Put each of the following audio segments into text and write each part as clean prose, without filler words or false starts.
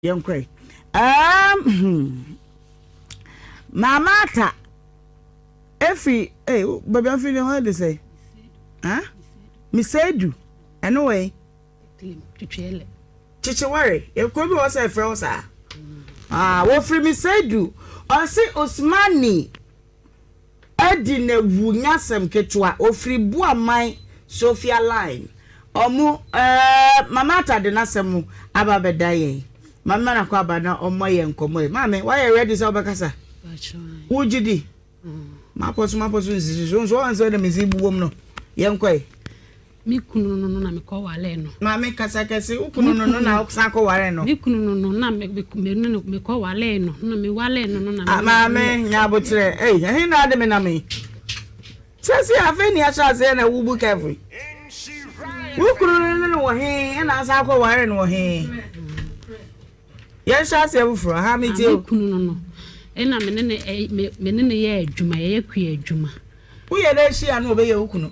Yɛnkɔ ɛ. Um, hmm. Maama Ata efi eh, baabi afiri ne hɔ de sɛ. Huh? Misedu. Ɛno wɔ yi. Kyekyeware. Ekuro bi wɔ sɛ ɛfrɛ wo saa. Ah, wɔfiri Misedu. Ɔse Osmani. Adi na wu nyɛ asɛm ketewa. Ofiri Buaman Sophia line. Ɔmo eh Mama Atta de n'asɛm aba abɛda yɛn. Mame ma no akɔ aba na ɔmmɔ yɛn nkɔmmɔ yi. Maame, woayɛ ready sɛ wobɛkasa? Wogye di? Mapɔ so mapɔ so nsisi so nso wɔn sɛ na mesi bobom no. Yɛnkɔ yi. Me kunu no no na mekɔwaree no. Maame kasa kɛse, wo kunu no no na wosan kɔwaree no. Me kunu no no na me me ne no mekɔwaree no na mewaree no no na. Ah, maame nya aboterɛ. Ei, ɛhe na ade me nam yi? Sɛsi afei ni ahyɛ aseɛ na wobu kɛfo yi. Wo kunu no ne no wɔ he ɛna asan akɔware no wɔ he? Yɛnhyɛ aseɛ foforɔ, ha metie o. Me kunu no no ɛna me ne no me ne no yɛ adwuma, yɛyɛ kua adwuma. Woyɛ dɛ hyia no ɔbɛyɛ wo kunu?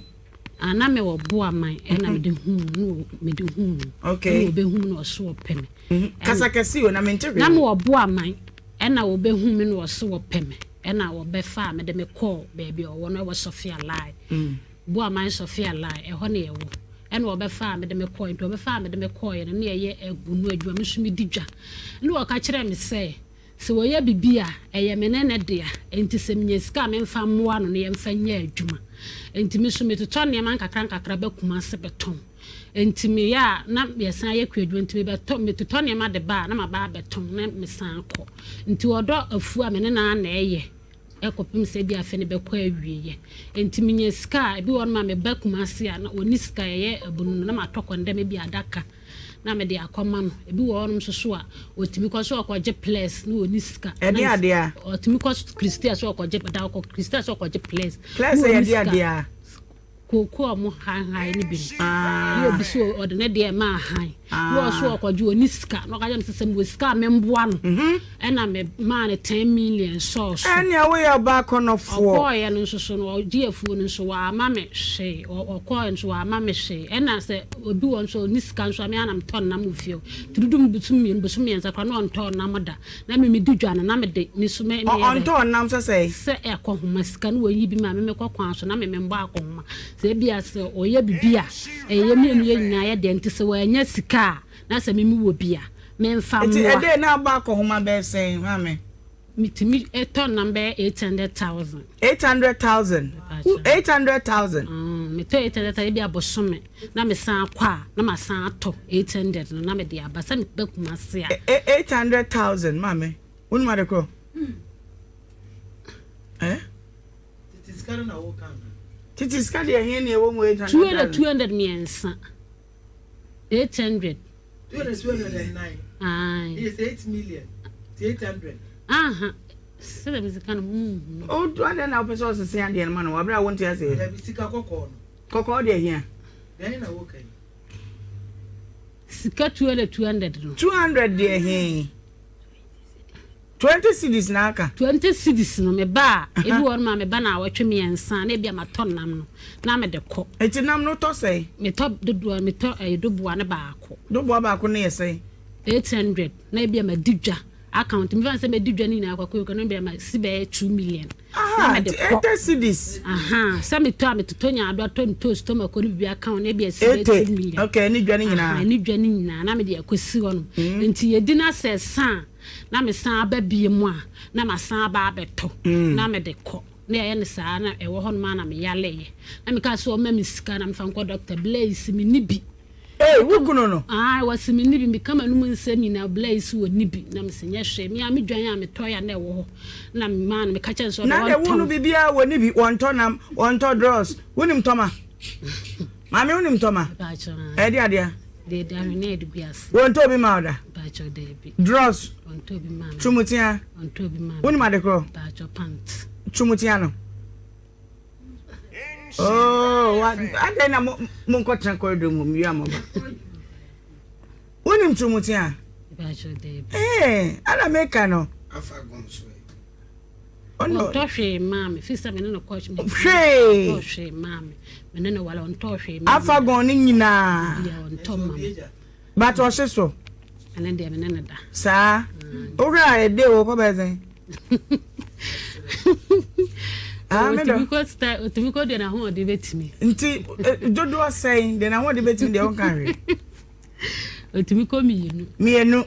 Ah na me wɔ Boaman ɛna mede huu no mede huu no. Okay. Ɛna ɔbɛhu me na ɔso ɔpɛ me. Mhm. Kasa kɛse o na mente hwee. Na me wɔ Boaman ɛna ɔbɛhu me na ɔso ɔpɛ me ɛna ɔbɛfaa me de me kɔɔ baabi a ɔwɔ no ɛwɔ Sofia Line. Mm. Boaman Sofia Line ɛhɔ na yɛwɔ. Ɛna ɔbɛfaa me de me kɔɔ nti ɔbɛfaa me de me kɔɔɛ no na yɛyɛ agunu adwuma me nso medi dwa. Ɛna ɔka kyerɛɛ me sɛ Sɛ ɔyɛ biribi a, ɛyɛ me ne no dea, enti sɛ menya sika a memfa mmoa no na yɛmfa nyɛ adwuma. Enti me nso metotɔ nneɛma nkakrankakra ba Kumasi bɛtɔn. Enti meyɛ a na yɛsan yɛ kuadwuma nti mebɛtɔ metotɔ nneɛma de ba a na maba abɛtɔn na mesan kɔ. Nti ɔdɔ afuo a me ne no ara na ɛyɛ kɔpem sɛ ebia afe no bɛkɔ awieɛ. Enti menya sika a, ebi wɔ hɔnom a meba Kumasi a na ɔnni sika yɛyɛ abunu no na matɔ kɔndɛm ebia adaka na mede akɔma no. Ebi wɔ hɔnom nso so a, ɔtumi kɔ sɛ ɔkɔgye plɛs na ɔnni sika. Ɛde adeɛ a? Ɔtumi kɔ Christia sɛ ɔkɔgye da ɔkɔ Christia sɛ ɔkɔgye plɛs. Plɛs yɛ de adeɛ a? Kooko a wɔn hanhan no bi no. Na obi so ɔde ne deɛ ma ahan. Na ɔso ɔkɔgye ɔnni sika. Na ɔka kyerɛ me sɛ sɛ mewɔ sika a memboa no. Ɛna me maa no 10 million sɔɔ so. Ɛnea woyɛ ɔbaa kɔnɔfoɔ. Ɔkɔɔeɛ no nso so no, ɔgye afuo no nso wamma me hwee. Ɔkɔɔeɛ nso wamma me hwee. Ɛna sɛ obi wɔ nso a ɔnni sika nso a, me ara na metɔ nam wɔ fie hɔ. Nti dodo mu bosom mmienu, bosom mmiɛnsa koraa na ɔntɔɔ nam da. Na me medi dwa no, na mede me nso me meyɛ dɛn? Ɔntɔɔ nam sɛ sɛn? Sɛ akɔnhoma sika no wɔyi bi ma me, mekɔ kwan so na me membɔ akɔnhoma. Sɛ ebia sɛ ɔyɛ biribi a, ɛyɛ yɛn mmienu yɛn nyinaa yɛ dea. Nti sɛ wannya sika a, na sɛ me mewɔ bi a, memfa Nti mmoa. ɛdɛn na abɔ akɔnhoma bɛyɛ sɛn, maame? Metumi tɔ nam bɛyɛ 800,000. 800,000? Wo 800,000? Mm, metɔ 800,000 ebi abosome na mesan akɔ a na masan atɔ 800 no na mede aba sɛ meba Kumasi a. 800,000 maame, wonim ade korɔ? Eh? Tete sika no na woka no. Tete sika deɛ ɛhe na ɛwɔ mu 800,000? 200 200 mmiɛnsa. 800. 200 209. Aye. It's 8 million. 800. Aha. Sɛdeɛ me sika no mu nhu. O adɛn na wopɛ sɛ ɔsese adeɛ no ma no wɔ abere a wonte aseɛ? Dabi sika kɔkɔɔ no. Kɔkɔɔ deɛ hia. Dɛn na woka yi? Sika 200 200 no. 200 deɛ he? 20 cedis na aka. 20 cedis no me ba a, ebi wɔ hɔ nom a me ba na awɔtwe mmiɛnsa na ebi a matɔ nam no na mede kɔ. Eti nam no tɔ sɛn? Metɔ dodoɔ metɔ ɛyɛ doboa no baako. Doboa baako no yɛ sɛn? 800 na ebi a madi dwa account mefa sɛ madi dwa no nyinaa kɔkɔ kɔ no bi a masi bɛyɛ 2 million. Aha, nti 80 cedis. Aha, sɛ metɔ a metotɔ nyaado atɔ ntoos tɔ mako ne biribi aka ho na ebi asi bɛyɛ 2 million. Okay, ne dwa no nyinaa. Aha, ne dwa no nyinaa na mede akɔsi hɔ nom. Nti yɛdi na sɛ ɛsa a na mesan aba bie mu a na masan aba abɛtɔ na mede kɔ. Na yɛyɛ no saa na ɛwɔ hɔ nom a na meyaleeɛ. Na mekaa sɛ ɔmma me sika na mefa nkɔ doctor. Blaise menni bi. Ei, wo kunu no? Ae, wɔse menni bi. Meka m'anom nsɛm nyinaa, Blaise ɔnni bi. Na mese nyɛ hwee. Me ara me dwan a metɔeɛ a na ɛwɔ hɔ na memaa no. Meka kyerɛɛ no sɛ ɔde Na deɛ wo no ɔntɔn. biribiara wɔnni bi. Wɔntɔ nam, wɔntɔ drawers. Wonim tɔma? Maame wonim tɔma? Mpakyɛw, ae. Ɛde adeɛ? Deɛ ɛde ahweneɛ a yɛde gu ase. Wɔntɔ bi ma wo da? Mpakyɛw, daabi. Drawers? Wɔntɔ bi maa me. Tumutea? Wɔntɔ bi maa me. Wonim ade korɔ? Mpakyɛw, pant. Tumutea no? Oh, adɛn na monkɔtena corridor mu mewie a moba wonim tumutea? Ee, ana meka no. Ɔntɔ hwee maa me fi sɛ me ne no kɔ hwee. Ɔntɔ hwee maa me me ne no wale ɔntɔ hwee maa me. Afagon ne nyinaa. Bia ɔntɔ ma me. But ɔhye so. Ɛno deɛ me ne no da. Saa? Wohwɛ a ɛde wɔ kɔ bɛyɛ sɛn? Ah, me dɔ. Otumi kɔ style, otumi kɔ deɛ n'ahoɔden bɛtumi. Nti dodoɔ sɛn deɛ n'ahoɔden bɛtumi deɛ wonka hwee. Otumi kɔ mmienu. Mmienu.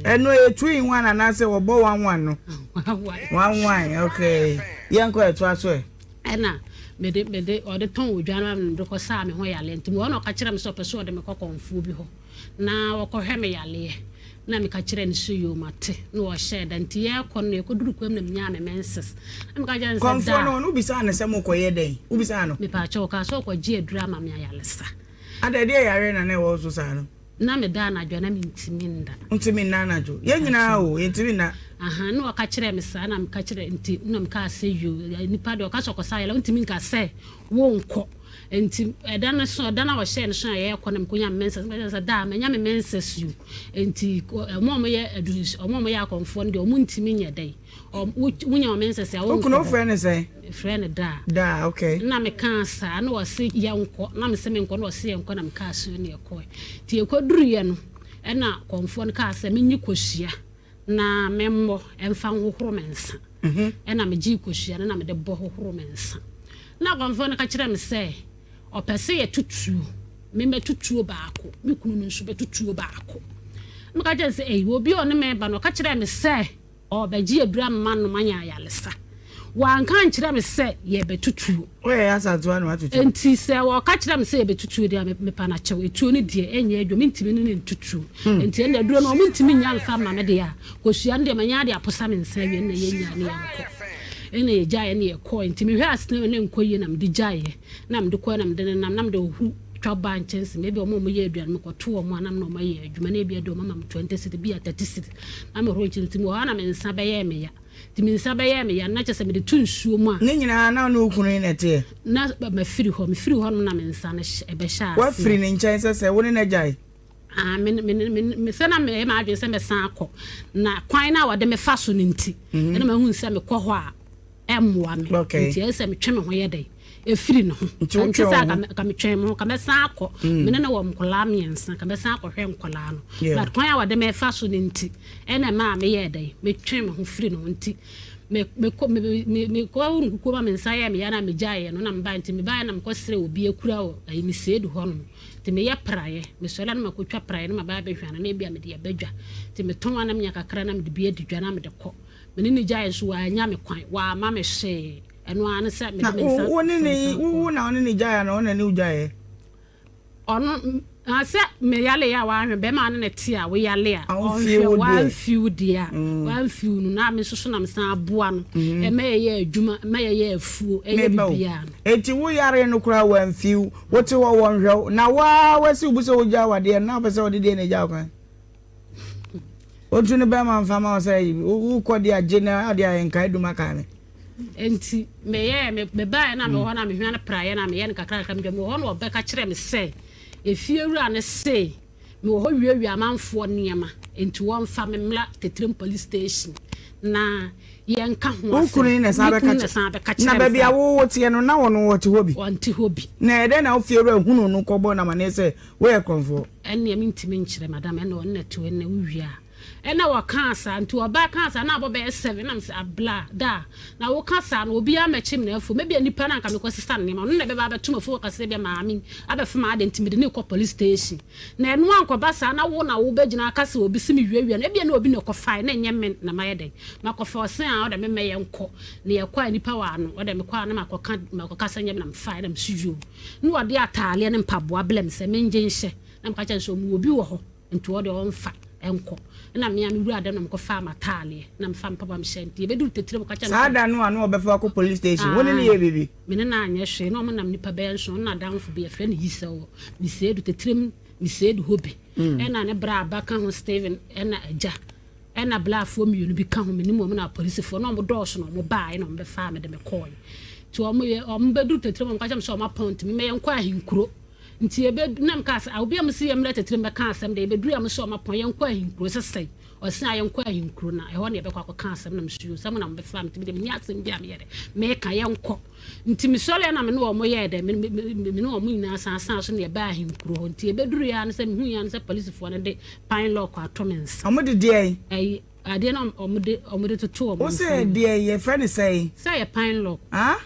Ɛno ɛyɛ two in one anaasɛ wɔbɔ one one no? One one. One one, okay. Yɛnkɔ ɛtoa so ɛ. Ɛna mede mede ɔde tɔn odwa no ma me mede kɔ saa me ho yareɛ nti ɔna ɔka kyerɛ me sɛ ɔpɛ sɛ ɔde me kɔ kɔnfoɔ bi hɔ na wɔkɔhwɛ me yareɛ na meka kyerɛ no sɛ yoo mate na ɔhyɛɛ da nti yɛkɔ no yɛkɔduru kwam na menyaa me menses na meka kyerɛ no sɛ Kɔnfoɔ da no ɔno wobisaa no sɛ mokɔyɛ dɛn wobisaa no? Mepaakyɛw ɔkaa sɛ ɔkɔgye aduru ama me ayaresa. Ada ɛdeɛ yareɛ na na ɛwɔ wo so saa no? Na meda anadwo a na mentumi nda. Wontumi nna anadwo? Yɛn nyinaa o, yɛntumi nna. Ahaa, na ɔka kyerɛɛ me saa na meka kyerɛ nti na mekaa sɛ yoo, nipa deɛ ɔka sɛ ɔkɔsa ayɛlɛ wontumi nka sɛ wonkɔ. Nti ɛda no so, ɛda no a wɔhyɛɛ no so a yɛrekɔ na mekɔnya me menses, meka kyerɛ no sɛ daa manya me menses o. Nti wɔn a wɔyɛ aduru, wɔn a wɔyɛ akɔmfoɔ no deɛ wɔntumi nyɛ dɛn. Wonya wo menses a wonkɔ. Wo kunu wofrɛ no sɛn? Mefrɛ no Daa. Daa, okay. Na mekaa saa na ɔse yɛnkɔ na mese menkɔ na ɔse yɛnkɔ na mekaa sɛ ne yɛkɔe. Nti yɛkɔduruiɛ no ɛna kɔmfoɔ no kaa sɛ menye kosua na memmɔ ɛmfa nhohoro me nsa. Ɛna megyee kosua no na mede bɔ hohoro me nsa. Na kɔmfoɔ no ka kyerɛɛ me sɛ ɔpɛ sɛ yɛto tuo. Me mɛto tuo baako, me kunu no nso bɛto tuo baako. Meka kyerɛɛ no sɛ ei, obi a ɔne me reba no ɔka kyerɛɛ me sɛ Ɔrebɛgye aduru ama no manya ayaresa. Wanka ankyerɛ me sɛ yɛrebɛto tuo. Woyɛ Asantewa na woato tuo? Enti sɛ ɔka kyerɛ me sɛ yɛbɛto tuo deɛ a, mepa no akyɛw. Etuo no deɛ, ɛnyɛ adwuma. Mentumi ne no nto tuo. Enti ɛnna aduro no, wɔntumi nnya mfa mma me deɛ a, kosua no deɛ, manya de aposa me nsa awie, ɛnna yɛnyaa ne yɛnkɔ. Ɛnna yɛgyaeɛ na yɛkɔeɛ. Enti mehwɛɛ asetena mu na ɛnkɔ yie na mede gyaeɛ. Na mede kɔeɛ na mede nenam, na mede hohoro twa baa nkyɛnse mu. Ebia wɔn a wɔyɛ aduane no, mekɔto wɔn a na me ne wɔn ayɛ adwuma, na ebia deɛ wɔama me 20 cedi, ebia 30 cedi. Na mehoro nkyene nti mewɔ hɔ a na me nsa bɛyɛɛ me ya. Nti me nsa bɛyɛɛ me ya no na kyerɛ sɛ mede to nsuo mu a. Ne nyinaa na wo ne wo kunu yi na ɛteɛ? Na mafiri hɔ. Mefiri hɔ nom na me nsa no ɛbɛhyɛɛ aseɛ. Woafiri ne nkyɛn sɛ sɛ wo ne no agyae? Ah, me, me, me, me, sɛ na meyɛ m'adwene sɛ mɛsan akɔ. Na kwan no a wɔde me fa so no nti, ɛna mahunu sɛ mekɔ hɔ a, ɛmmoa me. Okay. Nti ɛyɛ sɛ metwe me ho yɛ dɛn? Ɛfiri ne ho. Nti wotwe Ɛnte wo sɛ ho? ka ka metwɛn me ho, ka mɛsan akɔ. Me ne no wɔ nkwadaa mmiɛnsa, ka mɛsan akɔhwɛ nkwadaa no. Yeah. But kwan a wɔde me fa so no nti, ɛna ɛmaa meyɛɛ dɛn? Metwee me ho firi ne ho nti, me mekɔ me me mekɔ nkukuo ma me nsa yɛɛ me ya na megyaeɛ no na mebaeɛ nti mebaeɛ na mekɔsrɛ obi akura wɔ ayi mesiedu hɔnom. Nti meyɛ praeɛ, mesɔre a na makɔtwa praeɛ na maba abɛhwane na ebia mede aba dwa. Nti metɔn a na menya kakra na mede bi adi dwa na mede kɔ. Me ne no gyaee nso, wannya me kwan, wamma me hwee. Ɛno ara ne sɛ mede Na me nsa wo ne ne sansan wo kɔɔ. wo na wo ne ne gyae anaa ɔno na ne wo gyaeɛ? Ɔno, na sɛ meyale a wanhwɛ, bɛrima a ne ne te a woyale a A womfie ɔnhwɛ, wo deɛ. wamfi wo deɛ a, wamfi wo no, na me nso so na mesan aboa no, ɛma yɛyɛ adwuma, ɛma yɛyɛ afuo, ɛyɛ Meba o. biribiara no. Enti wo yare no koraa wamfi wo, wote hɔ wɔnhwɛ wo, na wo ara woasi wo bo sɛ wogyaa w'adeɛ no, na wopɛ sɛ ɔde deɛn na ɛgya wo kwan? Otu no bɛrima mfa ma wo sɛ wokɔ de agye na ade ayɛ nkae dum akae me. Enti meyɛɛ me mebaeɛ na mewɔ hɔ na mehwɛ no praeɛ na meyɛ no kakra kakra mewɔ hɔ na ɔbɛka kyerɛ me sɛ efiewura no se mewɔ hɔ wiawia amanfoɔ nneɛma enti wɔmfa me mmra Tetrem police station na yɛnka ho Wo asɛm. kunu yi na ɛsan Me bɛka kunu na kyerɛ ɛsan bɛka na kyerɛ me baabi a saa. wo woteɛ no na ɔno ɔte hɔ bi? Ɔnte hɔ bi. Na ɛdɛn na wo fiewura hunuu no kɔbɔɔ no amaneɛ sɛ woyɛ korɔmfoɔ? Ɛnneɛ mentumi nkyerɛ madam ɛnna ɔno na ɛte hɔ ɛnna wowie a ɛnna wɔkaa saa nti ɔbaa kaa saa na abɔ bɛyɛ seven na mesɛ abla da na woka saa no obiara mɛkye me na afuo mɛbia nipa no anka mekɔ sesa nneɛma ɔno na ɛbɛba abɛto m'afuo kasa sɛ bia maame abɛfa m'ade nti mede ne kɔ police station na ɛno ankɔba saa na wo na wobɛgyina aka sɛ obi se mewiawia no ebia na obi na ɛkɔfae na ɛnyɛ me na mayɛ dɛn makɔfa ɔsen a ɔdɛ me mɛyɛ nkɔ na yɛkɔ a nipa wɔ ano ɔdɛ mekɔ a na makɔka makɔka sɛ nyɛ me na mefae na mesi yoo Na ɔde ataadeɛ ne mpaboa brɛ me sɛ mengye nhyɛ. Na meka kyerɛɛ no sɛ ɔmewɔ bi wɔ hɔ nti ɔdeɛ ɔmfa nkɔ. Ɛna me a me wuraa dɛm na mekɔfaa m'ataadeɛ na mefaa me mpaboa mehyɛɛ. Nti yɛbɛduru Tetirem ɔka kyerɛɛ me Saa sɛ. da no a na wɔbɛfa wo akɔ police station, wo ne no yɛɛ biribi? Me ne no anyɛ hwee. Na wɔnam nnipa bɛyɛ nson, ɔne n'adamfo bi yɛfrɛ no Yisa wɔ Miseedu, Tetirem Miseedu hɔ bi. Ɛna ne bra ba ka ho Stephen ɛna agya. Ɛna blafoɔ mienu bi ka ho, menim wɔn na apolisifoɔ, na wɔn dɔɔso na wɔn baaɛ na wɔn bɛfaa me de me kɔɔɛ. Nti wɔn yɛ, wɔn bɛduru Tetirem wɔn ka kyerɛ me sɛ wɔn apɔn nti me mɛyɛ nkɔ Ahenkuro. Nti yɛbɛ, na me kaa sɛ, ah obi a mo se yɛ mmra Tetirem bɛka asɛm deɛ, yɛbɛduru a mo se wɔn apɔn, yɛnkɔ Ahenkuro sesɛn. Ɔse a yɛnkɔ ahenkuro na ɛhɔ na yɛbɛkɔ akɔka asɛm na mese yoo sɛ mo na mobɛfaa me nti medeɛ menni asɛm bi a meyɛ dɛ meka yɛnkɔ. Nti mesɔreɛ na me ne wɔn yɛɛ dɛ me ne wɔn nyinaa san san so na yɛbaa ahenkuro hɔ. Nti yɛbɛduruiɛ ara ne sɛ mehuiɛ ara ne sɛ polisifoɔ no de pine lock ato me nsa. Wɔn de deɛn? Ɛyi adeɛ no a wɔde wɔde toto wɔn Wo nsa se no. deɛn yɛfrɛ no sɛn? Sɛ ɛyɛ pine lock. Ah?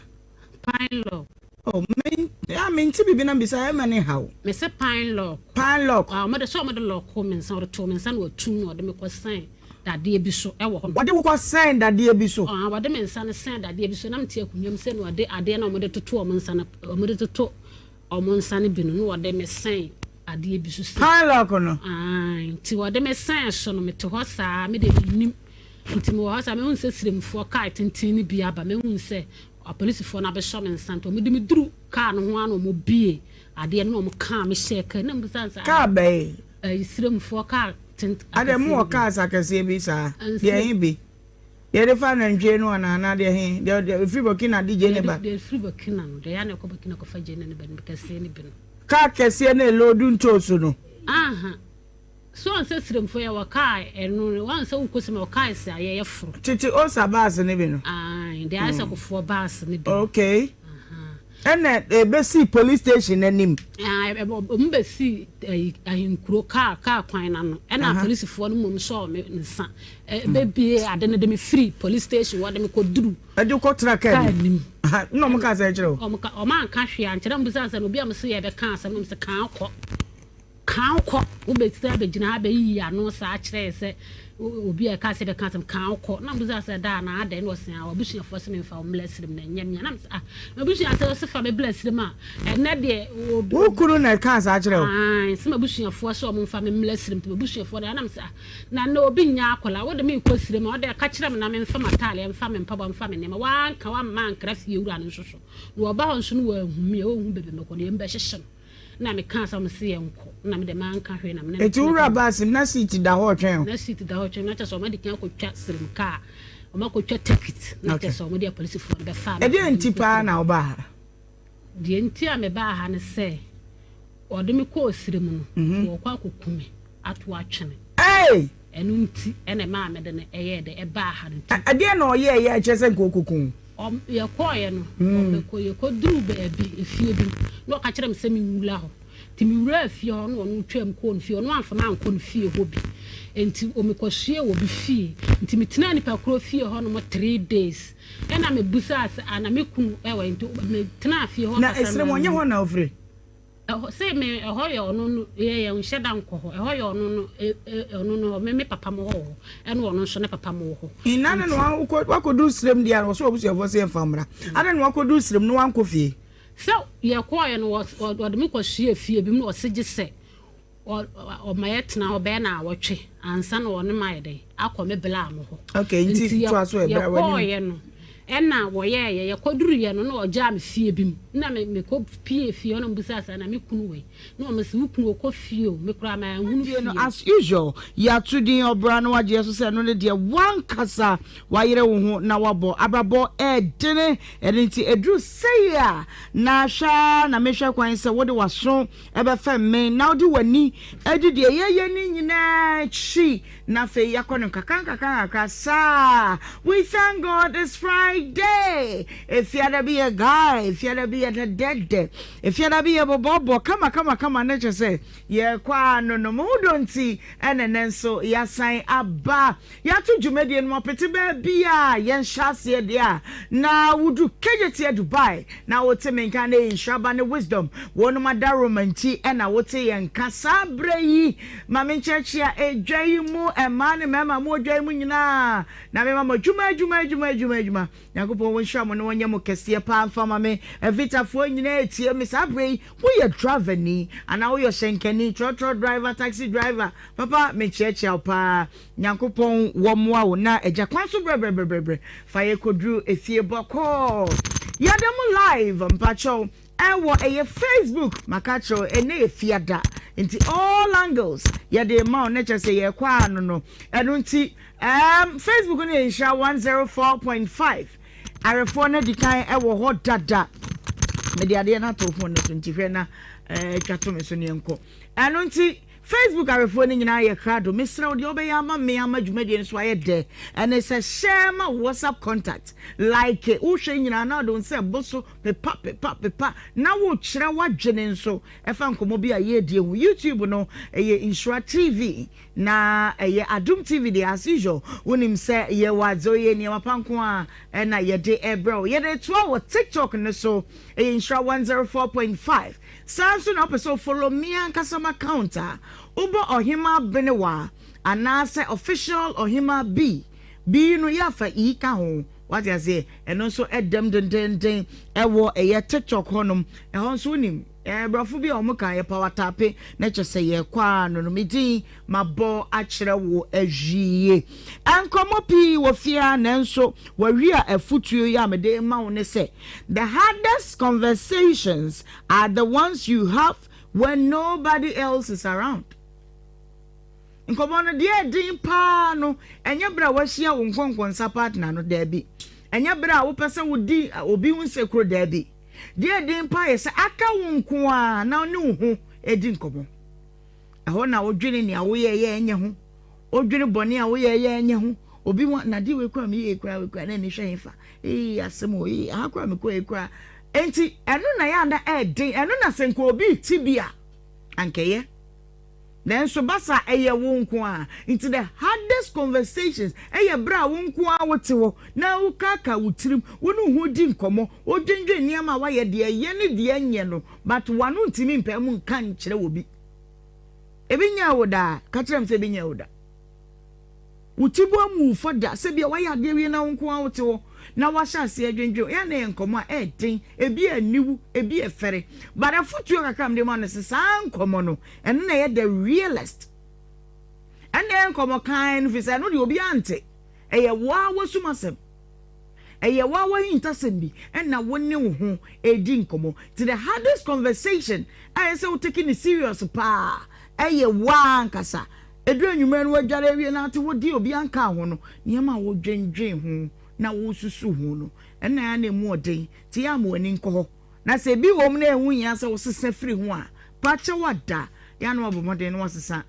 Pine lock. Oh me ah mente biribi na mebisa ɛma ne haw. Me se pine lock. Pine lock. Ah wɔde sɛ wɔde lock me nsa wɔde too me nsa na wɔtum na wɔde me kɔ sɛn dadeɛ bi so ɛwɔ hɔ. Wɔde wo kɔ sɛn dadeɛ bi so. Ah wɔde me nsa no sɛn dadeɛ bi so na mete akonnwa mu sɛ na wɔde adeɛ na wɔde toto wɔn nsa no wɔde toto wɔn nsa no bi no na wɔde me sɛn adeɛ bi so sɛ. Pine lock no. Ah nti wɔde me sɛn so no mete hɔ saa me deɛ mennim nti mewɔ hɔ saa mehu sɛ siremfoɔ kaa tenten no bi aba mehu sɛ Apolisifoɔ no abɛsɔ me nsa nti wɔde me duru kaa no ho ara na wɔbue adeɛ no na wɔkaa me hyɛɛ kaa mu na mebisa no sɛ Kaa bɛn? Ɛyi Siremfoɔ kaa tent Adɛn akɛseɛ mowɔ no bi. cars akɛseɛ bi saa? Deɛ Nsire. he bi? Deɛ yɛde fa nantwie no anaa anaa deɛ he? Deɛ deɛ ɛfiri Burkina de gyeene Deɛ ba? deɛ ɛfiri Burkina no, deɛ ɛyɛ a na ɛkɔ Burkina kɔfa gyeene no ba no bi kɛseɛ no bi no. Kaa kɛseɛ no a ɛloodu ntoosi no? Aha. So wɔn sɛ siremfoɔ yɛ wɔ kaa ɛno no wɔn sɛ wokɔ sima wɔ kaa ɛsɛ ayɛ yɛ foro. Tete osa baase no bi no. Ayi deɛ ayɛ sɛ kofoɔ baase no bi. Okay. Ɛna ebesi police station n'anim. Ɔmo besi ɛyi ahenkuro kaa kaa kwan n'ano ɛna apolisifoɔ no mmom sɔɔ me nsa ɛbɛbie ade no de me firi police station hɔ de me kɔ duru. Ɛde kɔ tra kaa nim. Ɛna ɔmo kaa sɛ ɛkyerɛ wo. Ɔmo ka ɔmo anka hwee ankyerɛ ɔmo bisa sɛ na obi a ɔmo se yɛ bɛka asɛm na ɔmo se kaa kɔ. Ka wo kɔ, wobɛtumi abɛgyina ha abɛyiyi ano saa akyerɛ yɛ sɛ obi a ɛka sɛ bɛka asɛm, ka wo kɔ. Na mebisa sɛ, daa na adɛn? Na ɔse, ah, w'abusuafoɔ se memfa wo mmra serem na ɛnyɛ me a. Na mese, ah, m'abusua sɛ ɔse fa me bra serem a, ɛnnɛ deɛ obi. Wo kunu na ɛkaa saa kyerɛ wo? Ae, sɛ m'abusuafoɔ sɛ wɔmfa me mmra serem, nti m'abusuafoɔ deɛ, na mese, ah, na nnɛ obi nnya akwadaa, wode me rekɔ serem a, wode ka kyerɛ me na memfa m'ataadeɛ, mfa me mpaboa, mfa me nneɛma, woanka, woamma ankra fiewura no nso so, na ɔba hɔ nso no wanhu me a, ɔnhu baabi mɛkɔ no, yɛn bɛhyehye no. Na me kaa sɛ ɔmo se yɛn kɔ na me deɛ manka hwee na me ne no Eti tena wura mu. bus mu na seat da hɔ retwɛn wo? Na seat da hɔ retwɛn me na kyerɛ sɛ ɔmo adi kan akɔtwa srem kaa, ɔmo akɔtwa ticket na Okay. kyerɛ sɛ ɔmo de apolisifoɔ no bɛfaa me Ɛdeɛn kɔɔ nti paa na wobaa ha? Deɛ nti a mebaa ha ne sɛ ɔde me kɔɔ srem no, wɔɔkɔ akɔku me ato atwene. Ei! Ɛno nti na ɛmaa mede no ɛyɛɛ dɛ ɛbaa ha no nti. Ɛdeɛn na ɔyɛeɛ a ɛkyerɛ sɛ nka ɔkɔku wo? Ɔm, yɛkɔeɛ no, ɔbɛkɔ, yɛkɔduruu baabi, efie bi mu, na ɔka kyerɛɛ me sɛ menwura hɔ. Nti mewuraa fie hɔ, na ɔno twaam kɔɔ ne fie. Ɔno amfa me ankɔ ne fie hɔ bi. Nti o, mekɔsoɛɛ wɔ bi fie. Nti metenaa nipa korɔ fie hɔnom 3 days. Ɛna mebusaa sɛ, ah, na me kunu wɔ he? Nti metenaa fie hɔ Na kakra ɛserɛ mu, maa ɔnyɛ me. hɔ na wofiri? Ɛhɔ sɛ me ɛhɔ yɛ ɔno no yɛ yɛn nhyɛ da nkɔ hɔ ɛhɔ yɛ ɔno no ɛ ɛ ɔno no hɔ me me papa mo hɔ wɔ hɔ ɛna ɔno nso ne papa mo wɔ hɔ. Nna ne na wakɔ wakɔduru serem deɛ a ɔsɛ w'abusuafoɔ sɛ yɛmfa mmra adɛn na wakɔduru serem na wankɔ fie. Sɛ yɛkɔɔeɛ no wɔ ɔde me kɔsoɛɛ fie bi mu na ɔse gye sɛ ɔ ɔma yɛtena hɔ bɛyɛ naawɔtwe ansa na ɔne me ayɛ dɛn akɔ me bla mo hɔ. Okay nti Nti toa so ɛ bra w'anim. yɛkɔɔeɛ no ɛna wɔyɛɛyɛ yɛkɔduruiɛ no na ɔgyaa me fie bi mu na me mekɔ pie fie hɔ na mebisaa sɛ na me kunu wɔ he na ɔmo se wo kunu ɔkɔ fie o me koraa manhunu Fie no fie. as usual yɛato din ɔbra na wagye so sɛ ɛno ne deɛ w'ankasa wayere wo ho na wabɔ abrabɔ ɛɛdene ɛno nti ɛduru sɛi a na hwɛ ara na mehwɛ kwan sɛ wode w'aso ɛbɛfɛm me na wode w'ani adi deɛ yɛyɛ no nyinaa akyi na afei yɛakɔ no nkakra nkakra nkakra saa. We thank God it's Friday! Efiada bi yɛ guy, efiada bi yɛ dɛdɛdɛ, efiada bi yɛ bɔbɔbɔ kama kama kama ne kyɛ sɛ yɛkɔ ano no. Mo ho dɔ nti ɛna ɛnɛ nso yɛasan aba. Yɛato dwumadie no mu apete baabi a yɛnhyɛ aseɛ deɛ a na wodu Kejetia Dubai na wote me nka na ɛyɛ nhyira ne wisdom wɔnom adaworoma nti ɛna wote yɛn nka saa berɛ yi. Ma menkyerɛkyerɛ edwa yi mu mmaa ne mmarima mo odwa yi mu nyinaa na mema mo adwuma adwuma adwuma adwuma adwuma. Nyankopɔn wɔnhyira mo na wɔnyɛ mo kɛseɛ paa mfa ma me. Avitafoɔ nyinaa etie me saa berɛ yi. Woyɛ driver ni anaa woyɛ ɔhyɛnkani, trɔtrɔ driver, taxi driver, papa mekyerɛkyerɛ wo paa. Nyankopɔn wɔmmoa wo na agya kwan so brɛbrɛbrɛbrɛ fa yɛ kɔduru efie bɔkɔɔ. Yɛda mu live mpakyɛw ɛwɔ ɛyɛ Facebook maka kyerɛ wo ɛnɛ yɛ fiada nti all angles yɛde ma wo ne kyerɛ sɛ yɛkɔ ano no ɛno nti Facebook no yɛ Nhyira 104.5 arefoɔ no adi kan ɛwɔ hɔ dada. Mede adeɛ no ato phone no so nti hwɛ na atwa to me so ne yɛnkɔ. Ɛno nti. Facebook awɛfoɔ no nyinaa yɛ krado. Mesrɛ wo deɛ wobɛyɛ ama me ama dwumadie no so ayɛ dɛ ɛne sɛ share ma wo WhatsApp contact, like, wohwɛ nyinaa na wode wo nsa ɛbɔ so pepa pepa pepa na wokyerɛ w'adwene nso ɛfa nkɔmmɔ bi a yɛredie ho. YouTube no ɛyɛ Nhyira TV na ɛyɛ Adom TV deɛ as usual wonim sɛ yɛwɔ adze oyɛ nneɛma pa nko a ɛna yɛde ɛbrɛ wo. Yɛde toa wɔ TikTok no so ɛyɛ Nhyira 104.5. Saa nso na wopɛ sɛ wo follow me ankasa m'account a, wobɔ Ɔhemaa Benewaa anaasɛ Official Ɔhemaa B, B no yɛafa E ka ho, wate aseɛ, ɛno nso ɛdɛm dendeenden ɛwɔ ɛyɛ TikTok hɔnom, ɛhɔ nso wonim ɛɛ brɔfo bi a wɔn ka yɛ power tape na kyɛ sɛ yɛkɔ a no no me din mabɔ akyerɛ wo awie. Nkɔmmɔ pii wɔ fie ha nanso wawie a afutuo yi a mede rema wo ne sɛ the hardest conversations are the ones you have when nobody else is around. Nkɔmmɔ no deɛ ɛden paa no ɛnyɛ berɛ a wahyia wo nkɔnkɔnsa partner no daabi. Ɛnyɛ berɛ a wopɛ sɛ wodi obi ho nsekuro daabi. Deɛ ɛden paa yɛ sɛ aka wo nko ara na wo ne wo ho di nkɔmmɔ. Ɛhɔ na wodwene nea woyɛeɛ a ɛnyɛ ho. Wodwene bɔne a woyɛeɛ a ɛnyɛ ho. Obi ho na adeɛ wei koraa meyɛe koraa wei koraa na ani hwɛ hefa. Ee asɛm o ee aha koraa mekɔe koraa. Enti ɛno na ɛyɛ a na ɛyɛ den. Ɛno na sɛ nka obi rete bi a anka ɛyɛ. Nanso ba saa ɛyɛ wo nko ara. Nti the hardest conversations ɛyɛ berɛ a wo nko ara wote hɔ na wokaakaa wo tirim, wo ne wo ho di nkɔmmɔ, wodwendwen nneɛma a woayɛ, deɛ ɛyɛ ne deɛ ɛnyɛ no, but w'ano ntumi mpae mu nka nkyerɛ obi. Ebi nyɛɛ wo da a, ka kyerɛ me sɛ ebi nyɛɛ wo da. Wo ti bo amu wo fɔ da sɛ bia woayɛ adeɛ awie na wo nko ara wote hɔ na woahyɛ aseɛ adwendwen. Ɛyɛ a na ɛyɛ nkɔmmɔ a ɛyɛ den, ebi yɛ aniwu, ebi yɛ fɛre. But afotuo kakra a mede ma no sɛ saa nkɔmmɔ no, ɛno na ɛyɛ the realest. Ɛno na ɛyɛ nkɔmmɔ kann no firi sɛ ɛno deɛ obiara nte. Ɛyɛ wo ara w'asum asɛm. Ɛyɛ wo ara w'ahintasɛm bi na wo ne wo ho redi nkɔmmɔ. Nti the hardest conversation a ɛsɛ sɛ wo take no serious paa ɛyɛ wo ara ankasa. Ɛduru anwummerɛ no woadware awie na ate hɔ di obiara nkaa ho no, nneɛma a wodwendwen ho na wosusu ho no, ɛno na ɛyɛ a na ɛmu ɔden. Nti yɛ a ma w'ani nkɔ hɔ. Na sɛ ebi wɔ mu na ɛho hia sɛ wosesa firi ho a, pa kyɛw ada, yɛ a na wabɔ mmɔden na wasesa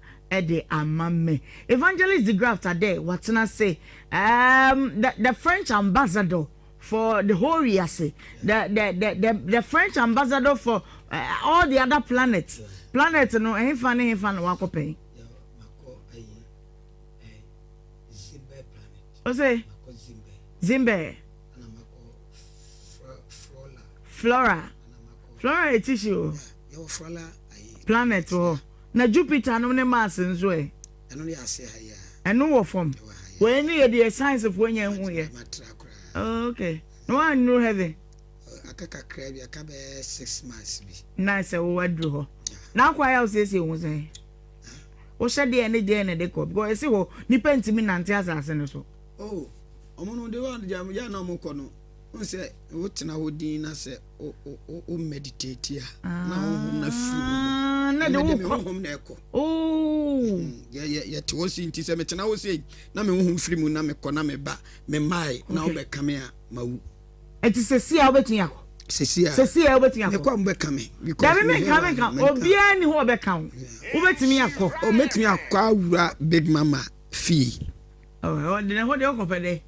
de ama me. Evangelist de Graft Adair, watena ase, um, the, the French ambassador for the whole wiase, the, the, the, the, the French ambassador for all the other planets. Planet no, ɛhefa ne hefa na wakɔ pɛn? Ose? Zimbe. Flora. Flora yɛ tissue o. Planet wɔ hɔ. Na Jupiter nom ne Mars nso ɛ? Ɛno wɔ fam. Wei ne yɛ deɛ science foɔ nya nhu yɛ. Oh, okay. Na woannuru heaven? Aka kakra bi, aka bɛyɛ 6 months bi. Na sɛ wo aduru hɔ. Na akɔ ayɛ a wosiesie wo ho sɛn? Wohyɛ deɛ ne deɛ na ɛde kɔ because ɛsi hɔ nipa ntumi nante asase no so. Oh, ɔmo no de wa gya na ɔmo kɔ no. Wohu sɛ wotena hɔ din na sɛ wo meditate a na honhom no afiri wo mu. Ah, na de Ɛno de me wokɔ. honhom na ɛkɔ. Oh. Yɛte hɔ sei nti sɛ metena hɔ sei na me honhom firi mu na mekɔ na meba memae na wobɛka me a mawu. Ɛti sɛsi a wobɛtumi akɔ. Sɛsi a. Sɛsi a wobɛtumi akɔ. Mekɔ a mobɛka me. Because Dabi menka menka obiara ni hɔ ɔbɛka wo. Wobɛtumi akɔ. O mɛtumi akɔ awura Big Mama fie. Ɔde ne ho deɛ ɔkɔpɛ dɛ.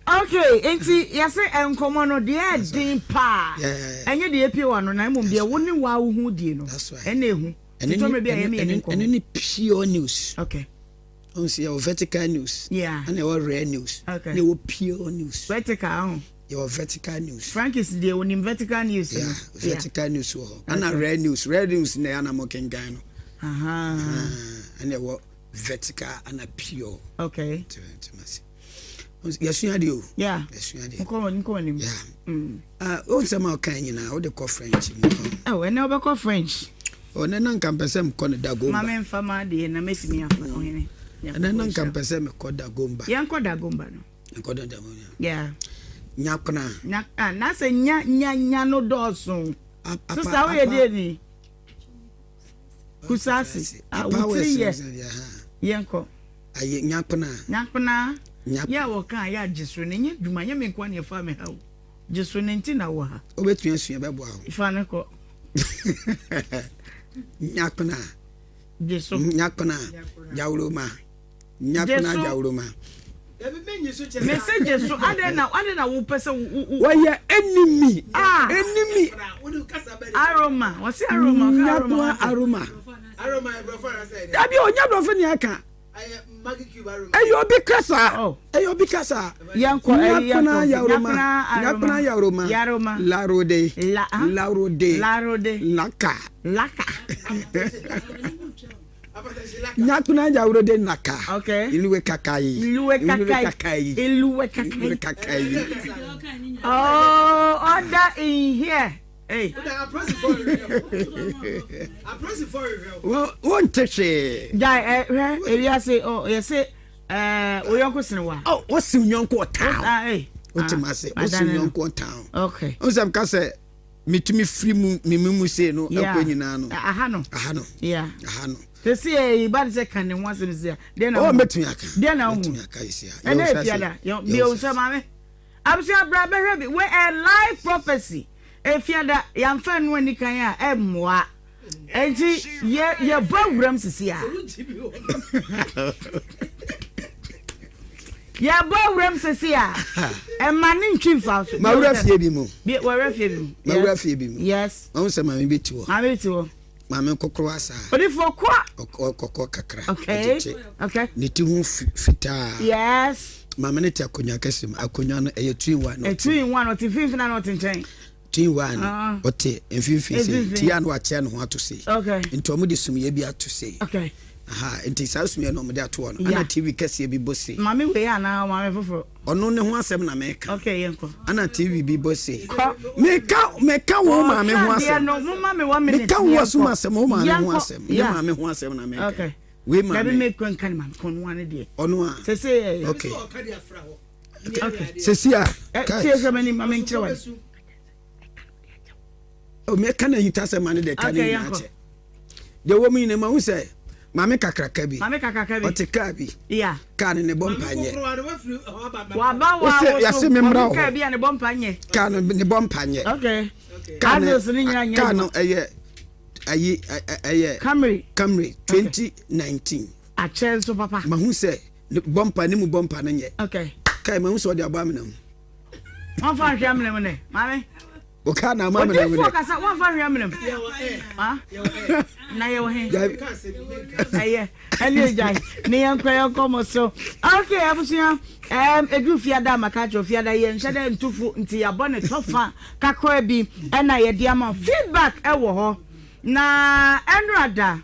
Okay, nti yɛse nkɔmɔ no deɛ ɛden paa ɛnyɛ deɛ epie wa no na mmom deɛ wo ne wa wo ho die no ɛna ehu. Titɔ mmerɛ bi a yɛne yɛne nkɔmɔ. Ɛno ne pure news. Okay. Ɔn sɛ yɛwɔ vertical news. Yeah. Ɛna yɛwɔ rare news. Okay. Na yɛwɔ pure news. Vertical ho. Yɛwɔ vertical news. Frankis deɛ onim vertical news no. Yeah, vertical news wɔ hɔ. Ɛna rare news. Rare news na yɛn anam kenkan no. Ɛna yɛwɔ vertical ɛna pure. Okay. Yɛsua deɛ o. Yeah. Yɛsua deɛ. Nkɔ nkɔ anim. Yeah. Ah, o nsɛm a ɔkan nyinaa wode kɔ French mu. Oh, ɛnɛ wobɛkɔ French. Ɔnɛ na nka mpɛ sɛ mekɔ no Dagomba. Ma memfa m'adeɛ na mɛtumi afa ɔhene. Ɛnɛ na nka mpɛ sɛ mekɔ Dagomba. Yɛnkɔ Dagomba no. Nkɔ Dagomba. Yeah. Nyakona. Nya ah, na sɛ nya nya nya no dɔɔso. Sista woyɛ deɛ ni? Kusasi. Ah, wotiri yɛ. Yɛnkɔ. Aye nyakona. Nyakona. Yɛ a wɔka a yɛ agye so no ɛnyɛ adwuma nyɛ me nkoa na ɛfa me ha o. Gye so no nti na wɔ ha. Wobɛtumi asua bɛboa wo. Fa no kɔ. Nyakpena. Nyakpena. Jawuroma. Nyakpena Jawuroma. Mese gye so adɛn na adɛn na wopɛ sɛ wo. Wɔyɛ enemy. Ah. Enemy. Aroma. Wɔsi aroma. Nyakpena aroma. Dabi o nya brɔfo ni aka. Ɛyɛ obi kasa. Oh. Ɛyɛ obi kasa. Yɛnkɔ Nyakpena Yaroma. Nyakpena Yaroma. Yaroma. Larode. La, ah. Larode. Larode. Laka. Laka. Nyakpena Yarode Naka. Okay. Iluwe kakai. Iluwe kakai. Iluwe kakai. Iluwe kakai. Oh, order in here. Hey. Wonte hwee. Gyae ɛ hwɛ ewiase ɔ yɛse ɛɛ wo yɔnko sene wa. Oh, wosi wo yɔnko ɔtaa. Ah, eh. Wote ma se wosi wo yɔnko ɔtaa. Okay. N sɛ mka sɛ metumi firi mu me mu sei no ɛkɔ nyinaa no. Aha no. Aha no. Yeah. Aha no. Sisi yɛ ba de sɛ kan ne ho asɛm si a. Deɛ na. Oh, mɛtumi aka. Deɛ na wohu. Mɛtumi aka esi a. Ɛnɛ efiada. Yɛ bi owusɛ maame. Abusua bra bɛhwɛ bi wei ɛyɛ live prophecy efiada yɛnfa ɛno ani kan a ɛmmoa enti yɛ yɛbɔ awuram sisi a yɛbɔ awuram sisi a ɛma ne ntwi nfa so. Mawura fie bi mu. Bi wawura fie bi mu. Mawura fie bi mu. Yes. Mahu sɛ maame bi te hɔ. Maame bi te hɔ. Maame kokoro asa. Odifoɔ kɔ. Ɔkɔkɔ kakra. Okay. Okay. Ne ti ho fitaa. Yes. Maame no te akonnwa kɛse mu. Akonnwa no ɛyɛ two in one. Ɛ two in one ɔte mfimfini na ɔte nkyɛn. Two in one ah. ɔte mfimfini sei. Ti a na wakyɛ ne ho ato sei. Okay. Nti wɔn de sumiiɛ bi ato sei. Okay. Aha nti saa sumiiɛ no wɔn de ato hɔ no. Ɛna TV kɛseɛ bi bɔ sei. Maame wei anaa maame foforɔ. Ɔno ne ho asɛm na meka. Okay yɛn kɔ. Ɛna TV bi bɔ sei. Kɔ. Meka meka wɔn maame ho asɛm. Ɔka no mo ma me one minute. Meka wɔn asɛm asɛm wɔn maame ho asɛm. Ne maame ho asɛm na meka. Okay. Wei maame. Dabi me kɔ nka ne maame kɔ no ane deɛ. Ɔno a. Sese yɛ. Okay. Okay. Sese a. Ɛ tie hwɛ m'anim ma me nkyerɛ wa. O me ka na hinta sɛ ma ne deɛ ka ne nyinaa kyɛ. Deɛ wɔ mu nyinaa ma hu sɛ maame kakraka bi. Maame kakraka bi. Ɔte kaa bi. Yeah. Kaa no ne bɔ mpa nyɛ. Waba wa wo so. Me mmra hɔ. Kaa bi a ne bɔ mpa nyɛ. Kaa no ne bɔ mpa nyɛ. Okay. Kaa no kaa no ɛyɛ ayi ɛyɛ. Camry. Camry 2019. Akyɛ nso papa. Mahu sɛ ne bɔmpa ne mu bɔmpa no nyɛ. Okay. Kai mahu sɛ ɔde abɔ amena mu. Wɔn fa nhwɛ amena mu nɛ maame. O kaa na ama amena mu nɛ. Odiifoɔ kasa wɔn fa nhwɛ amena mu. Na yɛ wɔ he. Ɛyɛ ɛne egyae ne yɛn kɔ yɛn kɔ mo so. Okay abusua ɛɛm edu fiada maka kyerɛ fiada yɛn nhyɛ dɛ ntufo nti yabɔ ne tɔfa kakra bi ɛna yɛde ama feedback ɛwɔ hɔ na ɛnora da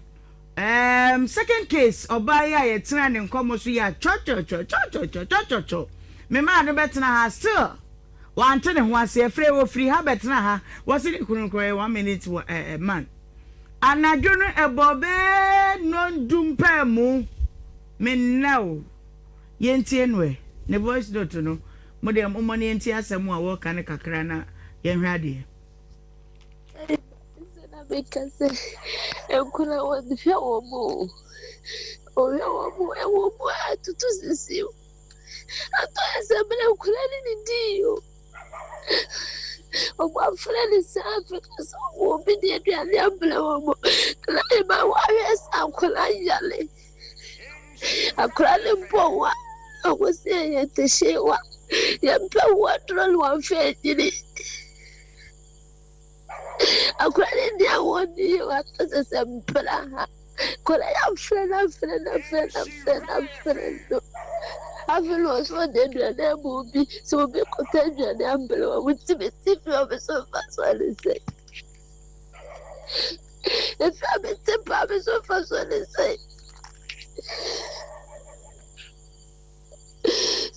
ɛɛm second case ɔbaa yi a yɛtena ne nkɔmɔ so yi a twɔtwɔtwɔtwɔtwɔtwɔtwɔtwɔ me maa no bɛtena ha still wante ne ho ase ɛfrɛ wɔfiri ha bɛtena ha wɔse ne kunu nkɔyɛ one minute wɔ ɛɛ man anadwo no ɛbɔ bɛɛ nɔndu mpaa mu me nna o yɛntie no ɛ ne voice note no Mo deɛ mommɔ no yɛntie asɛm a wɔreka no kakra na yɛnhwɛ adeɛ. Sɛ na meka sɛ nkwadaa wɔhwɛ wɔn o, wɔhwɛ wɔn o, ɛwɔ mu a tutu sisi o. Atɔ yɛ sɛ mmerɛ nkwadaa no didii o. Wɔn afrɛ no saa afei ka sɛ wɔn obi de aduane abrɛ wɔn. Na ɛma wɔahwɛ sɛ akwadaa yare. Akwadaa no bɔ wa, ɔmo se ɛyɛ tehyewa. Yɛmpɛ wo aduro no wamfa anyini. Akwadaa no nni ahoɔden yɛ watɔ sɛ sɛ mpra ha. Akwadaa yi afrɛ no afrɛ no afrɛ no afrɛ no afrɛ no. Afei na ɔsɛ ɔde aduane ama obi sɛ obi kɔtɔ aduane abrɛ wɔn nti mete fie ɔmo so mfa so ne sɛ. Efi a mete paa me so mfa so ne sɛ.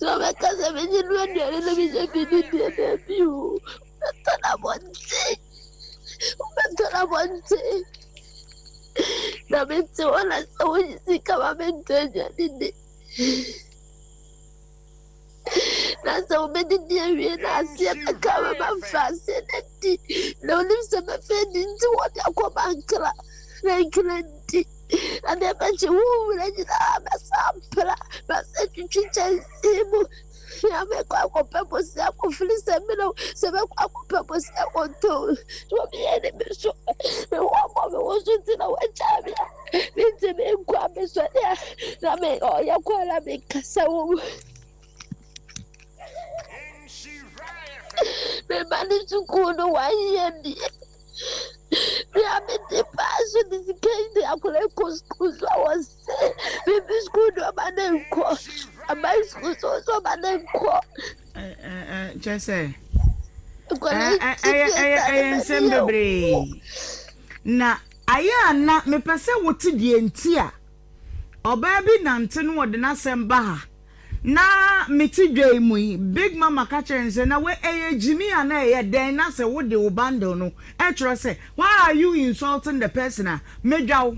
Sɛ ɔbɛka sɛ menye no aduane na menyɛ bi ne deɛ daabi o. Wobɛtɔ no abɔnten. Wobɛtɔ no abɔnten. Na mete hɔ na sɛ woyi sika ma mentɔ aduane di. Na sɛ wobɛdidi awie na aseɛ bɛka ma mafa aseɛ no adi. Na onim sɛ mɛfa adi nti wɔde akɔma nkra na nkra ndi. Adeɛ bɛkye wo wura nyinaa bɛsa apra bɛsa twitwi kyɛnsee mu. Mea mɛkɔ akɔpɛ bosea kɔfiri sɛ me na sɛ mɛkɔ akɔpɛ bosea kɔtɔ na obiara ne me so me ho abɔ me ho so nti na wɔagyaa me a mentumi nkɔ a mesɔre a na me ɔyɛ kɔ a na mekasa wɔ mu. Me ba no sukuu no wayɛ bi. Me a mede paa so de sika yi de akwadaa kɔ sukuu so a wɔse biribi sukuu de ɔba ne nkɔ aban sukuu so nso ɔba ne nkɔ. Kyerɛ sɛ ɛyɛ nsɛm bebree na ayɛ a na mepɛ sɛ wote deɛ nti a ɔbaa bi nante no ɔde n'asɛm ba ha. Na mete dwa yi mu yi, Big Mama ka kyerɛɛ no sɛ, Na wei ɛyɛ gyimi anaa ɛyɛ dɛn na sɛ wode wo bundle no ɛkyerɛ sɛ why are you insulting the person a, mɛdwa wo.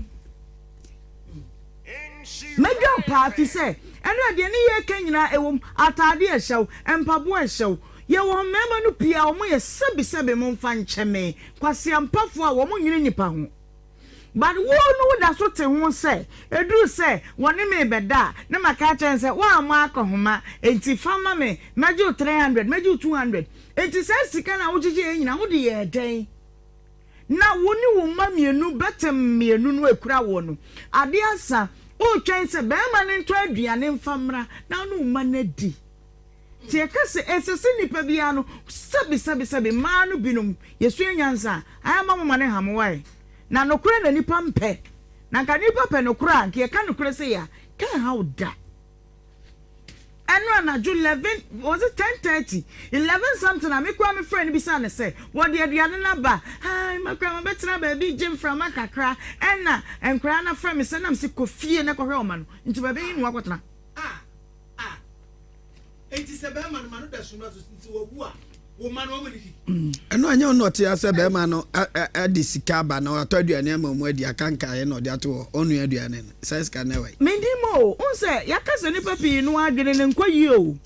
Mɛdwa wo paa fisɛ ɛno a deɛ ne yɛreka nyinaa ɛwom, ataade ɛhyɛ wo, mpaboa ɛhyɛ wo. Yɛwɔ mmarima no pii a wɔyɛ sɛbisɛbi momfa nkyɛ me, kwaseampafoɔ a wɔn nwene nnipa ho. But wo no wo da so te ho sɛ ɛduru sɛ wɔne me rebɛda a na maka akyerɛ no sɛ woammɔ akɔhoma enti fa ma me mɛgye wo 300 mɛgye wo 200 enti saa sika no a wogyegyeeɛ nyinaa wode yɛɛ dɛn? Na wo ne wo mma mmienu bɛtem mmienu no akura woɔ no adeɛ asa woretwɛn sɛ barima no ntɔ aduane mfa mmra na wo ne wo mma no adi. Nti yɛka sɛ ɛsɛ sɛ nnipa biara no, sɛbi sɛbi sɛbi, mmaa no binom, yɛsua nyansa a, ayɛ ma moma no nha mo wae. Na nokorɛ na nnipa mpɛ. Na nka nnipa pɛ nokorɛ a, nka yɛka nokorɛ sei a, nka ɛnha wo da. Ɛno anadwo 11, was it 10:30, 11 something a, me koraa me frɛɛ no bisaa no sɛ, wɔde aduane no aba? Ae, me koraa mabɛtena baabi regye mframa kakra, ɛna nkwadaa no afrɛ me sɛ, na mese kɔ fie na kɔhwɛ wɔn ma no. Nti baabi he na wakɔtena? Ah! Ah! Enti sɛ bɛrima no ma no da sum no so nti wawu a, wo mma no wɔn didi? Ɛno anyɛ wo na ɔte asɛ bɛrima no de sika aba na watɔ aduane ama wɔn adi aka nkaeɛ na ɔde ato hɔ ɔnua aduane no saa sika no ɛwɔ he? Mennim o, wohu sɛ yɛaka sɛ nnipa pii no adwene no nkɔ yie o.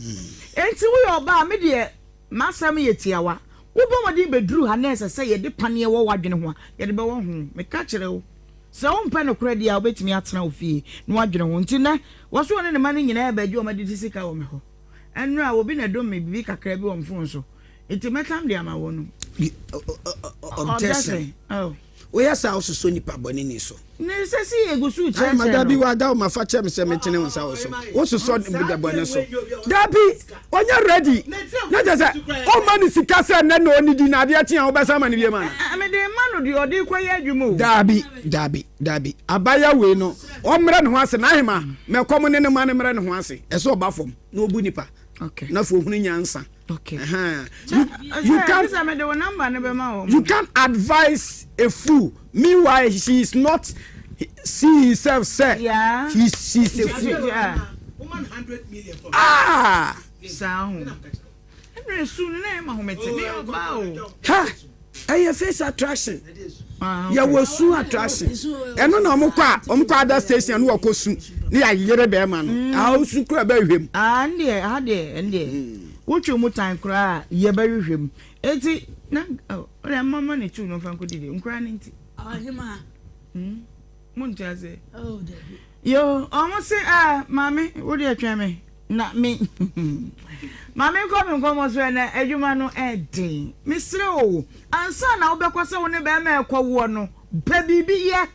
Enti woyɛ ɔbaa a, me deɛ m'asɛm yɛ tiawa. Wobɔ mmɔden bɛduru ha na ɛsɛ sɛ yɛde paneɛ wɔ w'adwene ho a, yɛde bɛwɔ ho. Meka kyerɛ wo. Sɛ wompɛ nokorɛ deɛ a, wobɛtumi atena wo fie na woadwene ho. Nti nnɛ, wɔse wɔne ne mma no nyinaa rebɛgye wɔn adidi sika wɔ me hɔ. Ɛnnora, obi na ɛdom me biribi kakra bi wɔ me fon so, nti mɛtam de ama wɔn. Objection. Oh. Woyɛ saa wososɔ nipa bɔne ni so. Ne sɛ si yɛ gu so kyerɛkyerɛ no. Dabi wada wo ma fa kyerɛ me sɛ metene wo nsa wɔ so. Wososɔ nipa bɔne so. Dabi ɔnyɛ ready. Na kyerɛ sɛ ɔma ne sika sɛ nnɛ na ɔnidi na adeɛ kye a wobɛsan ama no bio ma no. Mede ma no deɛ ɔde kɔyɛ adwuma o. Dabi dabi dabi abaya wei no ɔmmrɛ ne ho ase n'ahema mɛkɔm ne ne ma no mmrɛ ne ho ase ɛsɛ ɔba fam na ɔbu nipa na afei ɔhunu nyansa. Okay. Uh-huh. You, you can't, you can't advise a fool. Meanwhile, she is not see himself say yeah. he, she's a fool. Yeah. Ah! Ha! Ɛyɛ face attraction. Ah, Yɛwɔ su attraction. Ɛno na wɔn kɔ a wɔn kɔ ada station no wɔkɔ su ne yɛayere bɛrima no. Mm. Ah, osu kura bɛhwɛ mu. Ah, ndeɛ ha deɛ ndeɛ. Mm. Wotwe mu tan koraa yɛbɛhwehwɛ mu. Eti na ɔdɛ oh, mama ne tu no nfa nkɔ didi nkora ne nti. Ɔhema. Mm. Mo nte ase. Oh, dabi. Yo, ɔmo se ah, maame, wo deɛ twɛn me. Na me ma me nkɔ me nkɔmmɔ so ɛnɛ adwuma no ɛden. Mesrɛ o, ansa na wobɛkɔ sɛ wo ne bɛrima ɛkɔwoɔ no, pɛ biribi yɛ.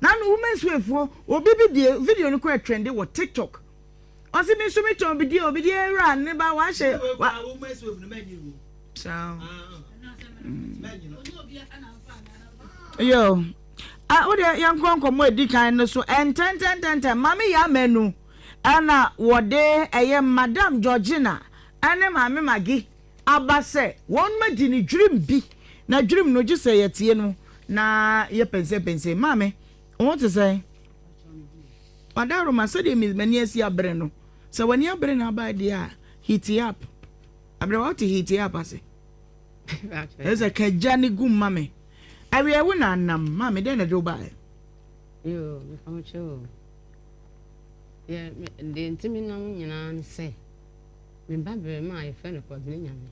Na no women's way foɔ, obi bi deɛ video no kɔ ɛtrende wɔ TikTok. Ɔse me nso metɔn bidie o, bidie awura ne ba wahyɛ wa. Saa. Yo. Ah, wo deɛ yɛnkɔ nkɔmmɔ a ɛdi kan no so ntɛntɛntɛntɛm. Maame Yaa Manu ɛna wɔde ɛyɛ Madam Georgina ɛne Maame Maggie aba sɛ wɔn adi ne dwirim bi. Na dwirim no gye sɛ yɛtie no na yɛpɛnsɛmpɛnsɛm. Maame, wo ho te sɛn? Wadaroma, sɛdeɛ m'ani asi abere no, sɛ w'ani abere na aba deɛ a, heat up. Aberewa wote heat up ase? Ɛsɛ ka gya ne gum ma me. Awiɛ wo na anam maame dɛn na ɛde wo baeɛ? Yoo mefa mo kyɛw o. Deɛ deɛ nti me nam nyinaa ne sɛ me ba barima a yɛfrɛ no Kwabena Nyame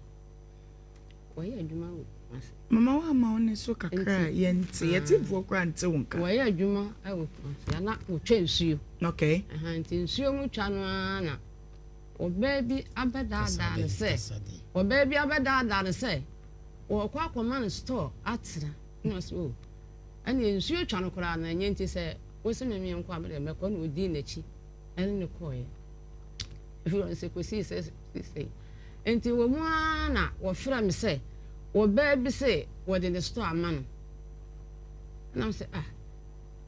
wɔyɛ adwuma wɔ Kumasi. Mama woama wo ne so kakra a yɛnte yɛtefoɔ koraa nte wo nka. Wɔyɛ adwuma wɔ Kumasi ana wɔtwa nsuo. Okay. Nti nsuo mu twa no ara na. Ɔbaa bi abɛdaadaa no sɛ, ɔbaa bi abɛdaadaa no sɛ wɔrekɔ akɔma no store atena. Ɛna ɔse oh, ɛneɛ nsuo twa no koraa no ɛnyɛ nti sɛ wose me menkɔ a medeɛ mɛkɔ. Ɛna ɔdii n'akyi ɛne no kɔeɛ. Ɛfiri hɔ no sɛ kɔsii sɛ sisei. Nti wɔ mu ara na wɔfrɛ me sɛ ɔbaa bi se wɔde ne store ama no. Ɛna me sɛ ah,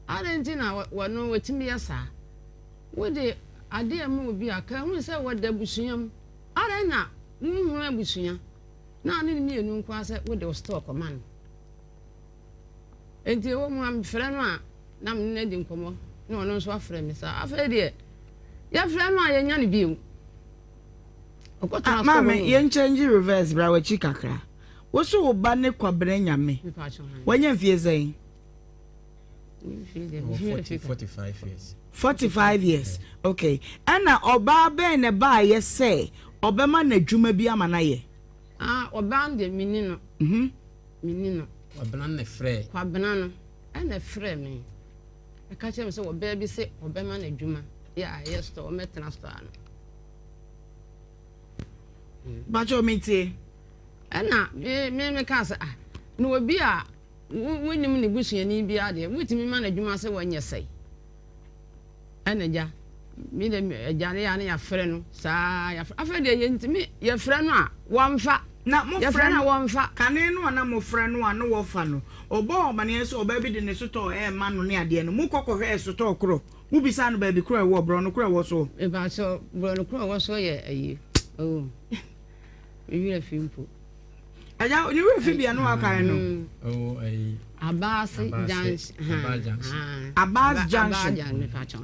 adɛn nti na wɔno wɔtumi yɛ saa? Wode ade rema obi a, ka hu sɛ wɔda abusua mu. Adɛn na wonhunu abusua na ne no mmienu nko ara sɛ wode wo store kɔma no? Enti ɛwɔ mu a mefrɛ no a na me ne no adi nkɔmmɔ na ɔno nso afrɛ me saa. Afei deɛ yɛfrɛ no a yɛnya no bio. Ɔkɔtena Ah, store hɔ maame, no. yɛn change reverse bra w'akyi kakra. Wo so wo ba ne Kwabena Nyame. Wanya mfie sɛn? 45 years okay ɛna ɔbaa bɛn na ɛbaayɛ sɛ ɔbɛma no adwuma bi ama no ayɛ. Ah ɔbaa no deɛ menni no. Mhm. Menni no. Kwabena na ɛfrɛɛ. Kwabena no ɛna ɛfrɛɛ me ɛka kyerɛ me sɛ ɔbaa bi se ɔbɛma no adwuma yɛ a ɛyɛ store ɔmɛtena store ano. Bakyɛ metie. Ɛna me me me kaa sɛ ah na obi a Wonnim ne busuani biara deɛ, wotumi ma no adwuma sɛ wɔnyɛ sɛe. Ɛna agya, me de agya no yɛ a na yɛafrɛ no saa yɛafrɛ. Afei deɛ yɛntumi yɛfrɛ no a wɔmfa. Na mofrɛ Yɛfrɛ no a wɔmfa. Kane no a na mofrɛ no a na wɔfa no, ɔbɔɔ amaneɛ sɛ ɔbaa bi de ne sotɔɔ rema no ne adeɛ no, mokɔ kɔhwɛɛ sotɔɔ korɔ? Mobisaa no baabi korɔ a ɛwɔ, borɔno korɔ a ɛwɔ soɔ? Mepakyɛw, borɔno korɔ a ɛwɔ soɔ yɛ ayi, oh, me werɛ fi mpo. Agya ne werɛ fi bea no wakae no. Abaase junction. Abaase junction.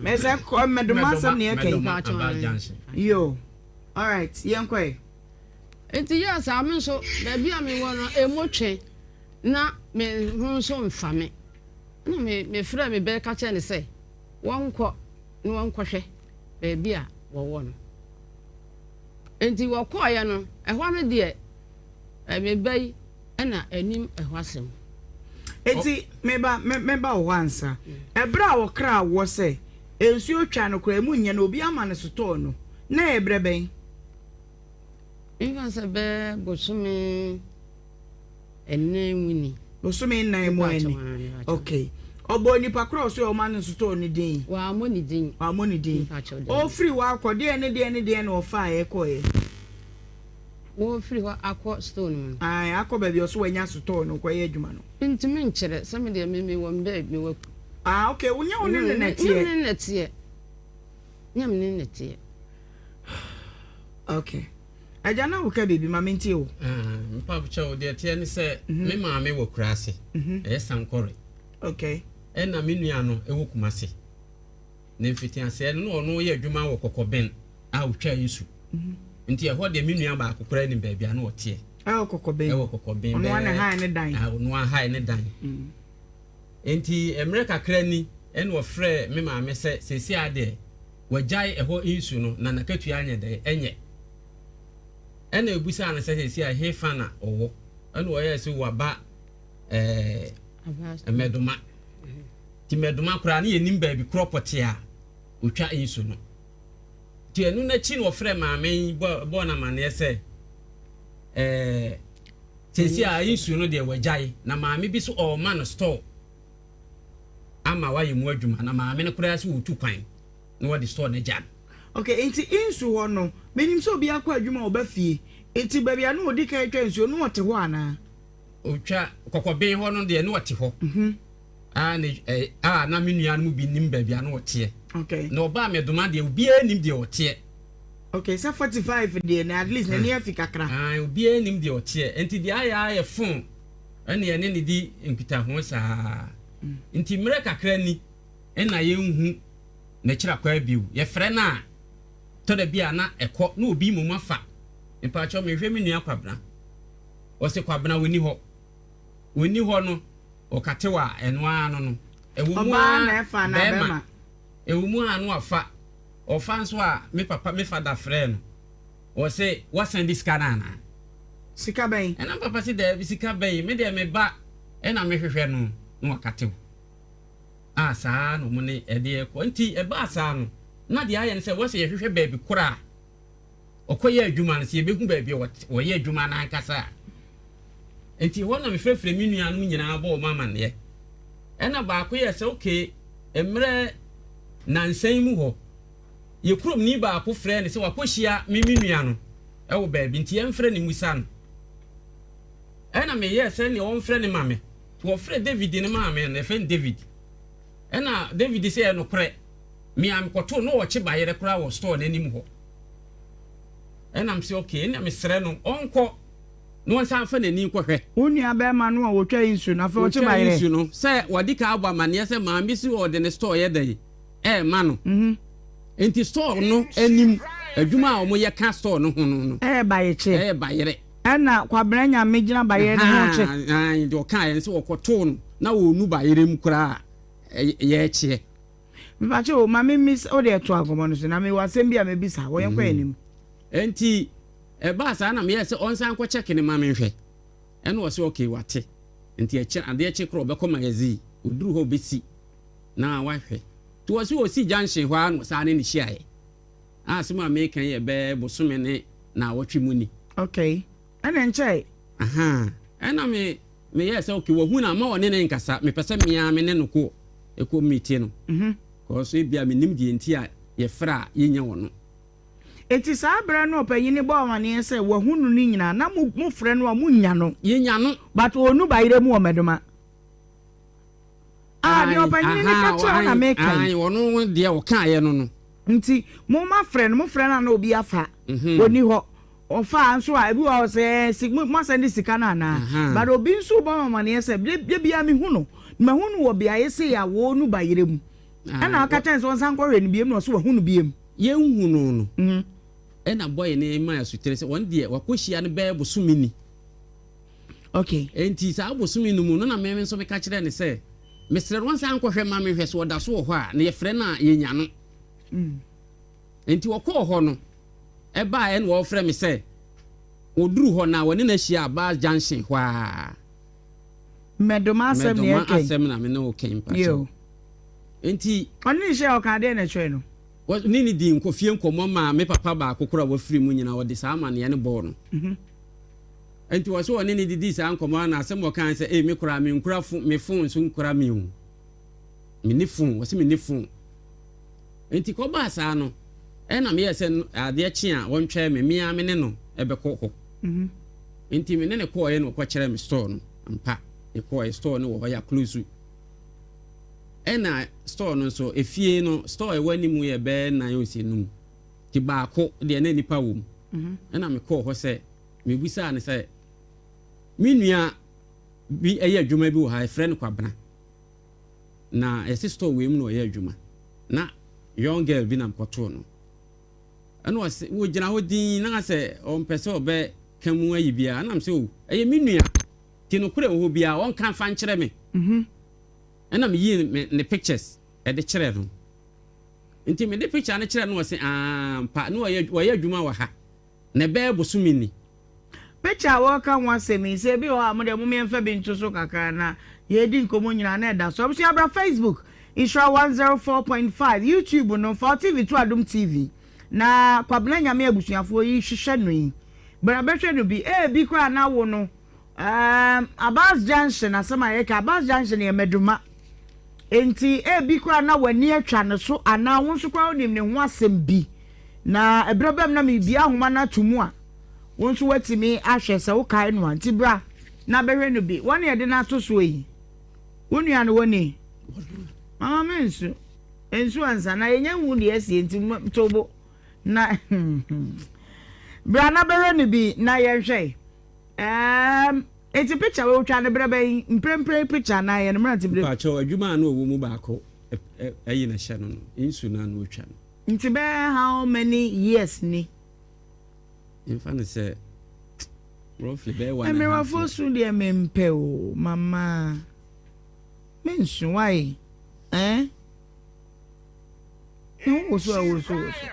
Mɛsɛ kɔ mɛdoma asɛm ne ɛka yi. Yo. All right, yɛn kɔ yi. Nti yɛ saa me nso baabi a mewɔ no emu twe na me ho nso mfa me. Na me mefrɛ me bɛ ka kyerɛ ne sɛ wɔnkɔ na wɔnkɔhwɛ baabi a wɔwɔ no. Enti wɔkɔeɛ no, ɛhɔ no deɛ, me ba yi na ɛnim ɛhɔ asɛm. Enti, me ba, mɛba wo hɔ ansa. Ɛberɛ a wɔkraa woɔ sɛ nsuo twa no koraa, emu nyɛ na obi ama no sotɔɔ no, na ɛyɛ berɛ bɛn? Memfa sɛ bɛyɛ bosome nnan mu ni. Bosome nnan mu ani. Okay. Ɔbɔɔ nipa korɔ ɔso ɔma no nsotɔɔ ne din. Wammɔ ne din. Wammɔ ne din. Ɔfiri hɔ akɔ deɛ ne deɛ ne deɛ na ɔfaeɛ kɔeɛ. Wɔfiri hɔ akɔ store no mu no. Ae, akɔ baabi ɔso wanya sotɔɔ no kɔyɛ adwuma no. Mentumi nkyerɛ sɛ me deɛ me mewɔ me baabi mewɔ. Ah okay, wo nyɛ wo ne no na ɛteɛ. Nyɛ me ne no na ɛteɛ. Nyɛ me ne no na ɛteɛ. Okay. Agya na woka biribi ma mentie wo. Ah, mpabokyɛw deɛ ɛteɛ ne sɛ mhm. me maame wɔ kuraase mhm. ɛyɛ sankɔre. Okay. Ɛna me nua no ɛwɔ kumase. Ne mfitiaseɛ no na ɔno yɛ adwuma wɔ kɔkɔbɛn a ɔtwa nsu. Mhm. Nti ɛhɔ deɛ me nua baako koraa nim baabi a na ɔteɛ. Ɛwɔ kɔkɔbɛn. Ɛwɔ kɔkɔbɛn. Ɔno ana hae ne dan. Ah, ɔno ahae ne dan. Mm. Nti mmerɛ kakra ni ɛna ɔfrɛ me maame sɛ seesei adeɛ Wagyae ɛhɔ nsu no na n'akatua nyɛ dɛn? Ɛnyɛ. Ɛna ebisaa no sɛ seesei a hefa na ɔwɔ? Ɛna ɔyɛɛ sɛ waba ɛɛ Mmɛdoma. Nti Mmɛdoma koraa ne yɛnim baabi korɔ pɔtee a ɔtwa nsu no. Nti ɛno n'akyi na ɔfrɛ maame yi bɔɔ no amanneɛ sɛ ɛɛ seesei a nsu no deɛ wagyae na maame bi so ɔrema no store. ama wayɛ mu adwuma na maame no koraa sɛ ɔretu kwan na wɔde store no agya no. Ok, nti nsu hɔ no, menim sɛ obi akɔ adwuma ɔba fie, nti baabi a na ɔdi kan twa nsuo no na ɔte hɔ anaa? Ɔtwa kɔkɔben hɔ no deɛ na ɔte hɔ. Mm-hmm. A ne ɛ a na me nua no mu bi nim baabi a na ɔteɛ. Okay. Na ɔbaa mɛdoma deɛ obiara nim deɛ ɔteɛ. Okay, sɛ 45 deɛ na at least n'ani afi kakra. Ah, obiara nim deɛ ɔteɛ. Nti deɛ ayɛ ayɛ phone. Ɛnna yɛne no di nkitaho saa. Nti mmerɛ kakra ni na yɛnhu n'akyiri akwaa bio. Yɛfrɛ no a, tɔ da bi a na ɛkɔ na obi mmom afa. Mpakyɛw mehwɛ me nua Kwabena. Ɔse Kwabena ɔnni hɔ. Ɔnni hɔ no, ɔkatew a ɛno ara no no. Ɛwɔ mu ara bɛrima. Ɛwɔ mu ara no wafa. Ɔfa nso a me papa me fada frɛɛ no. Ɔse wasan di sika no anaa? Sika bɛn? Ɛna papa se daabi sika bɛn, me deɛ me ba ɛna me hwehwɛ no na wakatew. A saa na ɔmo ne ɛde ɛkɔ. Nti ɛbaa saa no, na deɛ ayɛ ne sɛ wɔse yɛhwehwɛ baabi koro a ɔkɔyɛ adwuma no, sɛ yɛbɛhu baabi a ɔyɛ adwuma no ankasa a. Enti ɛhɔ na mefrɛfrɛ me nuanom nyinaa bɔɔ wɔn amanneɛ. Ɛna baako yɛɛ sɛ, okay, mmerɛ nnansa yi mu hɔ, yɛ kuromni baako frɛɛ no sɛ wakɔhyia me me nua no wɔ baabi, nti yɛmfrɛ no mmisa no. Ɛna meyɛɛ sɛ nea ɔmfrɛ no ma me. Nti wɔfrɛɛ David no maa me, na yɛfrɛ no David. Ɛna David sɛ ɛyɛ nokorɛ, me a mekɔtoo no ɔkye bayerɛ koraa wɔ store no anim hɔ. Ɛna mese okay, ɛna mesrɛ no ɔnkɔ na ɔnsan mfa n'ani nkɔhwɛ. Wo nua bɛrima no a ɔtwa nsu no, afei ɔkye Ɔtwa bayerɛ. nsu no, sɛ wadi kan abɔ amanneɛ sɛ maame si ɔde ne store yɛ dɛn ɛrema no. Nti store no anim, adwuma a wɔyɛ ka store no ho no no. Ɛyɛ bayekye. Ɛyɛ bayerɛ. Ɛna Kwabena Nyame gyina bayerɛ no ho kye. Ahaa, ae, deɛ ɔkaeɛ no sɛ wɔkɔtoo no na ɔrenu bayerɛ mu koraa a, yɛrekyeɛ. Mepakyɛ o, ma me mmisa, wo deɛ toa nkɔmmɔ no so, na mewɔ asɛm bi a mɛbisa wɔ, yɛnkɔ yɛn anim. Enti ɛbaa saa na meyɛɛ sɛ ɔnsan nkɔ check no ma menhwɛ. Ɛna ɔse okay wate. Nti ɛkyɛ adeɛ kye korɔ ɔbɛkɔ magazine, ɔduru hɔ ɔbɛsi na wahwɛ. Nti ɔse ɔsi junction hɔ ara na ɔsan ne no hyiaeɛ. A asɛm a meka yi yɛ bɛyɛ bosome ne naawɔtwe mu ni. Okay, ɛna ɛnkyɛe. Ahaa, ɛna me meyɛɛ sɛ okay wahu no a ma ɔne no nkasa, mepɛ sɛ me ara me ne no kɔ ɛkɔ meet no. Cause ebia mennim deɛ nti a yɛfrɛ a yɛnnya ɔno. Enti saa berɛ no ɔpanyin no bɔɔ amaneɛ sɛ wahu no no nyinaa na mo mofrɛ no a monnya no. Yɛnya no. But ɔnnu bayerɛ mu wɔ Mɛdoma. Ah, deɛ ɔpanyin no ka kyerɛ wo na meka yi. Ae, ɔno deɛ ɔkaeɛ no no. Nti mo mafrɛ no, mofrɛ no a na obi afa, ɔnni hɔ. Ɔfa nso a, ebi wɔ hɔ sɛ ɛɛ si mo asɛnde sika no anaa. But obi nso rebɔ me amaneɛ sɛ da biara mehu no, mahu no wɔ beaeɛ sei a wɔnu bayerɛ mu. Ɛna ɔka kyerɛ no sɛ ɔnsan nkɔhwɛ no biom na ɔse wahu no biom. Yɛnhu no no, ɛna boy no maa asutire sɛ ɔno deɛ wakɔhyia no bɛyɛ bosome ni. Okay. Enti saa bosome no mu no na me nso meka kyerɛɛ no sɛ mesrɛ no ɔnsan nkɔhwɛ ma menhwɛ sɛ ɔda so wɔ hɔ a, na yɛfrɛ no a yɛnya no. Enti ɔkɔɔ hɔ no, ɛbaeɛ na ɔrefrɛ me sɛ ɔduru hɔ na ɔne no ahyia Abas Junction hɔ ara. Mmɛdoma asɛm na Mmɛdoma yɛka yi. asɛm na me ne wo ka yi mpakyɛw. Yo. Enti. Ɔne no hyiae a ɔkaa deɛn na ɛkyerɛɛ no? Ɔne no dii nkɔ fie nkɔmmɔ maa me papa baako koraa a wafiri mu nyinaa ɔde saa amanneɛ no bɔɔ no. Enti ɔse ɔne no didii saa nkɔmmɔ no na asɛm a ɔkae ne sɛ, Ei me koraa menkura fon, me fon nso nkura me o. Menni fon, ɔse menni fon. Enti kɔbaa saa no, ɛna meyɛɛ sɛ adeɛ kye a ɔntwɛn me, me ara me ne no bɛkɔ hɔ. Enti me ne no kɔɔeɛ na ɔkɔkyerɛɛ me store no. Ampa, yɛkɔɔeɛ, store no wɔ hɔ, yɛakloosu. Ɛna store no nso, efie no, store a ɛwɔ anim yɛ bɛyɛ nan o sɛ num. Nti baako deɛ na nnipa wɔ mu. Ɛna mekɔɔ hɔ sɛ, mebisaa no sɛ, me nua bi yɛ adwuma bi wɔ ha, yɛfrɛ no Kwabena. Na yɛse store wei mu na ɔyɛ adwuma. Na young girl bi na mekɔtoo no. Ɛna ɔse, wɔgyina hɔ dinn na asɛ ɔmpɛ sɛ ɔbɛka mu ayi biara. Ɛna mese, oh, ɛyɛ me nua. Nti nokorɛ wɔ hɔ biara ɔnka mfa nkyerɛ me. Ɛna meyii me ne pictures de kyerɛɛ no. Nti mede picture no kyerɛɛ no ɔse ampa na ɔyɛ ɔyɛ adwuma wɔ ha na ɛbɛyɛ bosome ni. Picture a wɔreka ho asɛm yi, sɛ ebi wɔ hɔ a, mo deɛ mom yɛmfa bi nto so kakra na yɛredi nkɔmmɔ nyinaa na ɛda so. Abusua bra Facebook, Nhyira 104.5, YouTube no, fa wo TV to Adom TV na Kwabena Nyame abusuafoɔ yi hwehwɛ no yi. Bra bɛhwɛ no bi. Ebi koraa na wo no Erm Abas junction asɛm a yɛka Abas junction yɛ Medoma enti ebi koraa na w'ani atwa ne so anaa wo nso koraa wonim ne ho asɛm bi na ɛberɛ bɛm na mebia ahoma no ato mu a wo nso woatumi ahwɛ sɛ wokae no a nti bra na bɛhwɛ no bi wɔne yɛde no ato soɔ yi wo nua no wɔni mama me nsu nsu ansa na yɛnya nhu deɛ asie nti tobo na bra na bɛhwɛ no bi na yɛnhwɛ. Erm enti picture wei wotwaa no berɛ bɛn? Mprempren picture anaa ɛyɛ ne mmerante berɛ mu? Mpakyɛw adwuma a na ɔwɔ mu baako ayi na ɛhyɛ no no, nsu no a na ɔtwa no. Nti bɛyɛ how many years ni? Memfa no sɛ roughly bɛyɛ one and a half Mmerewafoɔ year. su deɛ mempɛ o mama mensu why eh? Ne ho woso a woso woso.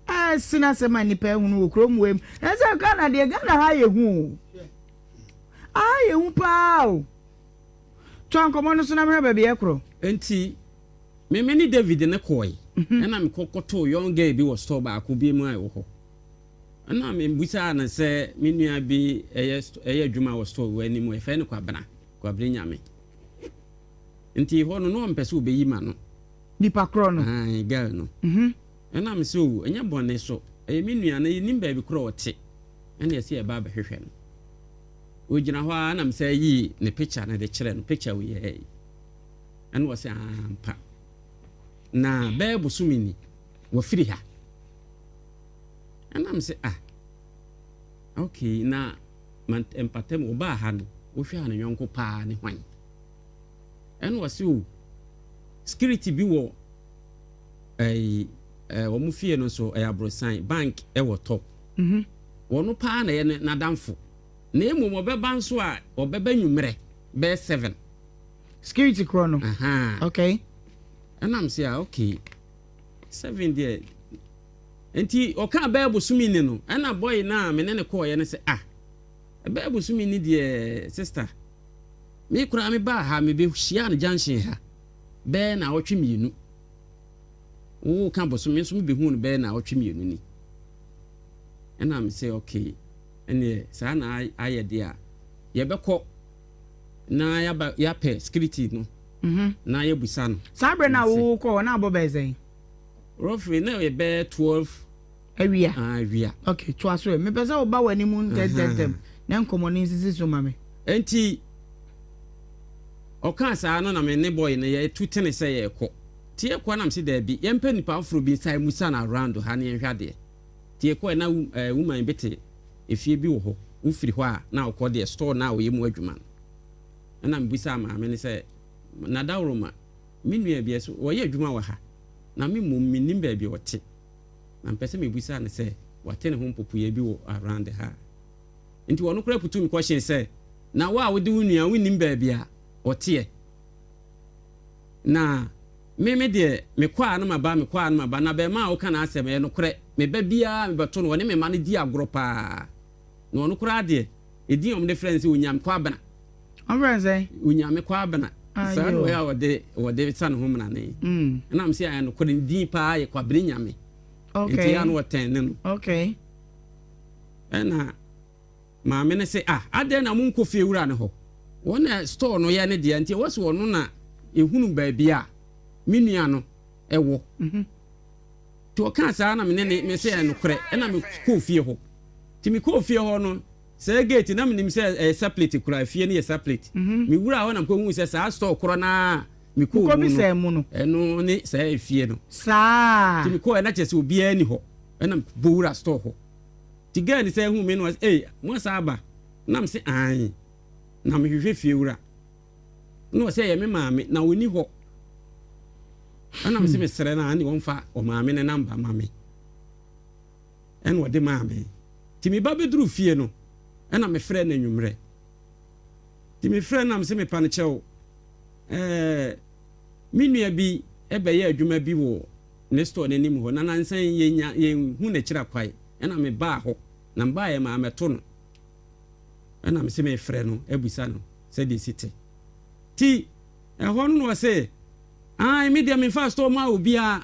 Ɛsen asɛm a nnipa ahunu wɔ kurom wei mu. Ɛsɛ Ghana deɛ Ghana ha yɛ hu o. Aha yɛ hu paa o. Toa nkɔmmɔ no so na mehwɛ baabi ɛkorɔ. Enti me me ne David ne kɔe. Ɛna mekɔ kɔtoo young girl bi wɔ store baako bi mu a ɛwɔ hɔ. Ɛna mebisaa no sɛ me nua bi ɛyɛ ɛyɛ adwuma wɔ store wɔ anim, yɛfrɛ no Kwabena, Kwabena Nyame. Nti hɔ no na ɔmpɛ sɛ ɔbɛyi ma no. Nipa korɔ no? Ae, girl no. Ɛna me sɛ o, ɛnyɛ bɔne so, ɛyɛ me nua na yɛnnim baabi korɔ ɔte, ɛna yɛsɛ yɛba abɛhwehwɛ no. Ɔgyina hɔ ara na me sɛ yii ne picture no de kyerɛ no, picture wei ɛɛ. Ɛna ɔsɛ ampa. Na bɛyɛ bosome ni, wafiri ha. Ɛna me sɛ ah, okay, na mpatam ɔbaa ha no, wohwɛ a ne yɔnko paa ne hwan? Ɛna ɔse o, security bi wɔ ɛyi ɛɛ wɔn fie no so ɛyɛ aborosan bank ɛwɔ top. Mm-hmm. Wɔn paa na ɛyɛ n'adamfo. Na mmom ɔbɛba nso a ɔbɛba nwummerɛ bɛyɛ seven. Security korɔ no. Aha. Okay. Ɛna m sɛ ah okay seven deɛ nti ɔka bɛyɛ bosome ni no ɛna boy no a me ne ne kɔɔyɛ no sɛ ah ɛbɛyɛ bosome ni deɛ sister. Me koraa me baa ha, me bɛ hyiaa no junction ha bɛyɛ naawɔtwe mienu. Wo ka bosome, me nso me bɛ huu no bɛyɛ naawɔtwe mienu ni. Ɛna me sɛ okay, ɛneɛ saa na ayɛ deɛ a, yɛbɛkɔ na yaba yɛapɛ security no mhm. na yɛbusa no. Saa berɛ no a wokɔ hɔ na abɔ bɛyɛ sɛn? Roughly na yɛ bɛyɛ 12 Awia. Ah, awia. Okay, toa so ɛ. Mepɛ sɛ woba w'anim ntɛntɛntɛm na nkɔmmɔ no nsisi so ma me. Enti ɔkaa saa no na me ne boy no yɛtu tene sɛ yɛrekɔ. Nti yɛkɔ a na mese daabi, yɛmpɛ nipa foforɔ bi nsan mmusa no around ha na yɛnhwɛ adeɛ. Nti yɛkɔɛ na eh, woman bi te efie bi wɔ hɔ, wofiri hɔ a na wokɔ deɛ store no a ɔyɛ mu adwuma no. Ɛna mebisaa maame no sɛ, Nadaworoma, me nua bi ɛso ɔyɛ adwuma wɔ ha, na me mmom mennim baabi a ɔte. Na mepɛ sɛ mebisa no sɛ wate ne ho mpopoeɛ bi wɔ around ha a. Nti ɔno koraa putuu me question sɛ, na wo a wode wo nua wonnim baabi a ɔteɛ? Na me me deɛ mekɔ a na maba, mekɔ a na maba, na abarimaa a woka n'asɛm ɛyɛ nokorɛ, me ba biara mebɛto no, ɔne me mma no di agorɔ paa. Na ɔno koraa deɛ, edin a wɔde frɛ no sɛ Onyame Kwabena. Wɔfrɛ no sɛn? Onyame Kwabena. Saa na ɔyɛ a wɔde wɔde sa ne ho mmarane. Mm. Ɛna mo sɛ ayɛ nokorɛ ne din paa yɛ Kwabena Nyame. Okay. Nti yɛ ano wɔtɛn ne no. Okay. Ɛna maame no sɛ ah adɛn na monkɔ fie wura no hɔ. Wɔn na store no yɛ ne deɛ nti ɛwɔ sɛ ɔno na ehunu baabi a me nua no ɛwɔ. Mm -hmm. Nti ɔkaa saa na me ne ne me sɛ ɛyɛ nokorɛ ɛna me kɔɔ fie hɔ. Nti me kɔɔ fie hɔ no saa gate na menim sɛ ɛyɛ saplit koraa fie no yɛ saplit. Me wuraa hɔ na mekɔ huu sɛ saa store korɔ no ara me kɔɔ mu no ɛno ne saa efie no. Saa. Nti me kɔɔ na kyerɛ sɛ obiara ni hɔ ɛna me bɔ wura store hɔ. Nti girl no sɛ hu me no ɔsɛ ei mo asa aba na me se aane na mehwehwɛ fie wura. Na ɔsɛ ɛyɛ me maame na ɔni hɔ. Ɛna mese mesrɛ no a ɛne ɔmfa ɔmaame no namba ma me. Ɛna ɔde maa me. Nti me ba bɛduru fie no, ɛna mefrɛ no anwummerɛ. Nti mefrɛ no na mese mepa no kyɛw. Ɛɛ, me nua bi bɛyɛ adwuma bi wɔ ne store no anim hɔ na nansa yi yɛnya yɛnhu n'akyira kwae. Ɛna mebaa hɔ na mebaeɛ maa mɛto no. Ɛna mese mefrɛ no abisa no sɛdeɛ ɛsi te. Nti ɛhɔ no na ɔse, ae me deɛ memfaa store maa obiara.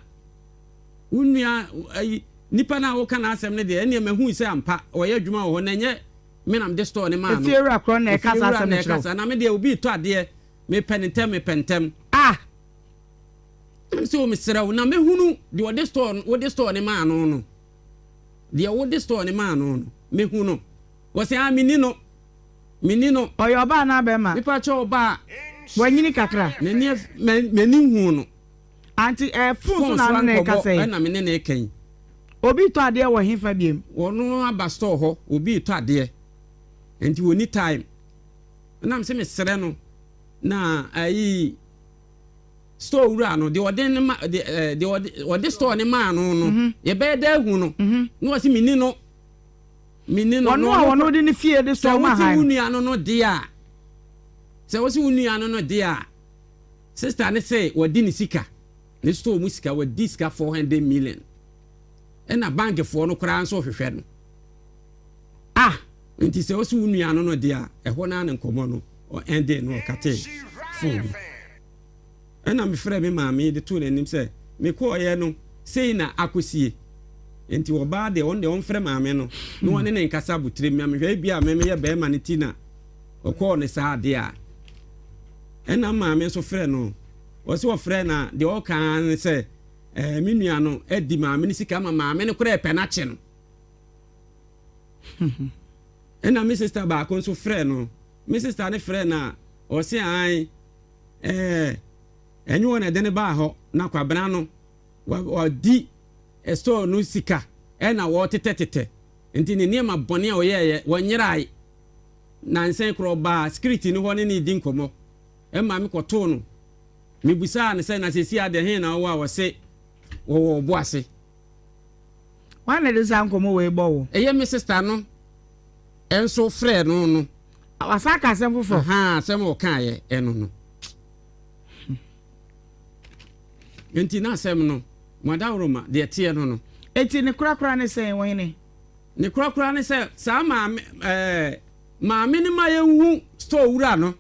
Wo nua ayi, nipa no a woka n'asɛm no deɛ, ɛnneɛ mahu sɛ ampa ɔyɛ adwuma wɔ hɔ na ɛnyɛ me na mede store no maa no. Efiewura korɔ na ɛka saa asɛm no kyerɛ wo. Na me deɛ obi retɔ adeɛ, mepɛ no ntɛm, mepɛ ntɛm. Ah! Ɛna mese o mesrɛ wo, na mɛhunu deɛ ɔde store no, wode store no maa no no. Deɛ wode store no maa no no, mɛhu no. Wɔse ah menni no, menni no. Ɔyɛ ɔbaa anaa bɛrima? Mepa kyɛw ɔbaa. Wanyini kakra? N'ani af, m'ani nhuu no. Aunty ɛɛ phone so na ne ne rekasa yi? Phone so ankɔbɔ ɛna me ne no reka yi. Obi retɔ adeɛ wɔ hefa biem? Ɔno aba store hɔ, obi retɔ adeɛ nti ɔnni time. Ɛna mese mesrɛ no na ayi store wura no deɛ ɔde ne ma deɛ ɛɛ deɛ ɔde ɔde store ne maa no no mhm. yɛbɛyɛ dɛ ahu no mhm. na ɔse menni no menni no. Ɔno a ɔno de ne fie de store ma han. Sɛ wosi wo nua no no deɛ a sɛ wosi wo nua no no deɛ a. Sister no se wadi ne sika, ne store mu sika, wadi sika 400 million. Ɛna bank foɔ no koraa nso hwehwɛ no. Ah! Nti sɛ ɔsi wo nua no no deɛ a, ɛhɔ naa ne nkɔmmɔ no, ɔ ɛnde no ɔkatee phone no. Ɛna mefrɛ me maame de too n'anim sɛ, mekɔɔyɛ no, Sei na akosie. Enti ɔbaa deɛ, ɔno deɛ ɔmfrɛ maame no na ɔne no nkasa abotirem. Na mehwɛ ebia me meyɛ barima no ti na ɔkɔɔ no saa adeɛ a. Ɛna maame nso frɛ no. Ɔse ɔfrɛ no a, deɛ ɔka ara ne sɛ, ɛɛ me nua no adi maame no sika ma maame no koraa repɛ no akye no. Ɛna me sista baako nso frɛ no. Me sista no frɛ no a, ɔse ae, ɛɛ ɛnyɛ wɔn na ɛde no baa hɔ na Kwabena no wadi store no sika ɛna wɔtetɛtetɛ nti ne nneɛma bɔne a ɔyɛeɛ wɔnyerae. Nansa yi koraa ɔbaa security no hɔ ne no redi nkɔmmɔ ɛma me kɔtoo no. Mebisaa no sɛ na seesei adeɛ he na ɔwɔ a ɔse wɔwɔ ɔbo ase. Hwan na ɛde saa nkɔmmɔ wei bɔ wo? Ɛyɛ me sister no nso frɛɛ no no. Wasan aka asɛm foforɔ? Ahaa, asɛm a ɔkaeɛ ɛno no. Enti n'asɛm no, mo adaworoma, deɛ ɛteɛ no no. Enti ne korakora ne sɛn, ɔhene? Ne korakora ne sɛ, saa maame, ɛɛ, maame no ma yɛnhu store wura no.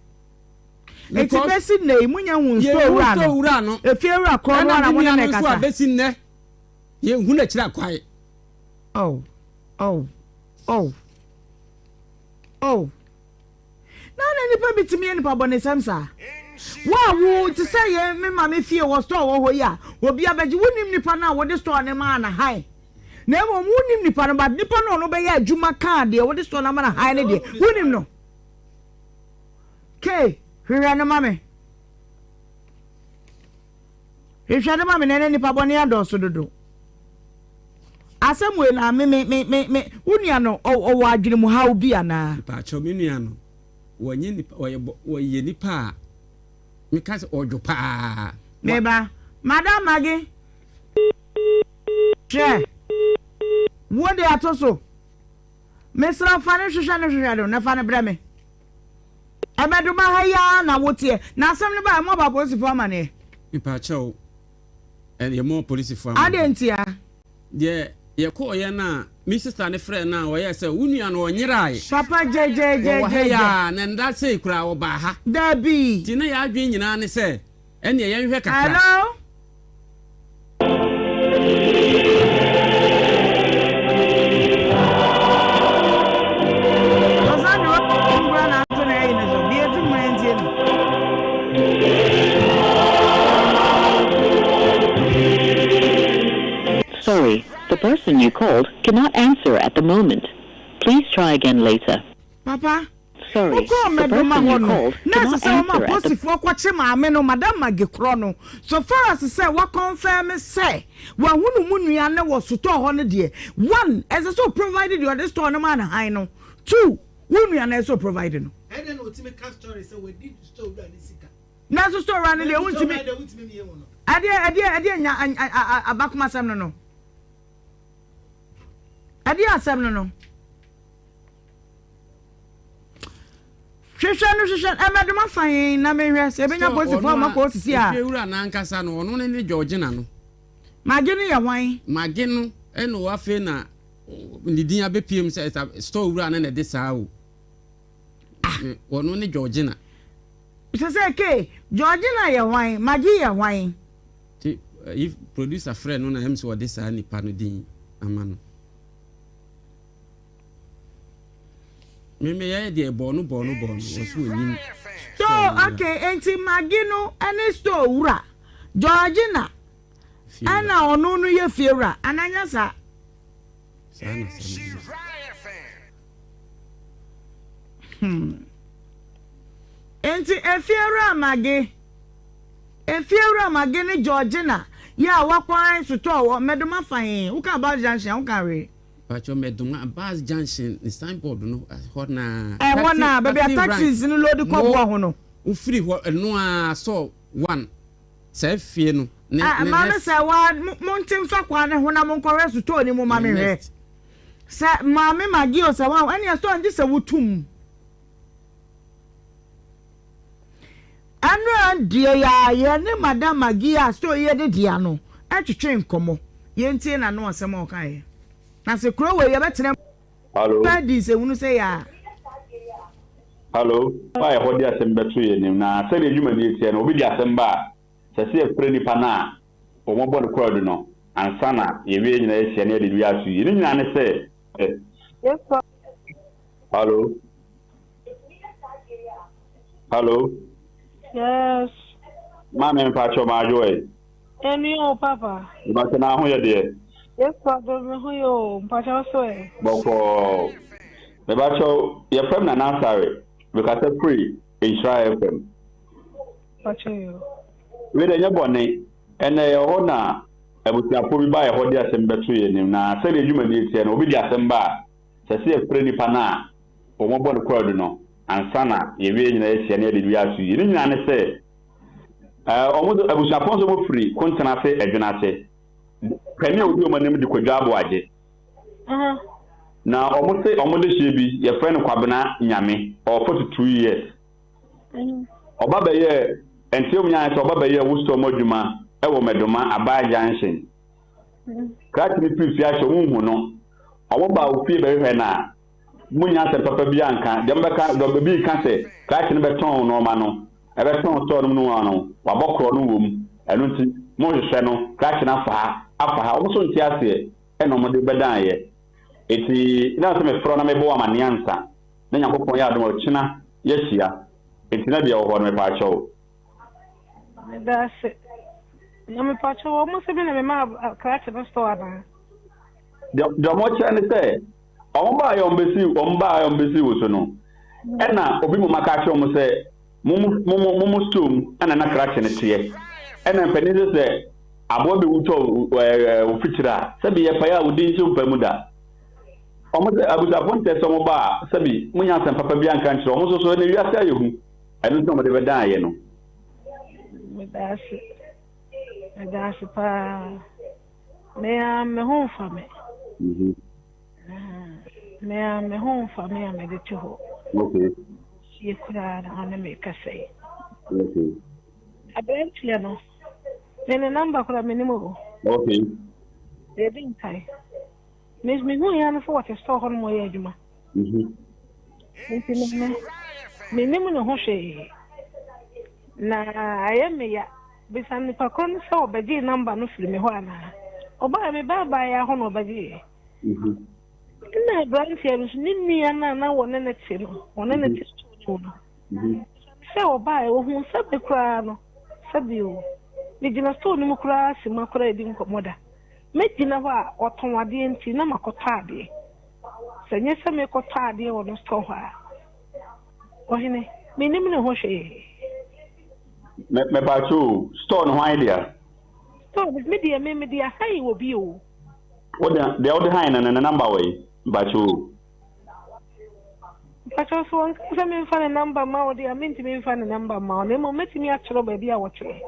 Enti bɛsi nnɛ yi, monya hu store wura no? Yɛnhu store wura no. Efie wura korɔ no ara na mo ne no rekasa? Ɛna me nua no nso a bɛsi nnɛ, yɛnhu n'akyiri akwae. Oh, oh, oh, oh. Na na nipa bi tumi yɛ nipa bɔnesɛm saa. Wo a wo te sɛ yɛn me maame fie wɔ store wɔ hɔ yi a obi abɛgye wonim nipa no a wode store no maa no han. Na mmom wonim nipa no but nipa no ɔno bɛyɛ adwuma kaa deɛ wode store no ama no han no deɛ wonim no. Kay, hwehwɛ no ma me. Hwehwɛ no ma me na ɛnɛ nipa bɔne adɔɔso dodo. Asɛm wei na me me me me me wo nua no ɔwɔ adwene mu haw bi anaa? Mpakyɛw me nua no wɔnyɛ nipa ɔyɛ bɔ ɔyɛ nipa a meka sɛ ɔdwo paa. Me ba madam Maggie hwɛ wo de ato so mesrɛ fa no hwehwɛ no hwehwɛ no na fa no brɛ me ɛbɛdoma ha yi ara na woteɛ na asɛm no ba ɛmo aba apolisifoɔ amaneɛ. Mpakyɛw Yɛmmɔɔ polisifo amanneɛ. Adɛn ntia? Deɛ yɛkɔeɛ no a, me sista no frɛɛ no a, ɔyɛɛ sɛ, Wo nua no, ɔnyeraeɛ. Papa gyɛgyɛgyɛgyɛgyɛ. Wɔwɔ ha yi ara, na nnda sei koraa ɔbaa ha. Dabi. Nti na yɛn adwene nyinaa ne sɛ, ɛnneɛ yɛnhwɛ kakra. Hello? Ɔsan de nkura na ato na ɛyi ne so. Bie tu mu ntie no. Sorry, the person you called cannot answer at the moment. Please try again later. Papa, Sorry, wokɔɔ the Mɛdoma person hɔ you no, called na ɛsɛ cannot sɛ wɔma answer at the. aposifoɔ kɔkye maame no, Madam Maggie korɔ no. So far as sɛ wɔakɔnfɛme sɛ wahunu mo nua no wɔ sotɔɔ hɔ no deɛ, one, ɛsɛ sɛ ɔprovide deɛ ɔde store no maa no hann no, two, wo nua no ɛsɛ sɛ ɔprovide no. Ɛdɛn na ɔtumi ka story sɛ wadi store wura ne sika. Nanso store wura no deɛ wontumi. Ɛdeɛ ɛdeɛ ɛdeɛ nya abakoma asɛm no no. Ɛdeɛ asɛm no no. Hwehwɛ no hwehwɛ ɛmɛdoma fa yɛn na mehwɛ sɛ ebenya polisifoɔ ama kɔ osisi a. Efie wura n'ankasa no ɔno ne ne Georgina no. Magye no yɛ hwan? Magye no ɛna afei na ne din abɛpiem sɛ store wura no na ɛde saa o. Ah. Ɔno ne Georgina. Sɛ sɛ ke Georgina yɛ hwan? Maggie yɛ hwan? Ti yi producer frɛ no na ɛm sɛ ɔde saa nipa no din ama no. Me me yɛ deɛ bɔɔ no bɔɔ no bɔɔ no wɔso onim. Store okay enti Maggie no ɛne store wura Georgina ɛna ɔno no yɛ fie wura anaa nyɛ saa? Saa na asɛm no yɛ. Hmm. Enti Efiewura Mage, Efiewura Mage ne Georgina yɛ a wakwan sotɔɔ wɔ Mɛdoma fa he? Woka Bus Junction a, woka wee? Pacho Mɛdoma Bus Junction ne signboard no hɔ naa. Ɛhɔ naa, baabi a taxis no loadi kɔ boɔ ho no. Wofiri hɔ ɛno ara sɔ one saa fie no ne ne next. Maame sɛ waa monte mfa kwan no ho na monkɔhwɛ sotɔɔ no mu ma menhwɛ. Sɛ maame Maggie o sɛ wahu ɛneɛ store no gye sɛ wotum. Ɛno deɛ yɛ a yɛne madam Maggie a store yi yɛ de dea no ɛtwetwe nkɔmmɔ. Yɛntie n'ano asɛm a ɔkaeɛ. Na sɛ kuro wei yɛbɛtena mu Hallo. adi nsɛhunu sɛ yɛ a. Hallo. Fa a ɛhɔ de asɛm bɛto yɛn anim, na sɛdeɛ dwumadie teɛ no, obi de asɛm ba a, ɛsɛ sɛ yɛfrɛ nipa no a wɔabɔ no kwaadu no. ansa na yɛwie nyinaa ahyia na yɛde wiase yi. Ne nyinaa ne sɛ. Hello. Hello. Yes. Maame mpakyɛ maadwo ɛ. Ɛni o papa. Mpakyɛ na ho yɛ deɛ. Yes papa me ho yɛ o mpakyɛ so ɛ. Bɔkɔɔ. Mebakyɛ yɛfrɛ me Nana Asare. Mekasa firi Nhyira FM. Mpakyɛ yo. Wei deɛ ɛnyɛ bɔne. Ɛnɛ yɛwɔ hɔ na abusuafoɔ bi ba yɛ hɔ de asɛm bɛto yɛn anim na sɛdeɛ dwumadie teɛ no obi de asɛm ba a sɛ sɛ yɛfrɛ nipa no a wɔbɔ no kwaadu no ansa na yɛwie nyinaa ahyia na yɛde bi ato yie. Ne nyinaa ne sɛ wɔn abusuafoɔ nso wɔfiri Kontena ase Adwene ase. Panin a ɔdi wɔn anim de Kwadwo Aboagye. Na wɔn se wɔn de hyeɛ bi yɛfrɛ no Kwabena Nyame ɔwɔ 42 years. Ɔba bɛyɛɛ nteɛ mu nyaa sɛ ɔba bɛyɛɛ wosɔ mu adwuma wɔ Mɛdoma Abaa Junction. Krakye no firi fie ahyɛ wɔn nhu no. Wɔn baa ofie bɛhwehwɛ no a, wɔnnya asɛm papa bi anka. Deɛ wɔbɛka, deɛ obi reka sɛ krakye no bɛtɔn nneɛma no, ɛbɛtɔn store no mu nneɛma no, wabɔ korɔ no wɔ mu. Ɛno nti, monhwehwɛ no, krakye no afa ha, afa ha. Wɔn nso nte aseɛ, ɛna wɔde bɛdaeɛ. Enti, na sɛ mefrɛ wo na mebɔ wo amanneɛ ansa. Na Nyankopɔn yɛ adom a ɔkyena yɛahyia. Enti na deɛ ɛwɔ hɔ no mepaakyɛw. Medaase. Na mepaakyɛw wɔn se me na mema krakye no store anaa? Deɛ deɛ wɔn kyerɛ ne sɛ wɔn baayɛ wɔn bɛsi wɔn baayɛ wɔn bɛsi wo so no ɛna obi mo maka akyerɛ wɔn sɛ mo mo mo mo store mu ɛna na krakye no teɛ ɛna mpanin sɛ sɛ aboa bi wutɔ ɛɛ ofikyire a sɛbi yɛ pae a odi nso mpa mu da. Wɔn sɛ abusuafo ntɛ sɛ wɔn ba a, sɛbi monnya asɛm papa biara nka nkyerɛ wɔn nso so ɛnɛ wiase ayɛ hu, ɛno nti na wɔde bɛdan yɛ no. Meda ase. Meda ase paa. Me ara me ho mfa me. Mhm. Me ara me ho mfa me a mede te hɔ. Okay. Fie koraa na ɔne me kasa yi. Okay. Aberanteɛ no, me ne namba koraa menim o. Okay. Ebi nkae. Me mehui ara ne sɛ wɔte store hɔ nom wɔyɛ adwuma. Nti me me menim ne ho hwee. Na ɛyɛ me ya. Bisa nipa korɔ no sɛ ɔbɛgyee namba no firi me hɔ anaa. Ɔbaa me baa baa yɛ ahɔ na ɔbɛgyeeɛ. Ɛna aberanteɛ no nso ne nua no a na wɔne no te no wɔne no te store no mu no. Sɛ ɔbaeɛ, ɔhuu sɛ me koraa no, sɛbi o, megyina store no mu koraa simma koraa redi nkɔmmɔ da. Mɛgyina hɔ a, ɔtɔn adeɛ nti na makɔtɔ adeɛ. Sɛ nyɛ sɛ merekɔtɔ adeɛ wɔ no store hɔ a, ɔhene, mennim ne ho hwee. Me, mepaakyɛw o, store no hwan dea? Store no, me deɛ, me, mede ahan wɔ bi o. Wo de, deɛ wode han no no, ne number wɔ yi? Mepaakyɛw o. Mpakyɛw sɛ wɔnka sɛ memfa ne number mma wo de a, mentumi mfa ne number mma wo na mmom mɛtumi akyerɛ wo baabi a wɔteɛ.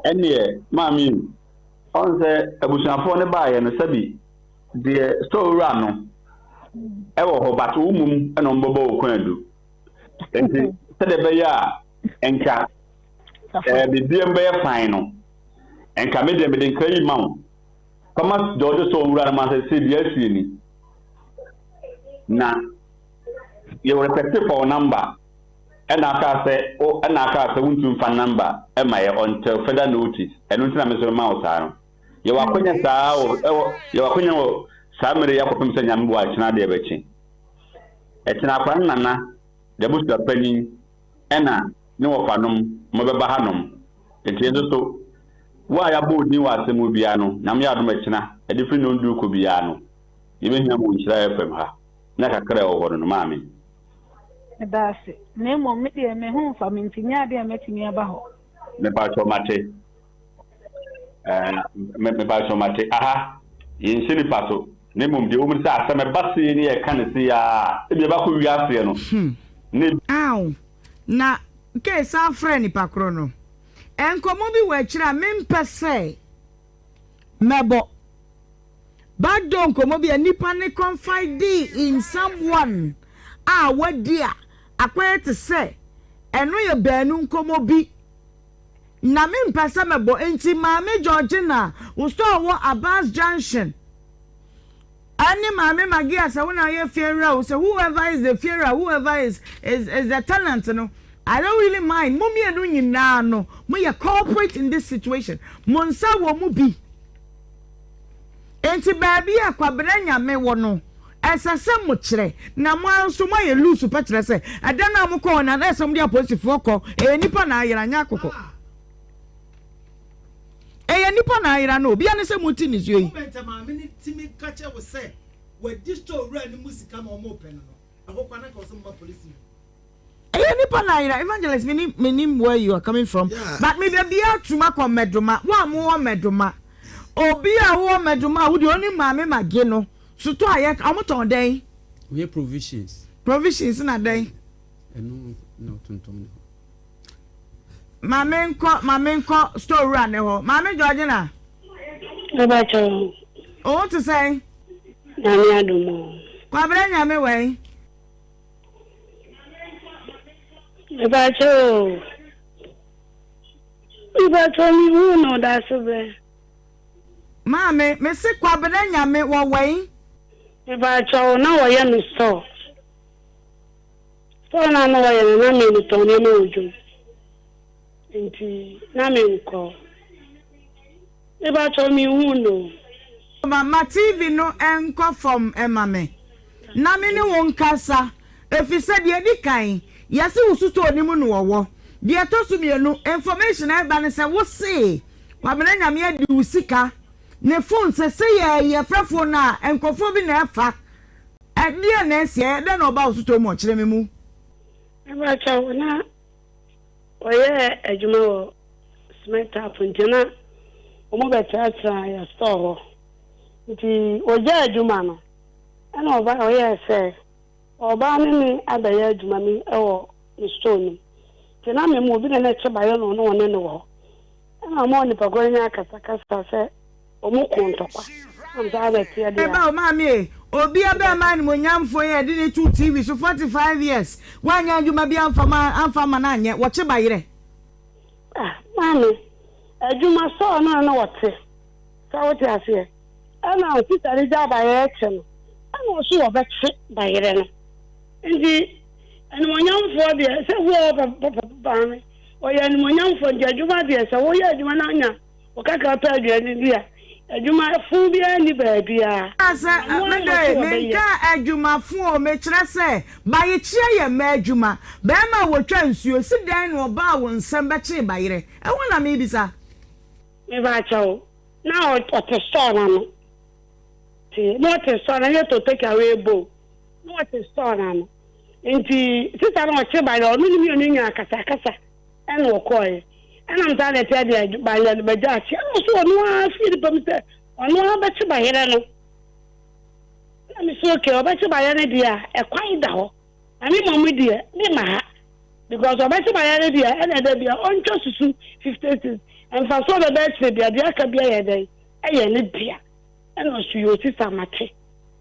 Ɛnneɛ maame ɔn sɛ abusuafoɔ no baeɛ no sɛbi deɛ store wura no ɛwɔ hɔ but wo mmom ɛna wɔn bɛbɔ wo kwan adu nti sɛdeɛ ɛbɛyɛ a nka ɛɛ biribiara bɛyɛ fan no nka me deɛ mede nkra yi ma wo kɔma deɛ ɔde store wura no ma sɛ sɛ deɛ asie ni Na yɛ request for wo number ɛna aka sɛ o ɛna aka sɛ wontumi nfa number ɛma yɛ until further notice ɛno nti na me nso mema wo saa no yɛwɔ akonya saa wɔ ɛwɔ yɛwɔ akonya wɔ saa mmere yi akɔpem sɛ nyame boa ɛkyena adeɛ bɛkye ɛkyena akora no nana dabusua panyin ɛna ne wɔfanom mobɛba hanom nti yɛn nso so wo a yɛabɔ odin wɔ asɛm mu biara no nyame yɛ adom ɛkyena ɛde firi nondu kɔ biara no Yɛbɛhia mo Nhyira FM ha na kakra a ɛwɔ hɔ no no maame. Meda ase. Na mmom me deɛ me ho mfa me nti nyɛ adeɛ a mɛtumi aba hɔ. Mepakyɛw mate. Ɛɛ me mepakyɛw mate. Aha yɛnhyɛ nipa so. Na mmom deɛ ɛwɔ mu ne sɛ asɛm ɛba sei ne yɛka no sei ara a, ebia ɛbɛkɔ wiaseɛ no na. Ao, na Kay san frɛɛ nipa korɔ no. Nkɔmmɔ bi wɔ akyire a mempɛ sɛ mɛbɔ. Backdoor nkɔmmɔ bi a nipa no confidee in someone a wadi a akɔyɛ te sɛ ɛno yɛ baanu nkɔmmɔ bi na mempɛ sɛ mɛbɔ nti Maame Georgina wo store wɔ Abbas Junction ɛne Maame Magia sɛ wo na woyɛ fiewura o sɛ whoever is the fiewura whoever is is is the tenant no I don't really mind mo mmienu nyinaa no moyɛ culprit in this situation mo nsa wɔ mu bi. Enti baabi a Kwabena Nyame wɔ no, ɛsɛ sɛ mokyerɛ. Na mo ara nso moayɛ loose pɛ kyerɛ sɛ, ɛda no a mokɔ hɔ no, na ɛsɛ sɛ mode apolisifoɔ kɔ. Ɛyɛ nnipa na ayera, nyɛ akokɔ. Ɛyɛ nnipa na ayera no. Obiara ne sɛ mote nisuo yi. Moment a maame no tumi ka kyerɛ wo sɛ wadi store wura no mu sika ma wɔrepɛ no no, ɛhɔ koraa na anka ɔsɛ moma polisi no. Ɛyɛ nipa na ayera evangelist me nim me nim where you are coming from yeah. but me bɛ bia tuma kɔ mɛdoma wo a mo wɔ mɛdoma obi a wɔ mɛdoma a wo deɛ ɔne maame ma gye no sotɔ a yɛ ɔmo tɔn dɛn. Oyɛ provisions. Provisions na dɛn. Ɛno na ɔtontɔn ne hɔ. Maame nkɔ maame nkɔ store wura ne hɔ maame Georgina. Ɛbɛkyɛ o. Owó te sɛn. Nyame adom o. Kwabena nyame wɛn. Mepakyɛ o. Mepakyɛ mi hu no daase brɛ. Maame, me se Kwabena Nyame wɔ wɛn? Mepakyɛ o, na wɔyɛ me store. Store no a na wɔyɛ no na me metɔn nneɛma wɔ dwom. Nti na me nkɔ. Mepakyɛw minhuu no o. Ma ma TV no nkɔ fam ma me na me ne wo nkasa, efisɛ deɛ edi kan, yɛse wo sotɔɔ no mu na wɔwɔ. Deɛ ɛtɔ so mmienu, information a ɛba ne sɛ wose Kwabena Nyame adi wo sika, ne phone sese yɛ yɛfrɛ phone no a nkurɔfoɔ bi na ɛfa. Ɛdeɛn na asi? Ɛyɛ dɛn na ɔbaa wo sotɔɔ mu? Ɔkyerɛ me mu. Mepakyɛw, na Ɔyɛɛ adwuma wɔ cement tap nti na wɔbɛtenatena yɛn store hɔ. Nti ɔgyaa adwuma no ɛna ɔba ɔyɛɛ sɛ ɔbaa ne me abɛyɛ adwuma mi wɔ ne store no mu. Nti na me mu obi na na ɛkyɛ bayɛ no ɔne ɔne no wɔ hɔ. Ɛna ɔma onipa korɔ no nya akasakasa sɛ Ɔmo ko ntɔkwa. Nam saa na ɛteɛ deɛ a. Meba o maame e, obi abɛɛma animuonyamfoɔ yi a yɛde no too TV so 45 years wanyɛ adwuma bi amfa ma amfa amma no anyɛ, wɔkye ba yerɛ. Ah maame, adwuma sɔɔ no a na ɔte, sɛ wote aseɛ, ɛna sista no gyaa bayerɛ kye no, ɛna ɔso ɔbɛkye bayerɛ no, nti animuonyamfoɔ deɛ sɛ wo a papa maame, ɔyɛ animuonyamfoɔ nti adwuma deɛ sɛ woyɛ adwuma na anya Wo kakra pɛ aduane di a, adwuma fo biara nni baabiara. Sɛ me de, menkaa adwuma fo o, mekyerɛ sɛ, bayekyeɛ yɛ mmaa adwuma. Barima a wɔtwa nsuo, si dɛn na ɔbaa wo nsam bɛkyee bayerɛ? Ɛho na merebisa. Mepakyɛw, na ɔte store no ano. Nti, na ɔte store no ano, ɛnyɛ to take away bowl. Na ɔte store no ano. Nti, sista no ɔkye bayerɛ, ɔno ne mmienu nyaa akasakasa. Ɛna ɔkɔɔeɛ. Ɛna me saa na ɛteɛ deɛ bayerɛ no bɛgya akye. Ɛna ɔso ɔno ara fie nipa mu sɛ ɔno ara bɛkye bayerɛ no. Ɛna me so okay ɔbɛkye bayerɛ no deɛ a ɛkwan da hɔ. Na me mmom deɛ me ma ha because ɔbɛkye bayerɛ no deɛ ɛna ɛda bia ɔntwa susu 56 mfasoɔ bɛbɛ akyire bia deɛ aka bia yɛ dɛn ɛyɛ ne dea. Ɛna ɔso yɛ osisa mate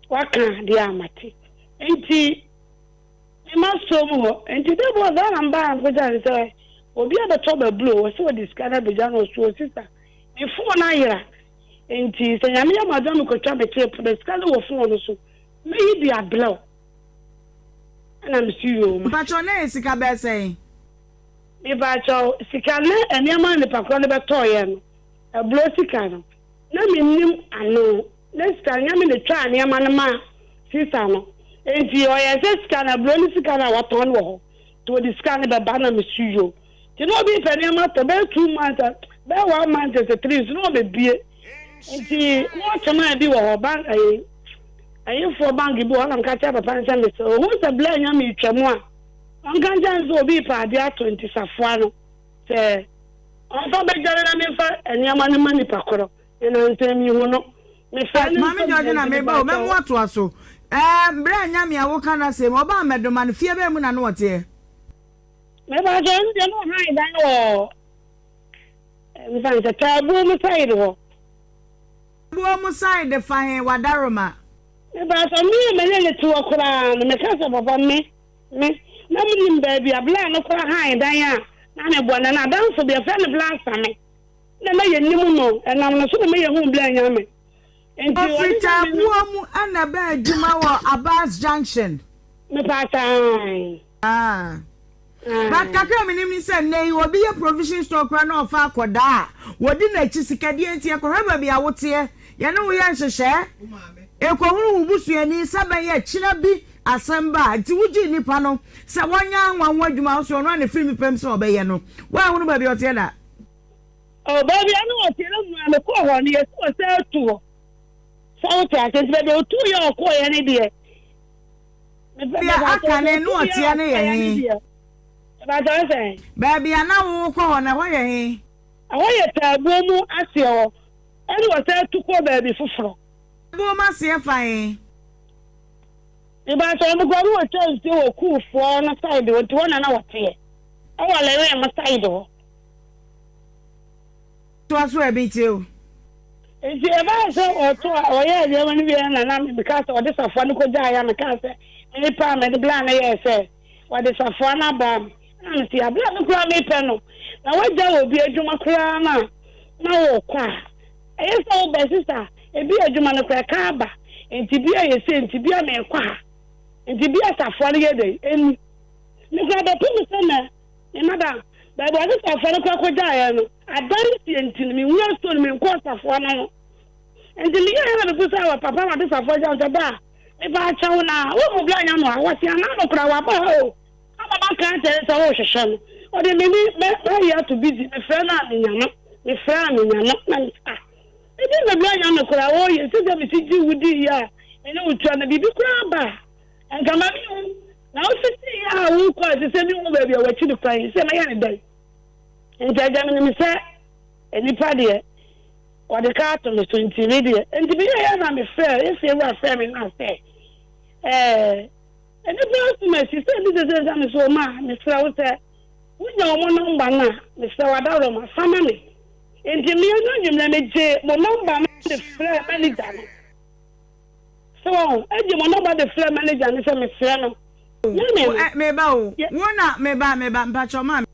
waka deɛ a mate nti. Me mma soo mu hɔ. Nti da bi wɔ saa na mbaa nkogya no sɛ obi abɛtɔ bɛblo wɔ sɛ ɔde sika no abɛgya no ɔso ɔsisa me phone ayera nti sɛ nyame yɛ m'adom a mekɔtwa me trip no sika no wɔ phone no so mɛyi de abrɛ wo ɛna mese yoo mate. Mpakyɛw na ɛyɛ sika bɛyɛ sɛn? Mepakyɛw sika ne nneɛma a nipa korɔ no bɛtɔɔyɛ no ɛblo sika no na mennim ano. Na sika no, nyɛ me na etwaa nneɛma no maa sista no. Enti ɔyɛɛ sɛ sika no, aburow ne sika no a wɔtɔn wɔ hɔ. Nti wɔde sika no bɛba na mesu yo. Nti na obi repɛ nneɛma tɔ bɛyɛ 2 months, bɛyɛ 1 month sɛ 3 so na ɔbɛbie. Nti na ɔkyɛmaa bi wɔ hɔ, bank ɛyi, ɛyifoɔ bank bi wɔ hɔ na meka kyerɛ papa no sɛ mesɛ ohu sɛ blɛ nya metwa mu a, ɔnka nkyɛn sɛ obi repɛ adeɛ atɔ nti safoa no sɛ ɔmfa bɛdware na memfa nneɛma no ma nipa korɔ. Nnansa yi mehu no. Mefrɛ no Maame nso Georgina mprɛnsa meba o, mɛmo mepakyɛw. atoa so. Ɛɛ berɛ a Nyame a woka n'asɛm yi, ɔbaa Mmɛdoma no, fie bɛn mu na na ɔteɛ? Mepakyɛw, ɛno deɛ na ɔhan dan wɔ mefa no sɛ Taabuo mu side hɔ. Taabuo mu side fa he, Wadaroma? Mepakyɛw, me a me ne no te hɔ koraa no, meka sɛ papa me, me, na menim baabi a Bla no koraa han dan a na meboa no, na n'adamfo bi, yɛfrɛ no Bla Same. na na yɛnnim no, ɛnam no so na ma yɛhuu berɛ a Nyame. Nti Ɔfiri ɔde Nyame no. Taabuo mu na ɛbaa adwuma wɔ Abbas Junction. Mepaakyɛw ae. Ah. But Ae. kakra a menim ne sɛ nnɛ yi obi yɛ provision store koraa na ɔfa akɔdaa a, wɔdi n'akyi sikadeɛ nti ɛkɔhwɛ baabi a woteɛ. Yɛne wo yɛ nhyehyɛɛ. Ɛkɔhunu wo busuani sɛ bɛyɛ kyena bi asɛm ba a, nti wogyee nipa no sɛ wɔnyɛ anwa ho adwuma a wo se ɔno a ne firi me pɛm sɛ ɔbɛyɛ no, woanhunu baabi a ɔteɛ da? Oh, baabi a na ɔteɛ no mu a mekɔɔ hɔ no, yɛsi wɔ sɛ atu hɔ. Sɛ wote ase nti baabi a ɔtuu yɛ ɔkɔɔyɛ no deɛ. Baabi a aka ne na ɔteɛ no yɛ he? Baabi a na wokɔ hɔ no, ɛhɔ yɛ he? Ɛhɔ yɛ taabuo mu aseɛ hɔ, ɛna ɔsan tu kɔɔ baabi foforɔ. Taabuo mu aseɛ fa he? Mebakyɛ wɔn koraa no wɔtwa nsuo wɔ kuufoɔ no side hɔ nti hɔ na na wɔteɛ ɛwɔ Lewin mo side hɔ. Toa so ɛ metie o. Nti ɛbaa sɛ ɔto a ɔyɛɛ nneɛma no wieɛ na na mekaa sɛ ɔde safoa no kɔgyaeɛ a mekaa sɛ mepɛ a mede bla no yɛɛ sɛ wɔde safoa no abaa me na mese abla me koraa mepɛ no na wagya wɔ obi adwuma koraa no a na wokɔ a ɛyɛ sɛ wobɛ sisa ebi adwuma no koraa ɛka aba nti bi a yɛsɛ nti bi a mekɔ ha nti bi a safoa no yɛ dɛn ɛni me koraa bɛpem sɛ na Me madam, baabi a ɔde safoa no kɔ kɔgyaeɛ no, adanseɛ nti no, menwura store no, menkɔɔ safoa no ho. Nti meyɛɛ na mebisaa wɔ papa na ɔde safoa gya sɛ, da, mepa akyɛw na wohu bla nya no a, wɔse anaa no koraa waba ha o. Ama maka akyerɛ no sɛ wohwehwɛ no. Ɔde me ne mayi ato busy, mefrɛ no a menya no, mefrɛ a menya no, na me ah, ebi na bla nya no koraa wɔyɛ, sɛ sɛ mesi gye wo di yɛ a, me ne wo tua no, biribi koraa ba a. Anka ma minhu, na wofiti a wokɔ a ɛsɛ sɛ mihu baabi a wɔakyiri kwan yi, sɛ mɛyɛ no dɛn? Nti agya menim sɛ nnipa deɛ wɔde ka ato me so nti me deɛ nti meyɛyɛ na mefrɛ efie wura frɛ me na sɛ ɛɛ nnipa asom asi sɛ bi sɛ sɛ sɛ me so ɔma a mesrɛ wo sɛ wonya wɔn nɔmba no a mesrɛ wo adaworoma fa ma me nti meɛ no anwummerɛ megye mo nɔmba no de frɛ manager no. So wahu? Egye mo nɔba de frɛ manager no sɛ mesrɛ no. Na me no. Me ba o, wo na, me ba, me ba, mpakyɛw ma me.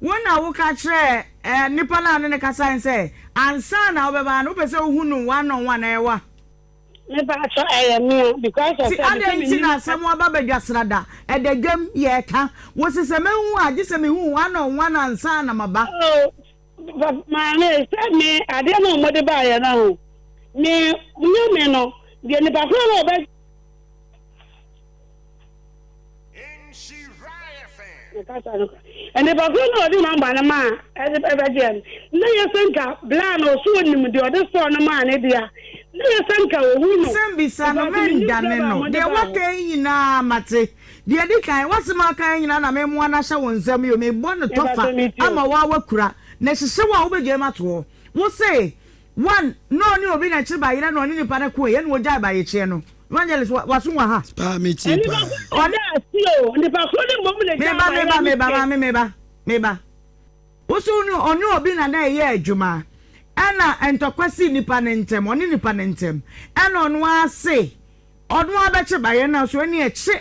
Wo na wo ka kyerɛɛ eh, nipa no a ne ne kasae no sɛ, ansa na wobɛba ha no, wopɛ sɛ wohu no one on one, ɛyɛ wa? Me pakyɛw, ɛyɛ mea, because of Ti sɛ, mepɛ adɛn me nti nim. na asɛm aba badwasrada, ɛda dwam, yɛɛka. Wo se sɛ mɛhu a, gye sɛ mehu wo one on one ansa na maba. Oh, Maame, sɛ me adeɛ no a wɔde baeɛ no ho, me nyɛ me no, deɛ nipa korɔ no ɔbɛ. Nipa korɔ no ɔde nɔmba no maa ɛde ɛbɛgyeɛ no, na yɛ sɛ nka bla na ɔso onim deɛ ɔde sɔɔ no maa ne deɛ na yɛ sɛ nka ohu no. Sɛm bisa no mendane no, deɛ waka yi nyinaa mate. Deɛ ɛdi kan, w'asɛm a woka yi nyinaa na memoa no ahyɛ wo nsam yi o, mebɔ no tɔfa ama wo ara woakura, na ɛhyehye wo a wobɛgyae mu ato hɔ. Wo se, one, na ɔne obi na ɛkyere bayerɛ na ɔne nipa no koeɛ ɛna ɔgyae bayekyeɛ no. Evangelist, w'aso wɔ ha? Paa, metie paa. Ɔne. Meba, meba, meba, maame, meba, meba. Wo se ɔne obi na na ɛyɛ adwuma, ɛna ntɔkwa sii nipa no ntɛm, ɔne nipa no ntɛm, ɛna ɔno ara se, Ɔno ara bɛkye ba yɛn na so ɛne ɛkye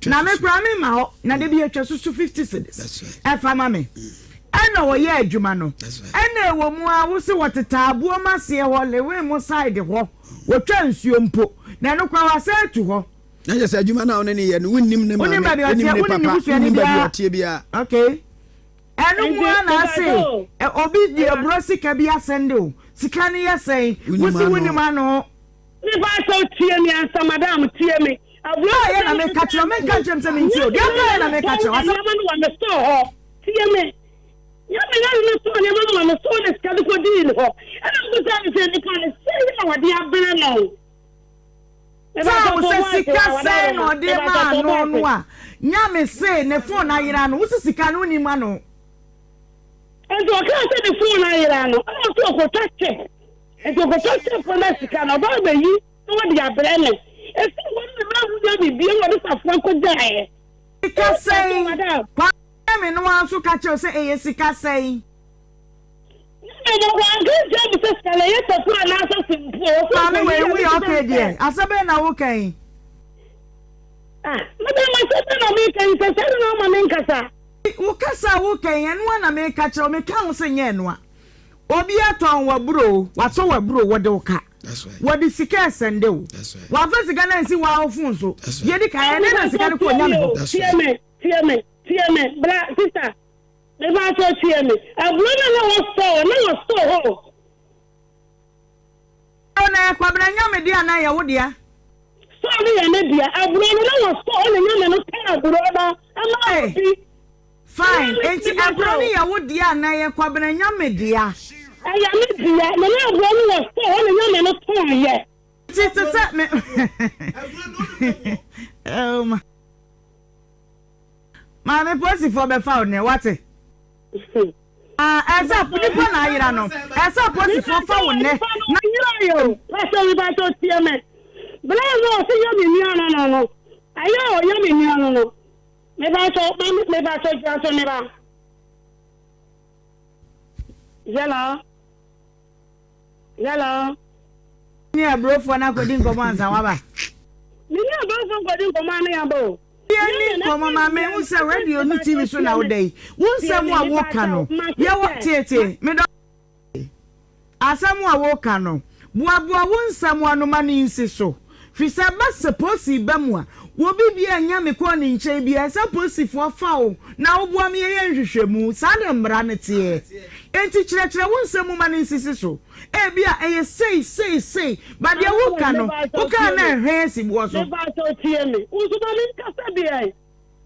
na me koraa me ma hɔ na de bi atwa susu 50 cedis ɛfa ma me ɛna ɔyɛ adwuma no ɛna ɛwɔ mu a wo se wɔteta aboɔ mu aseɛ hɔ lewe mo side hɔ wɔtwa nsuo mpo na ɛno koraa wɔasɛ atu hɔ. Na kyerɛ sɛ adwuma no a wo ne no yɛ no wonnim ne maame wonnim ne papa wonnim baabi ɔteɛ biara. Okay ɛno mu ara na ase obi de aburo sika bi asɛnde o sika no yɛ sɛn wo se wonnim ano. Me pa kyɛw tie me ansa madam tie me. Aburo no yɛ na me ka kyerɛ me nka nkyerɛ me sɛ me ntie o deɛ ɔka yɛ na me ka kyerɛ wasa. Nneɛma no wɔ me store hɔ tie me. Nyɛ me na me store nneɛma no wɔ me store na sika de kɔ dii ne hɔ ɛna me bisa ne sɛ nipa no sɛ yɛ na wɔde abrɛ no. Saa wo sɛ sika sɛn na ɔde maa no no a nya me se ne phone ayera no wo se sika no wonim ano. Nti ɔkaa sɛ ne phone ayera no ɛna ɔsɛ ɔkɔtwa kyɛ. Nti ɔkɔtɔ sɛfo na sika no ɔba abɛyi na wɔde abrɛ no. Ɛfiri hɔ no na mahu dɛ biribi na ɔde safoa kɔgyaeɛ. Sika sɛn? Kwame no ara nso ka kyerɛ wo sɛ ɛyɛ sika sɛn? Ne me no wanka nkyerɛ me sɛ sika no ɛyɛ taku anaasɛ sempuo. Ɔsɛ Maame ɔkɔyi wei ɛno woyɛ nso okay sɛ. deɛ asɛm bɛn na woka yi? Ah, madam asɛm bɛn na meka yi sɛ sɛ na ɔma menkasa. Wo kasa a woka yi ɛno ara na meka kyerɛ wo meka ho sɛ nyɛ ɛno a. Obi atɔn w'aburoo, watɔ w'aburoo, wɔde wo ka. Wɔde sika ɛsɛnde wo. Wamfa sika no ansi wo fon so. Deɛ edi kan, ɛdɛn na sika no kɔɔ Nyame hɔ? Tie me, tie me, tie me, bra, sista, me ba sɛ tie me. Aburo no na wɔ store, na wɔ store hɔ. Aburo no ɛyɛ Kwabena Nyame dea anaa ɛyɛ wo dea? Store no yɛ ne dea. Aburo no na wɔ store na Nyame no tɔn aburo no ma obi. Fine, enti aburo no yɛ wo dea anaa ɛyɛ Kwabena Nyame dea? Ɛyɛ me dea, na na aburo no wɔ store hɔ na Nyame no tɔn yɛ. Nti te sɛ me oh ma maame polisifoɔ bɛfa wo nnɛ wate. Ah, ɛsɛ nipa na ayera no ɛsɛ polisifoɔ fa wo nnɛ. Na yera yɛ o pɛsɛ mi ba to tie me bla no ɔsi yɛ mi nua no no no ɛyɛ o yɛ mi nua no no me ba to me ba to gyina so me ba yɛlɔ. Hello. Ne aburofoɔ no akɔdi nkɔmmɔ ansa waba. Me ne aburofoɔ nkɔdi nkɔmmɔ ano yaba o. Yɛni nkɔmmɔ ma me hu sɛ radio ne TV so na woda yi. Wo nsɛm a woka no yɛwɔ tietie medɔ asɛm a woka no boaboa wo nsɛm ano ma no nsi so. Firi sɛ ɛba sɛ polisi ba mu a, obi biara nnya me kɔɔ ne nkyɛn biara, ɛsɛ sɛ polisifoɔ fa wo na woboa me yɛyɛ nhwehwɛmu. Saa na mmara no teɛ. Enti kyerɛkyerɛ wo nsɛm mu ma no nsisi so. Ebia ɛyɛ sei, sei, sei, but deɛ woka no, woka a na ɛhwɛn asi boɔ so. Mepakyɛw tie me. Wo nso ma menkasa bi ɛ.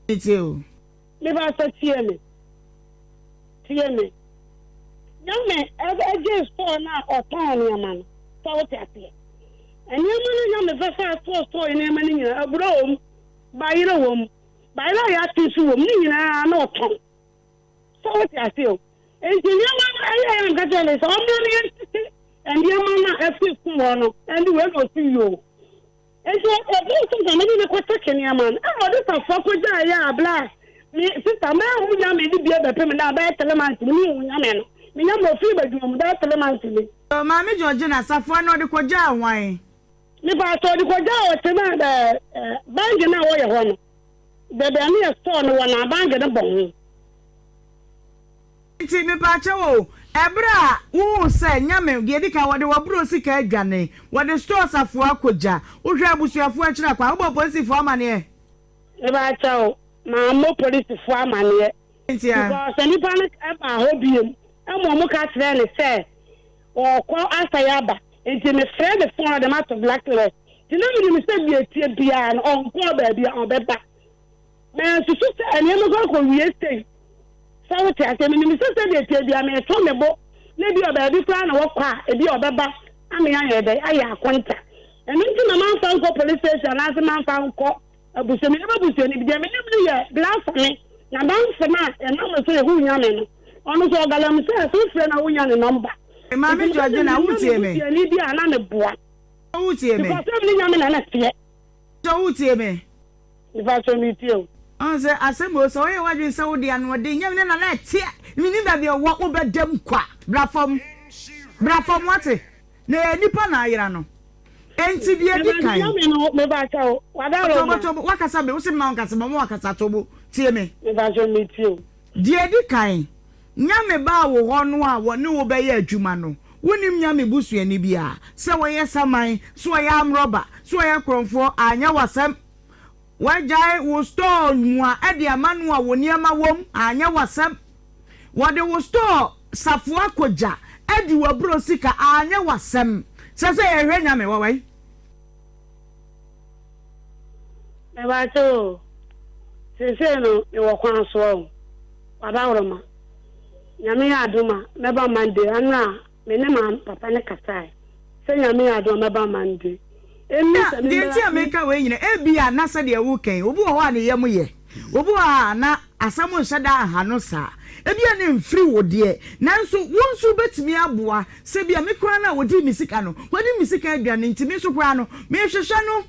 Metie o. Mepakyɛw tie me. Tie me. Nyame ɛgyee store no a ɔtɔn nneɛma no. Sɛ wote aseɛ. Nneɛma no Nyame bɛfa store store nneɛma no nyinaa. Aburo wɔ mu, bayerɛ wɔ mu, bayerɛ a yɛate nso wɔ mu, ne nyinaa na ɔtɔn. Sɛ wote aseɛ o. Enti nneɛma no ɛyɛ yɛ nka kyerɛ ne sɛ ɔmmra no yɛntete nneɛma no a ɛfiri sukuu hɔ no ɛne wei na ɔsi yio. Enti ɛbɛyɛ sɛ nka mede no kɔkyɛke nneɛma no. Ɛna ɔde safoa kɔgyaeɛ a bla me sista manhu Nyame no bio bɛpem nnɛ a bɛyɛ tele months ni menhu Nyame no. Me Nyame ɔfiri m'adwuma mu bɛyɛ tele months ni. Maame Georgina, safoa no ɔde kɔgyaa hwan? Mepaatɔ ɔde kɔgyaa ɔte na ɛɛ bange no a wɔyɛ hɔ no baabi a ne yɛ store no wɔ no a bange no bɔ ho. Nti mepaakyɛw o, ɛberɛ a wohuu sɛ Nyame, deɛ ɛdi kan wɔde w'aburoo sika adwane, wɔde store safoa akɔgya, wohwɛɛ abusuafoɔ akyiri akwan, wobɔɔ polisifoɔ amaneɛ? Mepaakyɛw, mammɔ polisifoɔ amaneɛ Ntia? because nnipa no baa hɔ biom ma wɔn ka kyerɛɛ no sɛ ɔrekɔ asɛe aba, nti mefrɛɛ ne phone ɔde mato blacklist, nti na menim sɛ deɛ ɛteɛ biara no ɔnkɔɔ baabi a ɔbɛba. Mansusu sɛ nneɛma kɔ akɔwie sei. Sɛ wote aseɛ, menim sɛ sɛdeɛ ɛteɛ biara mereto me bo, na ebia baabi koraa na wɔkɔ a, ebia ɔbɛba ama yɛayɛ dɛn, ayɛ akonta. Ɛno nti na mamfa nkɔ police station anaasɛ mamfa nkɔ abusua. Menim abusuani bi, deɛ menim no yɛ Blasphemy, na Bamfo no a ɛnam no so yɛhuu Nyame no, ɔno nso ɔgalamsey, sɛ wofrɛ no a wonnya ne nɔmba. Maame Nti meka sɛ Georgina, menim wotie me? abusuani bi a na meboa. Wotie me? Because sɛ mene Nyame na na ɛteɛ. Sɛ wotie me? Mepakyɛw metie o. Ɔhu sɛ asɛm o, sɛ woyɛ w'adwene sɛ wode anoɔden nyɛ me ne Nana ɛteɛ, mennim baabi a ɔwɔ, wobɛda mu kwa. Bra fam, bra fam wate, na ɛyɛ nipa na ayera no. Enti deɛ ɛdi kan. Mepakyɛw no, mepakyɛw, wadaworo Tobo ma. tobo, wakasa me, wose mma wo nkasa, mama wakasa, tobo, tie me. Mepakyɛw metie o. Deɛ ɛdi kan, Nyame baa wo hɔ no a wɔne wo bɛyɛ adwuma no, wonnim Nyame busuani biara, sɛ ɔyɛ saman, sɛ ɔyɛ amrɔba, sɛ ɔyɛ korɔmfoɔ, anyɛ w'asɛm. Woagyae wo store mua de ama no a wo nneɛma wom, anyɛ w'asɛm. Wɔde wo store safoa kɔgya adi w'aburoo sika, anyɛ w'asɛm. Sɛ sɛ yɛhwɛ Nyame, wɔ wɛn? Mepakyɛw o, seesei no mewɔ kwan so o, w'adaworoma. Nyame yɛ adom a, mɛba Monday. Anora me ne ma papa no kasae sɛ Nyame yɛ adom a mɛba Monday. Emi Na sɛ deɛ memmra nti a me. meka wei nyina, ebia na sɛdeɛ woreka yi, obi wɔ hɔ a ne yam yɛ, obi wɔ hɔ a na asɛm nhyɛ da nha no saa, ebia na ɛmfiri wo deɛ, nanso wo nso wobɛtumi aboa, sɛ ebia me koraa no a wɔdii me sika no, wadi me sika aduane nti me nso koraa no, mehwehwɛ no.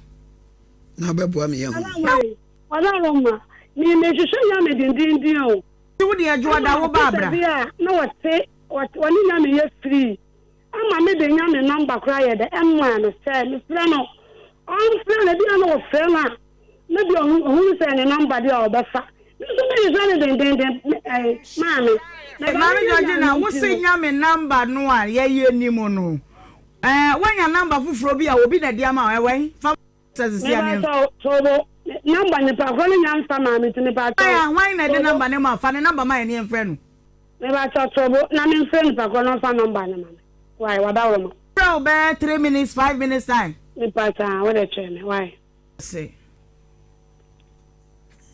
Na wobɛboa me yɛahu. Ɔdɔ wei, ɔdɔ Roma, me mehwehwɛ Nyame dendenden o. Nti wo deɛ Dwoɔda wo ba Ɛma bra. sister bi a na ɔte, ɔne Nyame yɛ free. Ama me de nya me number koraa yɛ dɛ ɛmaa no sɛ mesrɛ no ɔmfrɛ no ebia na ɔfrɛ no a na bi ɔhunu sɛ ne number deɛ a ɔbɛfa me nso mehwehwɛ no dendenden ɛɛ maame na ba Maame ne nya Georgina no wo nti se no. nya me number no a yɛyɛ nim no ɛɛ woanya number foforɔ bi a obi na ɛde ama wo ɛwɛn fa sɛ sisi a ne. Mepa kyɛw tobo number nipa korɔ no nya nfa maa me nti mepa kyɛw Hwan hwan na ɛde tobo. number no ma fa ne number ma yɛ ne yɛn frɛ no. Mepa kyɛw tobo na me nfrɛ nipa korɔ na ɔnfa number no ma me wai wadaworo ma. Frɛ. Memfrɛ wo bɛyɛ 3 minutes, 5 minutes time. Mepakyɛ a, wode kyerɛ me, why? Ase.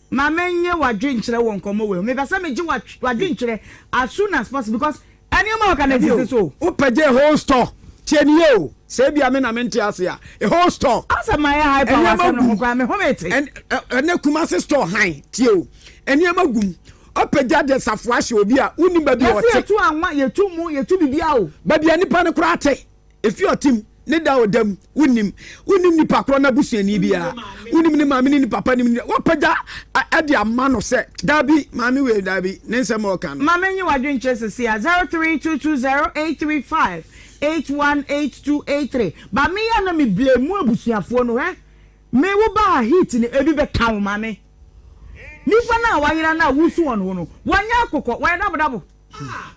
Ma menye w'adwenkyerɛ wɔ nkɔmmɔ wei ho. Mepɛ sɛ megye w'adwenkyerɛ as soon as possible because nneɛma a wɔka no nsisi so. Wopɛ gye whole store. Tie ne yie o. Sɛ ebia me na mente ase a, a whole store. Asɛ mayɛ hyper wɔ asɛm no ho koraa, me home te. Ɛnɛ Kumasi store hann, tie o. Nneɛma gum. Ɔpɛ gya de safoa hyɛ obi a wonnim baabi a ɔte. Yɛse yɛtu anwa, yɛtu mu, yɛtu biribiara o. Baabi a nipa no koraa te. Efi ɔte mu, ne da a ɔda mu, wonnim. Wonnim nipa korɔ n'abusuani biara. Wonnim ne maame ne ne papa nim ne Wapagya de ama no sɛ, Dabi, maame wei, dabi, ne nsɛm a ɔka no. Ma menye w'adwenkyerɛ sesei a, 03220835 818283. But me a na me blame mo abusuafoɔ no hwɛ, me wo ba ha heat no ebi bɛka wo maame. Nipa no a wayera no a wosu wɔn ho no, wɔnyɛ akokɔ, wɔyɛ dabodabo.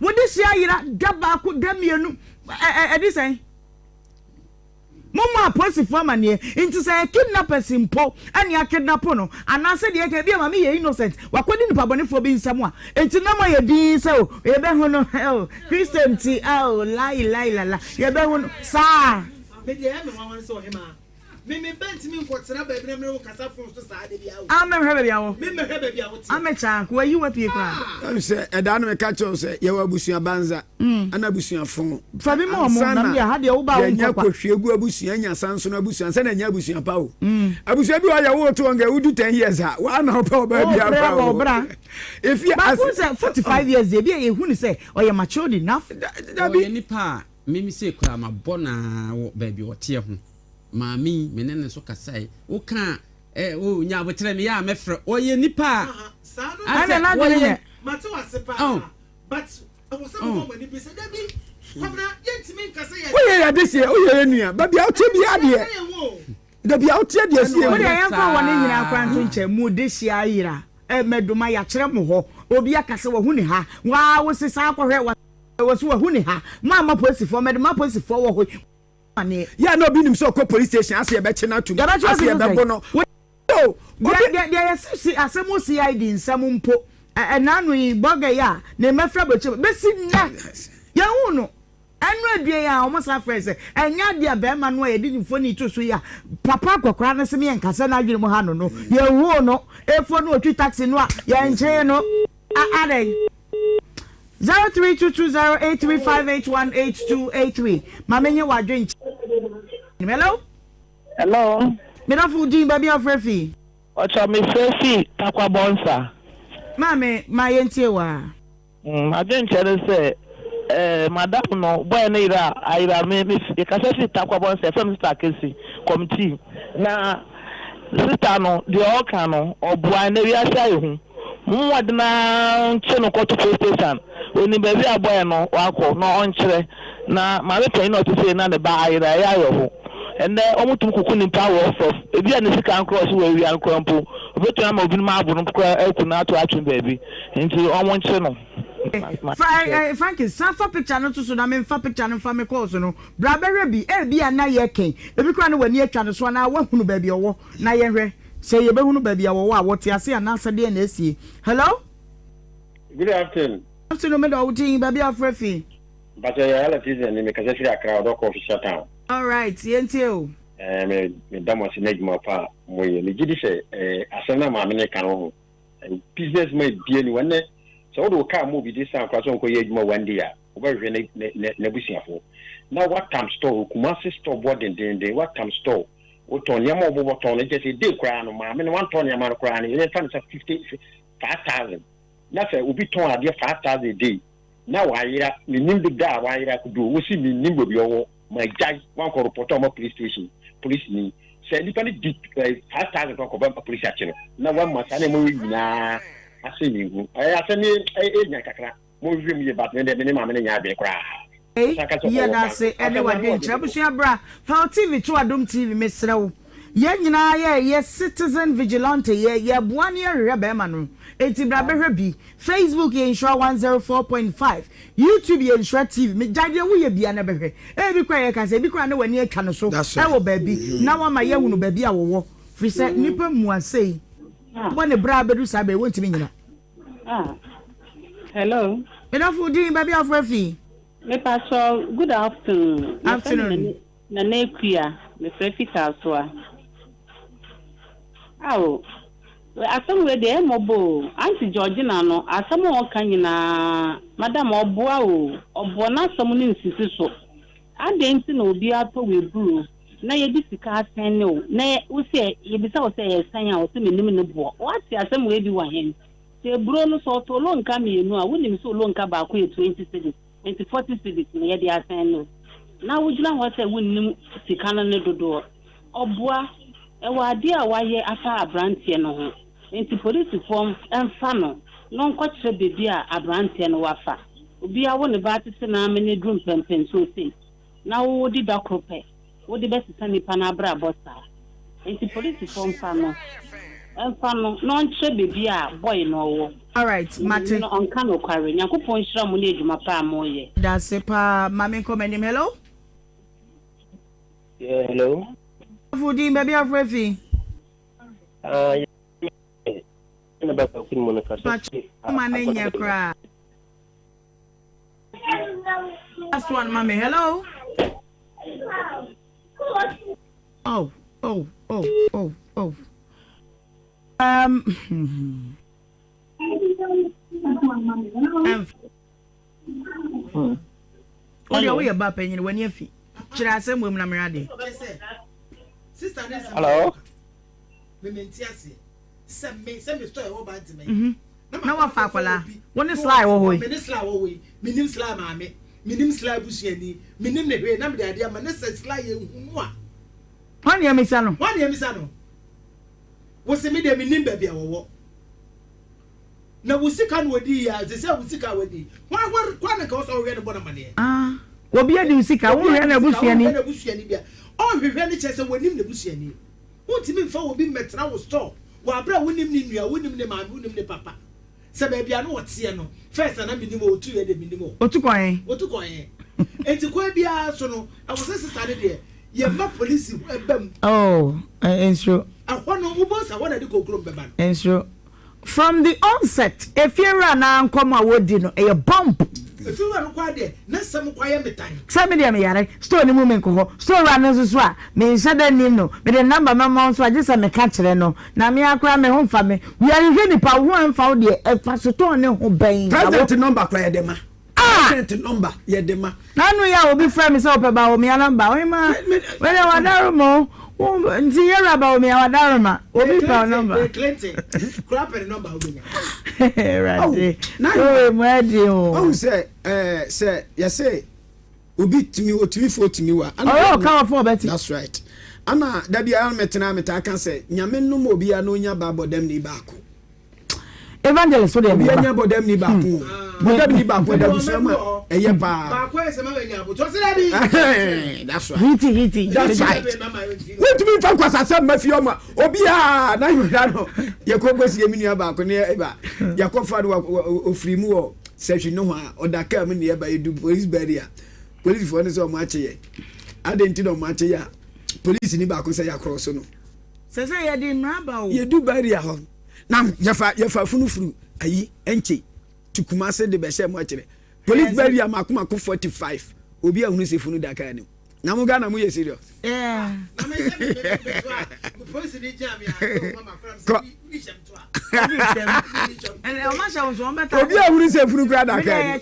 Wode hyia yera da baako, da mmienu, ɛde sɛn? Mommɔ apolisifoɔ amaneɛ. Nti sɛ ɛyɛ kidnappers mpo ɛne akidnapo no, anaasɛ deɛ ɛka ebia maame yɛ innocent, wakɔdi nipa bɔnefoɔ bi nsam a, nti na moayɛ dinn sɛ o, yɛbɛhu no, o, Kristo nti, o, lai lai lala, yɛbɛhu no, saa. Me deɛ ɛyɛ me nwanwa ne sɛ ɔhemaa Me me ba ntumi nkɔ tena baabi na me ne wo kasa phone so saa da biara o. Ah mɛhwɛ baabi a wɔ. Me mɛhwɛ baabi a wote. Ah mɛkya nka wayi wo apue koraa. Ɛm sɛ ɛda no meka kyerɛ wo sɛ yɛwɔ abusua banza ɛna abusua fo. Fa bi ma ɔmo na me deɛ ha deɛ wo ba a wo nkɔ kwa. Yɛnyɛ kɔhwie gu abusua nya sansono abusua ansa na anya abusua pa o. Abusua bi wɔ hɔ yɛ wo to wɔn kɛ wodu 10 years a waa na wopɛ ɔbaa bi afa o. Efi ase. Baako sɛ 45 years deɛ ebi a yɛhu no sɛ ɔyɛ matured enough. Dabi. Ɔyɛ nipa a Meme sei koraa mabɔ no ara wɔ baabi a ɔteɛ ho. Maame yi, me ne no nso kasae. Woka a, eh, oh, nya aboterɛ, meyɛ a mɛfrɛ. Ɔyɛ nipa a, asɛ Ɛna n'adwene wɔyɛ. nyɛ. Mate wo ase paa, Oh. but ɛwɔ sɛ mema mo ani bere sɛ dabi, Kwabena, yɛntumi nka sɛ yɛ. Woyɛ yɛ adehyeɛ, woyɛ yɛ nua. Baabi a woteɛ biara deɛ, baabi a woteɛ deɛ sie Wo deɛ yɛmfa wɔn nyinaa koraa nto nkyɛn, mo dehyeɛ ayera, eh, mɛdoma, yɛakyerɛ mo hɔ, obi aka sɛ wahu ne ha, waa wo se san kɔhwɛ, wa. Wɔ so wahu ne ha. Mo amma polisifoɔ mɛde mo apolisifoɔ wɔ hɔ yi amaneɛ. Yɛ a na obi nim sɛ ɔkɔ police station ase yɛbɛkye no atum ase yɛbɛbo no. Deɛ deɛ deɛ yɛsi si asɛm wɔ CID nsɛm mpo ɛnaano yi bɔga yi a ne mma firi abɔkyire ba bɛsi nnɛ yɛnhu no ɛno adue yi a wɔn san frɛ sɛ ɛnyɛ adeɛ a bɛrima no a yɛde ne mfoni to so yi a papa akɔkora no se me yɛnka sɛ n'adwene mu ha no no yɛnhu no efuo no ɔtwi taxi no a yɛnkyee no. Adɛn? 03220835818283 Ma menye w'adwenkyerɛ. Hello? Hello. Me dɔfo wo din baabi a wofrɛ fi? Ɔkyɛ me frɛ fi Tarkwa Bonsa. Maame ma yɛntie wo a. Mm, m'adwenkyerɛ ne sɛ eh, madam no boy no yera ayera me me yɛkasa fi Tarkwa Bonsa yɛfrɛ me sister Kesi committee na sister no deɛ ɔka no ɔboa na wiase ayɛ hu. Mommɔ mmɔden ara nkye no nkɔto police station. Onim baabi a boy no wakɔ na ɔnkyerɛ. Na maame panyin a ɔte sei na ne ba ayera, ɛyɛ awerɛho. Ɛnnɛ wɔtumi kuku nnipa wɔ fam. Ebi a ne sika nkorɔ a ɔse wawia no koraa mpo, obetumi ama obinom abo no koraa aku no ato atwene baabi. Nti wɔnkyere no. Fa eh, eh, Frankie, san fa picture no to so na memfa picture no mfa me calls no. Bra bɛhwɛ bi, ebia na yɛkɛn. Ebi koraa na w'ani atwa no so anaa woahunu baabi a ɔwɔ. Na yɛnhwɛ sɛ yɛbɛhunu baabi a wɔwɔ a, wɔte ase anaasɛ deɛn na asie. Hello? Good afternoon. Afternoon, me dɔ, wo din, baabi a wofrɛ fi? Mpakyɛ yɛ electrician ni, mekasa firi Accra, Ɔdɔkɔ official town. Alright, yɛntie o. Eh, me me da mo ase n'adwuma pa a moyɛ. Megye di sɛ eh, asɛm no a maame no ka no ho. Eh, business man bia ni wɔn nɛ sɛ wode wo kaa ma obi de san koraa sɛ ɔnkɔyɛ adwuma one day a, wobɛhwehwɛ ne ne ne n'abusuafoɔ. Na watam store, Kumasi store boɔ dendenden, watam store. Wotɔn nneɛma a wɔbobɔ tɔn no, kyerɛ sɛ day koraa no, maame no wantɔ nneɛma no koraa no, yɛmfa no sɛ fifty 5,000. Na sɛ obi tɔn adeɛ 5,000 a day na wayera, mennim da a wayera kodu, wosi mennim baabi ɔwɔ, magyae, wankɔ report ama police station, police ni. Sɛ nipa no di 5,000 koraa kɔba police akye no, na wama saa nneɛma wei nyinaa ase menhu. Ɛyɛ asɛm yi ɛnya kakra. Monhwehwɛ mu yie but me deɛ me ne maame no nyɛ adwene koraa. Ei Ɔsan ka sɛ ɔwɔ ba yɛdase nso. ɛne Asɛm no ano wadwenkyerɛ ɔden dodo. abusua bra fa wo TV to adom TV mesrɛ wo yɛn nyinaa yɛ yɛ citizen vigilante yɛ yɛ boa ne yɛ hwehwɛ bɛɛma no enti bra bɛhwɛ bi Facebook yɛ nhyira 104.5 YouTube yɛ nhyira TV me gyae deɛ woyɛ bia na bɛhwɛ ebi koraa yɛ ka sɛ ebi koraa na wani atwa no so ɛwɔ baabi na wama yɛhunu baabi a wɔwɔ firi sɛ nipa mua sei bɔ ne bra abɛdu saa bɛyɛ wɔntumi nyina. Ah, hello. Me dɔfo din baabi a wofrɛ fi. Mepakyɛw, good afternoon. Afternoon. Nana Akua, mefrɛ fi Kasoa. Ao, asɛm wei deɛ ɛyɛ mmɔbɔ o. Auntie Georgina no, asɛm a ɔka nyinaa, madam ɔboa o, ɔboa n'asɛm no nsisi so. Adɛn nti na obi atɔ w'aburo na yɛde sika asɛn wo na wo sɛ yɛbisa wo sɛ ɛyɛ sɛn a ɔsɛ menim ne boɔ. Woate asɛm wei bi wɔ hen? Sɛ aburo no sɛ ɔtɔ olonka mmienu a wonim sɛ olonka baako yɛ 20 cedis nti 40 cedis na yɛde asɛn no na wogyina hɔ sɛ wonnim sika no ne dodoɔ. Ɔboa, ɛwɔ adeɛ a wayɛ afa abranteɛ no ho nti polisifoɔ mfa no na ɔnkɔkyerɛ baabi a abranteɛ no wafa. Obi awo ne ba atete no amene duru mpɛnpɛnsoɔ sei na wo wode da koro pɛ wode bɛsesa nipa no abrabɔ saa nti polisifoɔ mfa no mfa no na ɔnkyerɛ baabi a boy no ɔwɔ. Alright mate. No ɔnka nokware. Nyankopɔn nhyira mo ne adwuma pa a moyɛ. Dase paa ma me nkɔ m'anim hello. Yeah, hello. Afo din baabi afo afi. Ah, yeah. Na ba kwaku mu no kasa. Ma ne nyɛ koraa. Last one, mommy. Hello. Oh, oh, oh, oh, oh. Um. Wo deɛ woyɛ ba panyin w'ani afi. Kyerɛ asɛm wɔ mu na mmerɛ adeɛ. Hello. Mhm. Na wafa akwadaa. Wo ne Sly wɔ hɔ yi. Me ne Sly wɔ hɔ yi. Menim Sly maame. Menim Sly busuani. Menim ne hwee na mede adeɛ ama ne sɛ Sly yɛ nhunu a. Hwan na yɛmmisa no? Hwan na yɛmmisa no? Wo se me deɛ menim baabi a wɔwɔ. Na wo sika na ɔdii yɛ a, ɛsɛ sɛ wo sika a wadi. Hwan hɔ kwan na nka wɔ sɛ ɔhwehwɛ no bɔ no amaneɛ? Ah, obi adi wo sika, wonhwehwɛ n'abusuani. Wonhwehwɛ n'abusuani bia. Ɔnhwehwɛ no kyerɛ sɛ wɔnim n'abusuani. Wontumi mfa obi mmɛtena wo store wɔ aberɛ a wonim ne nua, wonim ne maame, wonim ne papa. Sɛ baabi a na ɔteɛ no, first a na menim hɔ, ɔtuiɛ deɛ mennim hɔ. Ɔtu kɔɔ he? Ɔtu kɔɔ he? Enti kwan biara so no, ɛwɔ sɛ sesa no deɛ, yɛma polisi ba mu. Oh, nsuro. Ɛhɔ no, wobɛhu sɛ ɛhɔ na ɛde kokurom bɛba no. Nsuro. From the onset, efiewura no ara nkɔmmɔ a wɔdi no, ɛyɛ bomb. Efiewura no koraa deɛ, n'asɛm koraa yɛ me tan. Sɛ me deɛ meyare, store no mu menkɔ hɔ. Store wura no nso so a, menhyɛ da nnim no. Mede ne number mɛma wo nso a, gye sɛ meka kyerɛ no. Na me ara koraa me ho mfa me. Wiase hwɛ nipa, wo ho ɛmfa wo deɛ, ɛfa sotɔɔ ne ho bɛn na wo. President number koraa yɛde ma. Ah! President number yɛde ma. N'ano yi a obi frɛ me sɛ ɔpɛ Bawumia number, ɔhema, wei deɛ wadaroma o, nti yɛwura Bawumia wadaroma, obi pɛ wo number. Clinton, kura pɛ ne number wobɛnya. Awurade, oye mu ɛdi o. Ɔhu sɛ ɛɛ sɛ yɛsɛ obi tumi otumi fo otumi wa. Ɔyɛ ɔka wɔ fo ɔbɛte. That's right. Ana dabi a mɛtena metaa ka sɛ nyame nom obi a na onya ba bɔ dɛm ni baako. Evangelist wo deɛ meba. Obi anya bɔdam ni baako o. Hmm. Bɔdam ni baako ɛda abusua mu a ɛyɛ paa. Baako ayɛ sɛ mama nya aboto ɔsɛ dabi. That's right. Hiti hiti. That's right. Wontumi nfa nkwasasɛm mma fie ɔma obiara na yɛhwɛ no yɛkɔ kɔsi yɛ me nua baako ne ɛba yɛkɔfa no ofiri mu wɔ sɛhwi no ho a ɔda kaa mu ne yɛba yɛdu police barrier polisifoɔ no sɛ ɔmo akye yɛ adɛn nti na ɔmo akye yɛ a polisi ni baako sɛ yɛakorɔ so no sɛ sɛ yɛde mmara ba o yɛdu barrier hɔ Na yɛfa yɛfa funu furu ayi ɛnkye ti kumase de bɛhyɛ mu akyerɛ police barrier mako mako 45 obi ahunu sɛ funu da kaa nim na mo Ghana mo yɛ serious. Obi ahunu sɛ funu kura da kaa nim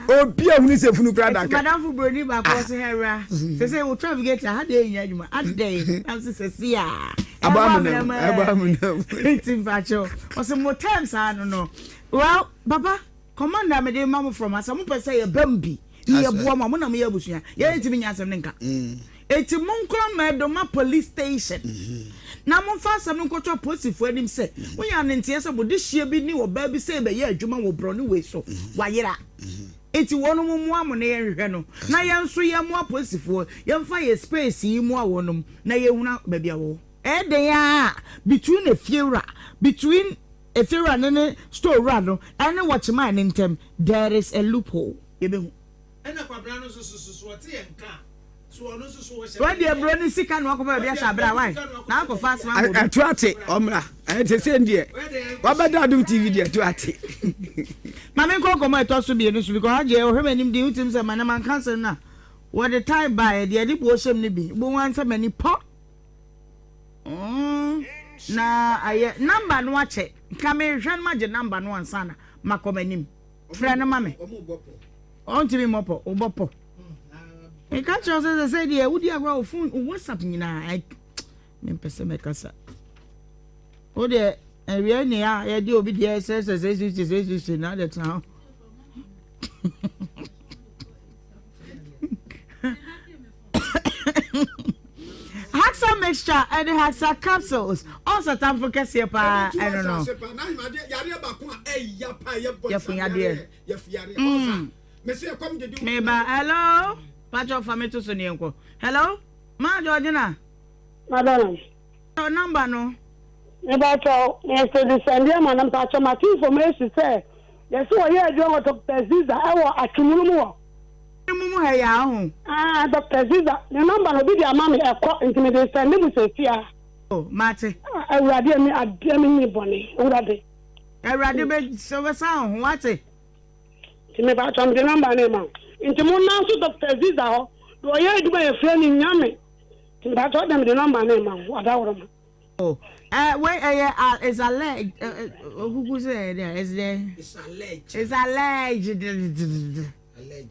obi ahunu sɛ funu kura da kaa. Madamfo broni baako ɔsɛ hɛra sɛ sɛ o traffic gate ha de nyɛ adwuma adɛ na sɛ sɛ a. Abɔ amena mu, abɔ amena mu. Nti mpakyɛw, ɔsɛ mo term saa no no. Well, papa, commander mede ma mo from asa mo pɛ sɛ yɛ bam bi ne yɛ boa mo a mo na mo yɛ abusua. Yɛ ntumi nyɛ asɛm ne nka. Mm. Eti mo nkɔ Mɛdoma police station. Mm-hmm. Na mo nfa asɛm no nkɔtɔ apolisifoɔ anim sɛ mm-hmm. mo yɛ anenteɛ sɛ mo de hyia bi ne ɔbaa bi sɛ ɛbɛyɛ adwuma wɔ borɔno wei so. Mm-hmm. Wayera. Enti wɔnom mmoa mo na yɛnhwehwɛ no, na yɛn nso yɛmmoa apolisifoɔ, yɛmfa yɛ space yi mmoa wɔnom na yɛnhunu baabi a wɔwɔ. Ɛyɛ den ara a, between efiewura, between efiewura no ne store wura no ɛne watchman no ntɛm, there is a loophole. Yɛbɛhu. Ɛna Kwabena no nso so so ɔte yɛn nka a, so ɔno nso so ɔhyɛ Wadi aburo ne sika na wakɔfa baabi ahyɛ abira why na akɔfa asoma ama obi. Ɛto ate ɔmmra ɛte sɛ deɛ wabɛda Adom TV deɛ ɛto ate. Ma menkɔ nkɔmmɔ a ɛtɔ so mmienu so because agye ɔhwɛ m'anim din wotim sɛ ma na manka asɛm no a wɔde time baeɛ deɛ ɛde buo hyɛm no bi wobɛhu ara sɛ m'ani pɔ mm, na ayɛ namba no akyɛ nka mehwɛ no magye namba no ansa na makɔ m'anim frɛ no ma me ɔntumi mmɔ pɔ wobɔ pɔ meka kyerɛ sɛ sɛ sɛ deɛ wodi agorɔ wo phone wo whatsapp nyinaa mempɛ sɛ mɛkasa wo deɛ awia ne a yɛde obi deɛ sɛ sɛ sɛ sɛ sɛ sɛ sɛ na deɛ tena hɔ Haxa mixture ɛne Haxa capsules ɔsɛ tamfo kɛseɛ paa ɛno no yɛfo yadeɛ mm. Meba hello pakyɛ fa me to so ne yɛnkɔ hello maa Georgina Madam. Number no. Mepakyɛw, mese de sɛnde ama no mpakyɛw mate information sɛ yɛse wɔyɛ adwuma wɔ Doctor Ziza ɛwɔ Atwumunu mu wɔ. Mu mu ha yi a ɔho. Ah Doctor Ziza ne number no obi de ama me ɛkɔ nti mede sɛnde mo sesia. Oh mate. Ah Awurade ɛmi adeɛ me nyi bɔne Awurade. Awurade bɛ sɛ ɔbɛsan wo ho wate. Nti mepakyɛw mede number no rema wo nti mo nanso Doctor Ziza hɔ deɛ ɔyɛ adwuma yɛfrɛ no Nyame. Mpatsɔ dɛm de number no ma wo adaworoma. Oh eh wei ɛyɛ ah it's alleged eh eh okuku sɛ ɛyɛ dɛ it's dɛ. It's alleged. It's alleged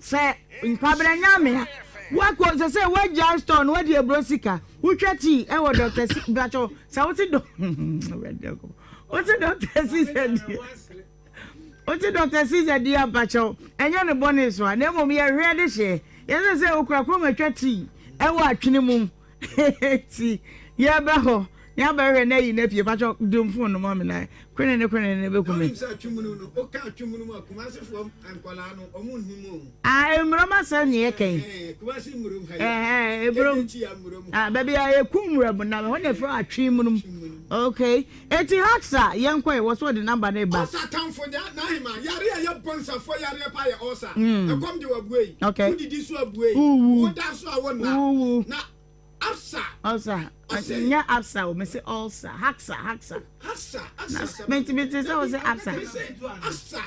sɛ Kwabena Nyamea wakɔ sɛ sɛ wagyae store no wadi aburo sika wotwa tii ɛwɔ Dr. Si mpatsɔ sɛ wote dɔ wote Dr. Si sɛ deɛ. Wote Doctor Caesar di ampakyɛw, ɛnyɛ ne bɔne so a, na mmom yɛhwɛ de hyeɛ. Yɛsɛ sɛ okura kurom atwa tii ɛwɔ atwene mu. Ti yɛbɛ hɔ na yɛabɛhwɛ na ayi no apue. Pakyɛw dum phone no ma me na kwene ne kwene ne bɛku me. Wonim sɛ atwemunu no, woka atwemunu mu a, Kumasefoɔ nkwadaa no, wɔn nhu mu o. Ah, mmurom asɛm ne yɛka yi. Ɛhɛn, Kumasi mmurom ha yi. Ɛhɛn, eburom. Kejetia mmurom. Ah, baabi a yɛku nwura mu nam, ɛhɔ na yɛfrɛ atwe munum. Okay. Eti Haxa yɛnkɔ ɛ, wɔ so ɔde number no reba. Ulcer tamfo nya n'aheman. Yareɛ a ɛyɛ bɔnsafoɔ yareɛ paa yɛ ulcer. Ɛkɔm de wo abuei. Okay. Wodidi nso abuei. Wowu. Woda nso a wonna. Wowu. Na Absa. Ulcer. Ɔse. Nyɛ Absa o, mese ulcer. Haxa, Haxa. Haxa, Haxa Na sɛ. menti mete sɛ wo se Absa. Mese Absa.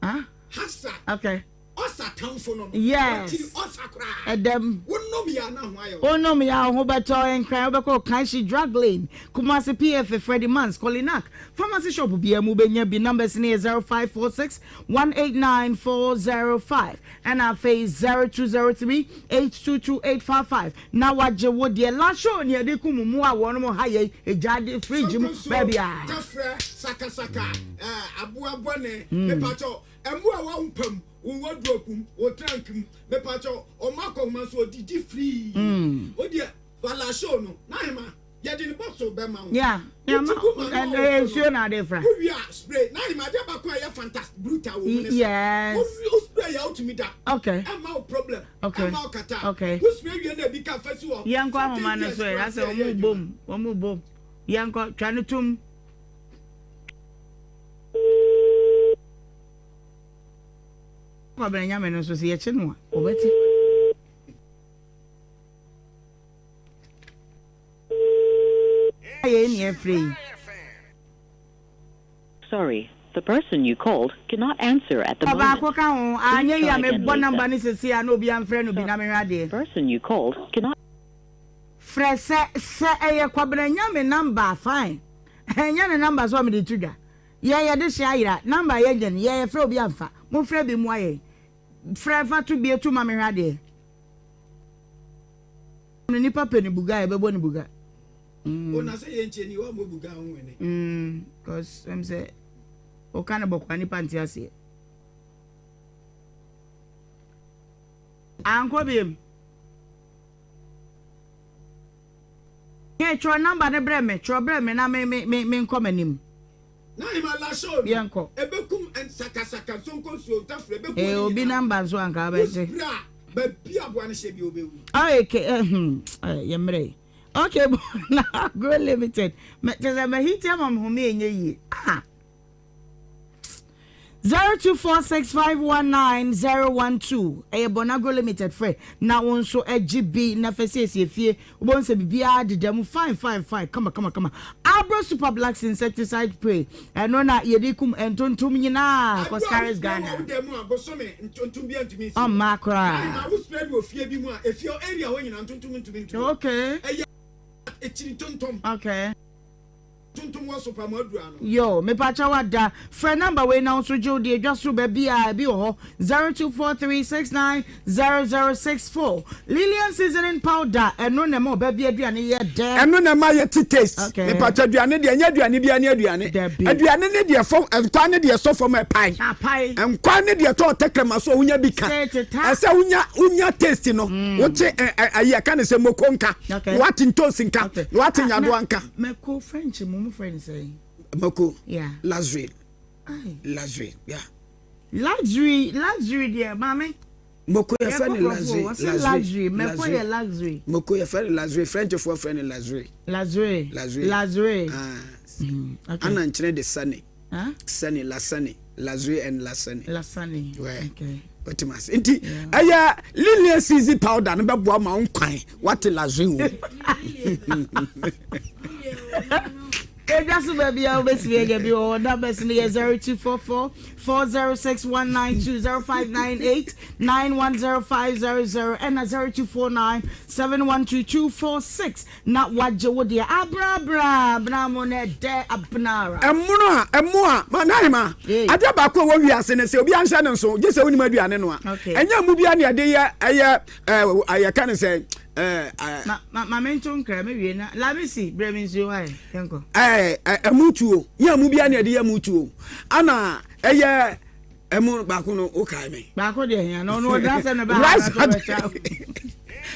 Huh? Haxa. Okay. Ɔsa tamfo no no. Yes. Wakyiri ɔsa koraa. Ɛdɛm. Wonom yɛ a na ho ayɛ wo. Wonom yɛ a wo ho bɛtɔ Nkran wobɛkɔ Kanshi Drug Lane, Kumasi PFA, Freddie Mans, Kolinak, Pharmacy shop biara mu wobɛnya bi. Numbers no yɛ 0546 189 405 ɛna afei 0203 822 855 na wagye wo deɛ. Last show ne yɛde kum mmoa a wɔnom ha yɛn, egyaade, fridge mu, Sonkonsuo, baabiara. tɛfrɛ, sakasaka, eh, aboa bɔne, mepakyɛw, mmoa a wɔn mpam. Wo wardrobe mu, wo trunk mu. Mepakyɛw, ɔmo akɔhoma nso odidi free. Wo deɛ, Fala show no, n'ahema, yɛde ne box bɛma wo. Yeah, Wo ti gu ma no a ɛyɛ wo nsuo na ade fra. Wo wie a, spray. N'ahema, adeɛ baako a ɛyɛ fantastic, brutal wɔ mu ne sɛ, Yes. wo wie, wo spray a wotumi da. Okay. Ɛmma wo problem. Okay. Ɛmma wo kata. Okay. Wo spray wie na ebi ka fa si hɔ. Yɛnkɔ 14 ahoma no years so ɛ, koraa asɛ sɛ ɛyɛ wɔn adwuma. bom, wɔn bom. Yɛnkɔ, twa no tum. Kwabena Nyame no nso sɛ yɛkye no a ɔbɛte. Yei ne ɛfrɛ yi. Sorry, the person you called cannot answer at the moment. Ɔbaako ka ho, Please anyɛ yie try a again mebɔ later. number no seesei a na obiara mfrɛ no bi na menhwɛ adeɛ. Person you called cannot. Frɛ sɛ sɛ ɛyɛ Kwabena Nyame number a fine, ɛnyɛ ne number nso a mede to dwa. Yɛn yɛde hye ayera, number a yɛnya ni, yɛn yɛfrɛ obi amfa, monfrɛ bi mmoa yɛn. Frɛ fa to bie to ma menhwɛ adeɛ. No nipa pɛ ne buga a yɛbɛbɔ ne buga. Mm. O na sɛ yɛn nkyɛn ni wa mo buga ho wɛne. Mm, cause ɛm sɛ ɔka ne bɔkɔ a nipa nte aseɛ. Ankɔ biem. Hey, twerɛ number no brɛ me, twerɛ brɛ me na me me me menkɔ m'anim. Nahima Lasho no, Yɛnkɔ. ebekum nsakasaka, nsonkonsuo, ntafere, ebekum Eh, ne obi nyinaa. number nso anka wobɛte. Wo spray a, baabi a aboa no hyɛ bi obewu. Oh, okay, eh, hmm, eh, yɛ mmerɛ yi. Okay, na Agro Limited. Mɛ kyerɛ sɛ mahiti ama me home ɛnyɛ yie. Ah. 0246519012 ɛyɛ Bonagro Limited frɛ na wo nso gye bi na fɛ siesie fie. Wobɛhu sɛ biribiara deda mu fine fine fine kama kama kama. Abro Super Blacks Insecticide Spray ɛno na yɛde kum ntontom nyinaa kɔ Scaris Ghana. Ɔmma koraa. Okay. Okay. Tontom wɔ so pa mo aduru ano. Yoo mepakyɛw ada frɛ number wei na wo nso gye wo deɛ dwa so baabi a ebi wɔ hɔ 0243690064 Lilian seasoning powder ɛno na ɛma ɔba bi aduane yɛ dɛ. Ɛno na ɛma yɛ te taste. Okay. Mepakyɛ aduane deɛ ɛnyɛ aduane biara ne aduane. Dabi. Aduane ne deɛ fam nkwan ne deɛ ɛsɔ fam ɛpae. Apae. Nkwan ne deɛ ɛtɔ tɛkrɛma so a wonya bi ka. Sɛ teta. Ɛsɛ wonya wonya taste no. Wote ɛ ɛ ayi ɛka ne sɛ moko nka. Okay. Na wate ntoosi nka. Okay. Na wate Ah, na- nyadoa nka. Mako French mu mo frɛ no sɛn? Mako. Yeah. Luxury. Aye. Luxury. Yeah. Luxury luxury deɛ maame. Moko yɛ fɛ no luxury. Luxury. Mako yɛ luxury. Moko yɛ fɛ no luxury. French foɔ frɛ no luxury. Luxury. Luxury. Luxury. Ah. Okay. Ana nkyerɛ de sani. Huh? Sani lasani. Luxury and lasani. Lasani. Ouais. Okay. Wetin ma se nti ɛyɛ lilia season powder no bɛboa ma wo nkwan wate luxury wo. Edwa so baabi a wobɛtumi anya bi wɔ hɔ numbers no yɛ 0244 406 192 0598 910500 ɛna 0249 712246 Na wagye wo deɛ abrabra abena mo na ɛdɛ abena ara. Ɛmono a, ɛmo a, ma n'ahema. Adeɛ baako a ɛwɔ wiase ne sɛ obi anhyɛ ne nso, gye sɛ wonim aduane noa. Ɛnyɛ ɛmo biara na yɛde yɛ ɛyɛ ɛɛ yɛka ne sɛ ɛɛ. Ma ma ma me nto nkra me wie na Lamisi brɛ me nsuo wae yɛnkɔ. Ɛɛ ɛmo tuo, nyɛ ɛmo biara na yɛde yɛ ɛmo tuo. Ana ɛyɛ ɛmo baako no o kae me. Baako deɛ hia na ɔno ɔdra sɛ ne ba rice water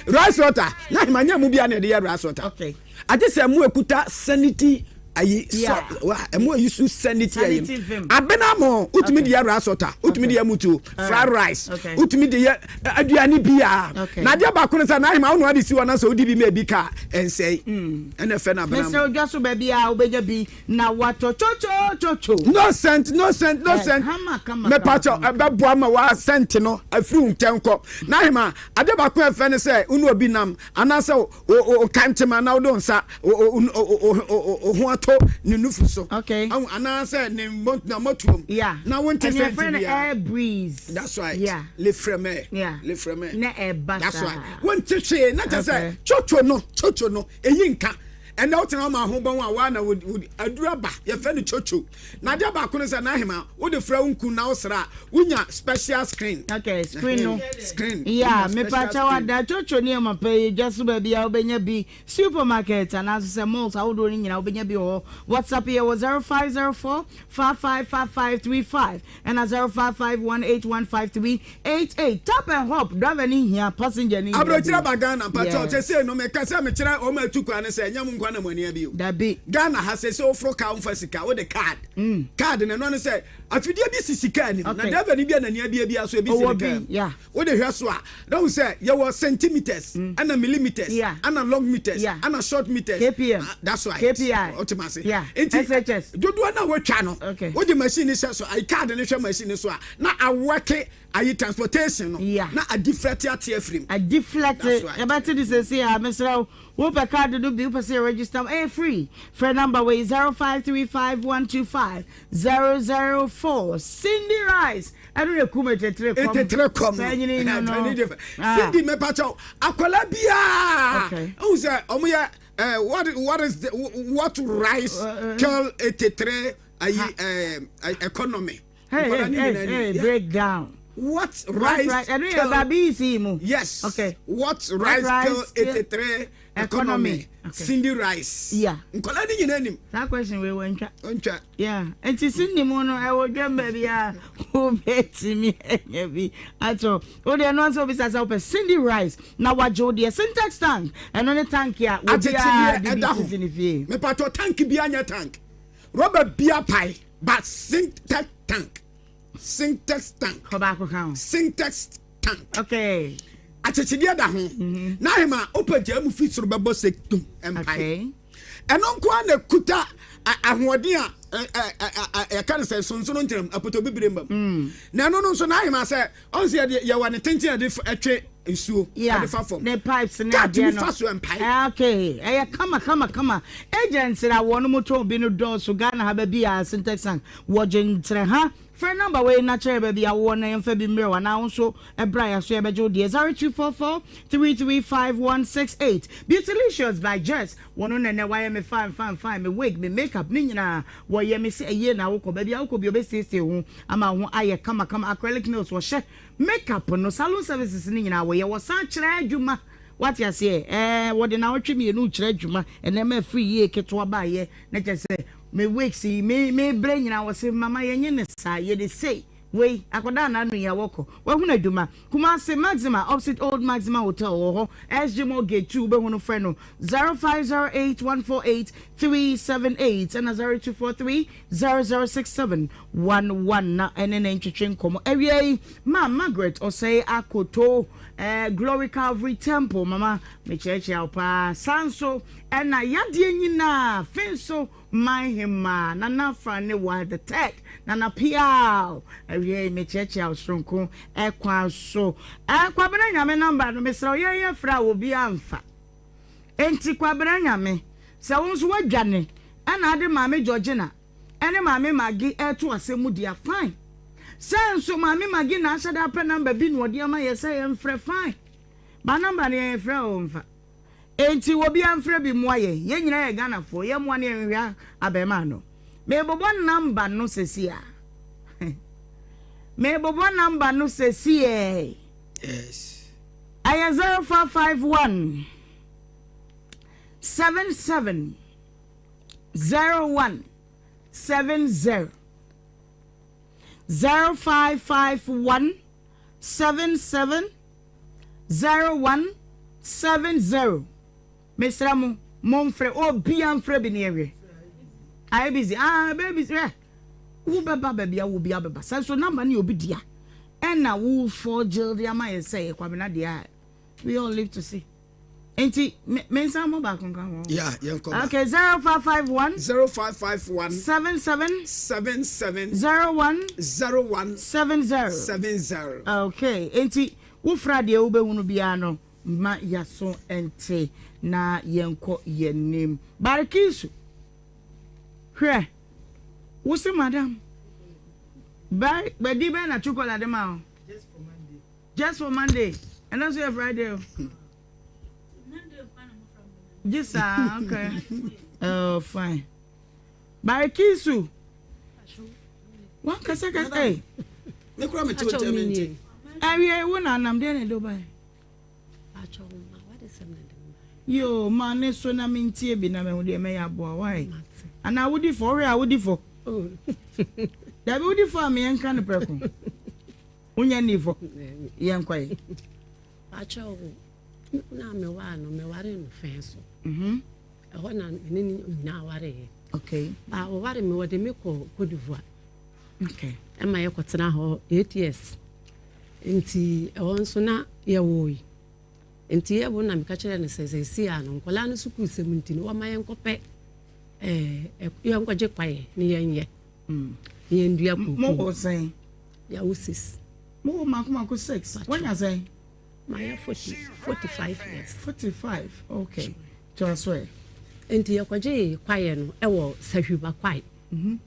rice water na ahema nyɛ ɛmo biara na yɛde yɛ rice water. Okay. Agye sɛ ɛmo ekuta sanity ayi sɔ wa ɛmo ayi su sanity ayi abena mo wotumi de yɛ rice water wotumi de yɛ mutuo fried rice wotumi de yɛ aduane biara na adeɛ baako no sɛ na ahema wo na ɔde si hɔ na sɛ wodi bi ma ebi ka ɛnsɛe ɛna ɛfɛ na abena mo. Mesrɛ odwa so baabi a wobɛnya bi na watɔ chochochocho. No scent no scent no scent mepakyɛ ɛbɛboa ma wa scent no afiri wo nkyɛn kɔ na ahema adeɛ baako ɛfɛ ne sɛ wo ne obi nam anaasɛ wo ka ntema na wode wo nsa wo ho ato ne nufu so okay anaasɛ ne mmɔtuom yeah na wonte sɛ nti bia air breeze that's right yeah le frɛmɛ yeah le frɛmɛ na ɛba that's right wonte hwee na kyɛ sɛ chocho no chocho no eyi nka ɛnna wotena hɔ ma ho bɔn a waa na aduru aba yɛfrɛ no chocho na adeɛ baako no sɛ n'ahema wode frɛ wo nku na wosra a wonya special screen. Okay, screen no. Screen. Yeah, me pacha wada chocho ne ma pɛ dwa so baabi a wobɛnya bi supermarket anaasɛ sɛ malls ahodoɔ no nyinaa wobɛnya bi wɔ hɔ. WhatsApp yɛ wɔ 0504 555535 ɛna 0551815388. Tap and hop driver ne hia passenger ne hia bi. Aburokyerɛ ba Ghana mpakyɛw sesei no meka sɛ mekyerɛ wɔn a atu kwan no sɛ ɛnyɛ mo nkoa na mo ani abie o. Dabi. Ghana ha sesei woforo car womfa sika wode card. Card no ɛno ne sɛ Afidie bi sisi kaa anim, na driver ni bi a n'ani abue biara so ebi si ne kaa mu. Wode hwɛ so a, na hu sɛ yɛwɔ centimeters, ɛna millimeters, ɛna long meters, ɛna short meters. KPM. That's right. KPI. Wote ma ase. Nti dodoɔ no a wotwa no, wode machine no hyɛ so, ayi card no hwɛ machine no so a, na awɔke ayi transportation no, na adiflɛte ate afiri mu. Adiflɛte. Yɛbɛte de sɛsi a, mesrɛ wo. Wopɛ card no bi, wopɛ sɛ yɛ register wo, ɛyɛ free. Frɛ number wei 0535125004. Cindy Rice, ɛno na ɛkum etetere kɔm. Etetere kɔm no. Panyini no no. Ah. Cindy mepakyɛw, akwadaa biara, ɛhu sɛ ɔmo yɛ eh, what what is the what rice kill etetere ayi eh, economy. Hey, hey, hey, hey, break down. What rice? What rice? Ɛno yɛ ba BEC mu. Yes. Okay. What rice kill 83 economy? Okay. Cindy rice. Yeah. Nkɔla ni nyinaa nim. That question wei wɔ ntwa. Ntwa. Yeah. Nti Cindy mu no ɛwɔ dwam baabi a wobɛtumi anya bi ato. Wo deɛ no ansa obisa sɛ wopɛ Cindy rice na wagye wo deɛ Syntax tank ɛno ne tank a obiara de bi sisi ne fie. Mepatɔ tank bi anyɛ tank. Rɔba bia pae but Syntax tank. Syntax tank. Kɔ baako ka ho. Syntax tank. Okay. Akyekyedeɛ da ho. Mm-hmm. Na ahema wopɛ gyaa mu fi soro bɛbɔ sɛ tum mpae. Okay. Ɛno nko ara na kuta ahoɔden a Yɛka no sɛ sonsono ntenam apotɔ bibire mma mu. Mm. Na ɛno no nso n'ahema sɛ ɔn sɛ yɛde yɛwɔ ne tenten yɛde ɛtwe nsuo yɛde fa fam. Ne pipes ne Kaa adeɛ tumi no. fa so ɛmpae. Okay, ɛyɛ kama kama kama. Agents na wɔn mo tɔn bi no dɔɔso Ghana ha baabi a Sintex tank wɔgye ntrɛ ha. Frɛ number wei na kyerɛ baabi a wowɔ na yɛmfa bi mmerɛ wo anaa wo nso bra yɛn so yɛbɛgye wo deɛ 0244 335 168. Beautylicious by Jess Wɔno na ɛnɛ wayɛ me fine fine fine, me wig, me makeup ne nyinaa wɔyɛ me se ayie na wokɔ baabi a wokɔ bi ɔbɛsiesie wo ho ama wo ho ayɛ kama kama acrylic nails wɔhyɛ makeup no salon services ne nyinaa wɔyɛ wɔsan kyerɛ adwuma wate aseɛ ɛɛ wɔde naawɔtwe mmienu kyerɛ adwuma ɛnɛ ma afiri yie ketewa baayɛ na kyerɛ sɛ me wigs yi me me brɛ nyinaa wɔse mama yɛnyɛ ne saa yɛde sei Wei akɔdaa n'ano yi a wɔkɔ. Wahunu adwuma. Kumasi Maxima opposite old Maxima hotel wɔ hɔ SG mall gate 2 wobɛhu no frɛ no 0508 148 378 ɛna 0243 0067 11 na ɛne ne ntwetwe nkɔmmɔ. Awia yi ma Margaret Osei Akoto eh, Glory Calvary Temple mama mekyerɛkyerɛ wo paa saa nso ɛna yadeɛ nyinaa fe nso My Hemaa, Nana Afranewa the third, Nana Piaw, Awiei mekyerɛkyerɛ wo soronko kwan so. Eh, Kwabena Nyame number no mesrɛ wo yɛn yɛ frɛ a obiara mfa. Enti Kwabena Nyame, sɛ wo nso woadwane ɛna ade Maame Georgina ɛne Maame Maggie ɛreto asɛm mu deɛ a fine. Sɛ nso Maame Maggie na ahyɛ da apɛ number bi na ɔde ama yɛ sɛ yɛmfrɛ fine. Ba number no yɛn frɛ a ɔmfa. Enti obia mfrɛ bi mmoa yɛn, yɛn nyinaa yɛ Ghanafoɔ, yɛn mmoa no yɛn nhwehwɛ abɛɛmaa no. Mebobɔ number no sɛsi a. Mebobɔ number no sɛsi ɛ. Yes. Ɛyɛ 0551 77 01 70 0551 77 0170 mesrɛ mo momfrɛ obia mfrɛ bi ne yɛnhwɛ ayɛ busy ah bɛyɛ busy hwɛ wo bɛba baabi a wo bia bɛba sɛ nso namba ne obi dea ɛna wo fɔ gyel de ama yɛ sɛ yɛ kwabena deɛ a we all live to see nti me me nsa mo baako nka ho. Yeah, yɛn kɔ ba. Okay, 0551. 0551. 77. 77. 01. 01. 70. 70. Okay, nti wofra deɛ wobɛhunu biara no ma yaso nte na yɛnkɔ yɛnim. Barikisu, hwɛ, wo se madam, bari, badi bɛn na chocolate de ma wo? Just for Monday. Ɛno nso yɛ Friday o. Gye saa, okay. Oh, fine. Barikisu. Wankasa kasa, hey. Me kura me to nkyɛn me nti. Awie wo na anam deɛ na ɛde wo bae. Yoo, ma ne so na mentie bi na mehu deɛ mɛyɛ aboa wae. Anaa wodi fɔ, wohwɛ a wodi fɔ. Oh. Dabi wodi fɔ a meɛ nka no prɛko. Wonyɛ nnii fɔ. Yɛnkɔ ɛ. Pakyɛ o, me kunu a mewaa no, mewaree no fɛn so. Mhm. Ɛhɔ na me ne no nyinaa wareeɛ. Okay. Ba wɔware me, wɔde me kɔ Cote d'Ivoire. Okay. Ɛma yɛkɔtena hɔ 8 years. Nti ɛhɔ nso na yɛwoe. Nti yɛwo na meka kyerɛ no sɛ seesei a no nkwadaa no sukuusɛm nti no wɔma yɛnkɔpɛ ɛɛ yɛnkɔgye kwaeɛ ne yɛnyɛ. Mm. Ne yɛndua koko. Mo wɔ sɛn? Yɛawo six. Mo wɔ mako mako six. Wanya sɛn? Mayɛ 45 years. 45 okay. Toa so ɛ. Nti yɛkɔgyee kwaeɛ no ɛwɔ Sahwiba kwae. Mhm.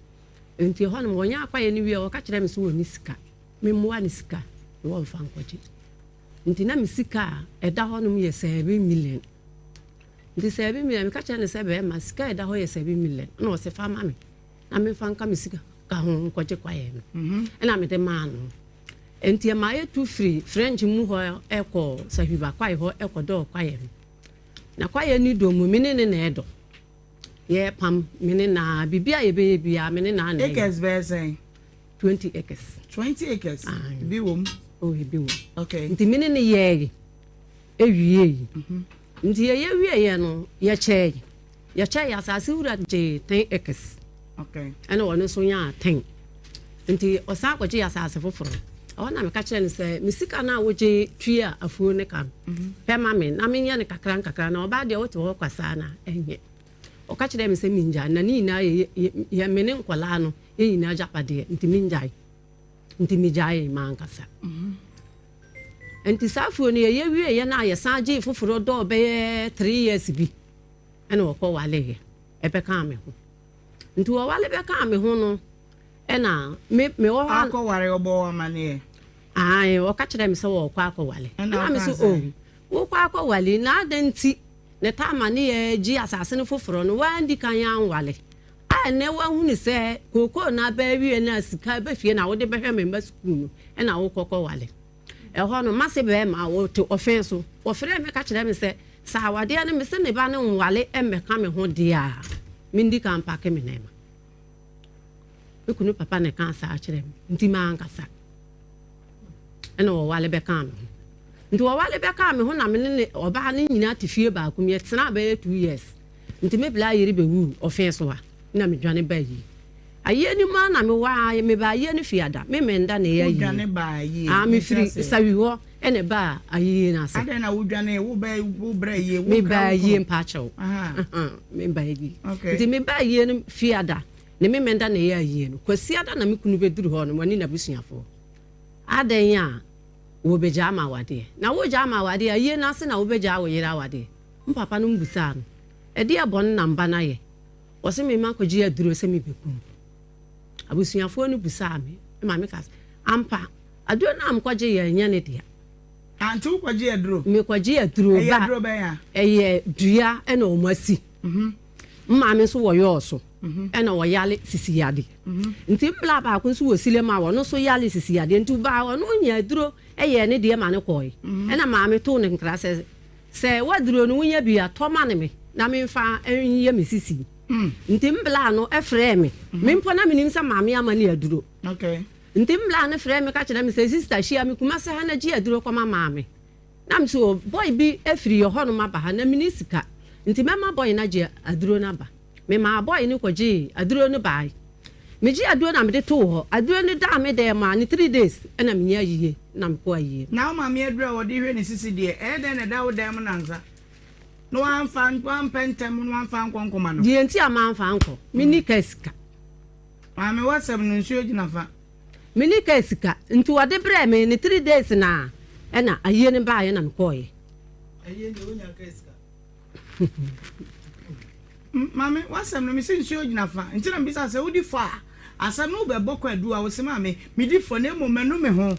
Nti ɛhɔ nom wɔnya kwaeɛ no wie wɔka kyerɛ me sɛ wɔnni sika. Memmoa ne sika na wɔmfa nkɔgye. Nti na me sika a ɛda hɔ nom yɛ 7 million. Nti 7 million meka kyerɛ no sɛ bɛrima sika a ɛda hɔ yɛ 7 million ɛna ɔsɛ fa ma me na memfa nka me sika ka ho nkɔgye kwaeɛ no. Ɛna mede maa no. Nti ɛma yɛtu firi French mu hɔ ɛkɔ Sahwiba kwae hɔ ɛkɔdɔɔ kwaeɛ no. Na kwaeɛ no dɔ mu me ne ne na ɛdɔ. Yɛpam me ne na biribi a yɛbɛyɛ biara me ne na na ɛyɛ. Acres bɛyɛ sɛn? 20 acres. 20 acres? Ebi wɔ mu? Oh, ebi wɔ mu. Okay. Nti me ne ne yɛɛye ewiei. Nti yɛyɛ wieeɛ no yɛkyɛɛye. Yɛkyɛɛye asase wura gyee 10 acres. Okay. Ɛna ɔno nso nyaa 10. Nti ɔsan kɔgyee asase foforɔ. Ɛhɔ na meka kyerɛ no sɛ me sika no a wogye tua afuo no ka no pɛ ma me na menyɛ no kakra nkakra na ɔbaa deɛ wote hɔ kwa saa na ɛnyɛ. Ɔka kyerɛɛ me sɛ mengyae, na ne nyinaa yɛ yɛ me ne nkwadaa no yɛn nyinaa agyapadeɛ, nti mengyae. Nti megyaee m'ankasa. Nti saa afuo no yɛyɛ wieeɛ no a yɛsan gyee foforɔ dɔɔ bɛyɛ 3 years bi ɛna wɔkɔ waleeɛ ɛbɛkaa me ho. Nti wɔwale bɛkaa me ho no ɛna me mewɔ hɔ. Akɔware ɔbɔ wɔ amaneɛ? Ae, ɔka kyerɛɛ me sɛ wɔrekɔ akɔwale. Ɛna me so oh, wokɔ akɔwale na adɛn nti na Tamar ne yɛ gye asase no foforɔ no woandi kan anwale a ɛnnɛ woahunu sɛ kookoo no aba awie no a sika ba fie na wode bɛhwɛ me mma sukuu no ɛna wokɔ kɔwale. Ɛhɔ no m'ase bɛɛma a ɔte ɔfɛn so wɔfrɛɛ me ka kyerɛɛ me sɛ sɛ awadeɛ no mese ne ba no nwale mmɛka me ho deɛ a mendi kan mpake me nneɛma. Me kunu papa na ɛkaa saa kyerɛɛ me nti mankasa. Ɛna wɔwale bɛkaa me ho. Nti wɔwale bɛkaa me ho na me ne ne ɔbaa no nyinaa te fie baako mu. Yɛtenaa bɛyɛ 2 years. Nti me bla yere bɛwuu ɔfee so a na medwane baa yie. Ayie no mu ara na mewɔ ara, mebaa ayie no fiada, me menda na ɛyɛ ayie. Wodwane baa ayie? Ah, mefiri Sawi hɔ na ɛbaa ayie no ase. Adɛn na wodwane? Wobɛ wobrɛ ayie? Wokra Mebaa ayie mpaakyɛw. Mebaa ayie. Okay. Nti mebaa ayie no fiada ne me menda na ɛyɛ ayie no. Kwasiada na me kunu bɛduru hɔ no, wɔne n'abusuafoɔ. Adɛn a wɔbɛgyaa me awadeɛ? Na wogyaa me awadeɛ a, ayie no ase na wobɛgyaa wo yere awadeɛ? Me papa nom bisaa no, Ɛdeɛ bɔne na mba no ayɛ? Wɔse me makɔgye aduro sɛ mebɛku no. Abusuafoɔ no bisaa me ma meka sɛ, Ampa, aduro no a mekɔgyeeɛ ɛnyɛ ne dea. Ah, nti wokɔgye aduro? Mekɔgye aduro Ɛyɛ ba. aduro bɛn a? Ɛyɛ dua ɛna wɔn asi. Me maame nso wɔ yɔɔ so ɛna ɔyale sisi yadeɛ. Nti mbla baako nso wɔ Silem a ɔno nso yale sisi yadeɛ. Nti baa ɔno nya aduro ɛyɛɛ ne deɛ ma no kɔɔe. Ɛna maame too no nkra sɛ, sɛ w'aduro no wonya bi a, tɔ ma no me na memfa nyɛ me sisi. Nti mbla no frɛɛ me. Me mpo na menim sɛ maame ama no aduro. Nti mbla no frɛɛ me ka kyerɛ me sɛ, sista hyia me Kumasi ha na gye aduro kɔma maame. Na me so boy bi firi yɛ hɔnom aba ha na menni sika nti mɛma boy no agye aduro no aba. Memaa boy no kɔgyee aduro no bae. Megyee aduro na mede too hɔ. Aduro no daa me dɛm maa no 3 days na menyɛ ayie na mekɔɔ ayie no. Na wo maame aduro a wɔde hwɛ ne sisi deɛ, ɛyɛ dɛn na ɛda wo dan mu nnansa na woamfa, woampɛ ntɛm na woamfa ankɔ nkɔma no? Deɛ nti a mamfa ankɔ, menni kaa sika. Maame, w'asɛm no, nsuo gyina fa. Menni kaa sika, nti wɔde brɛɛ me ne 3 days na ɛna ayie no baeɛ na mekɔeɛ. Ayie deɛ wonya kaa sika. Maame, w'asɛm no, mese nsuo gyina fa, nti na mebisa sɛ wodi fɔ a, asɛm no wobɛbɔ kwadu a, wose maame, medi fɔ na mmom manu me ho,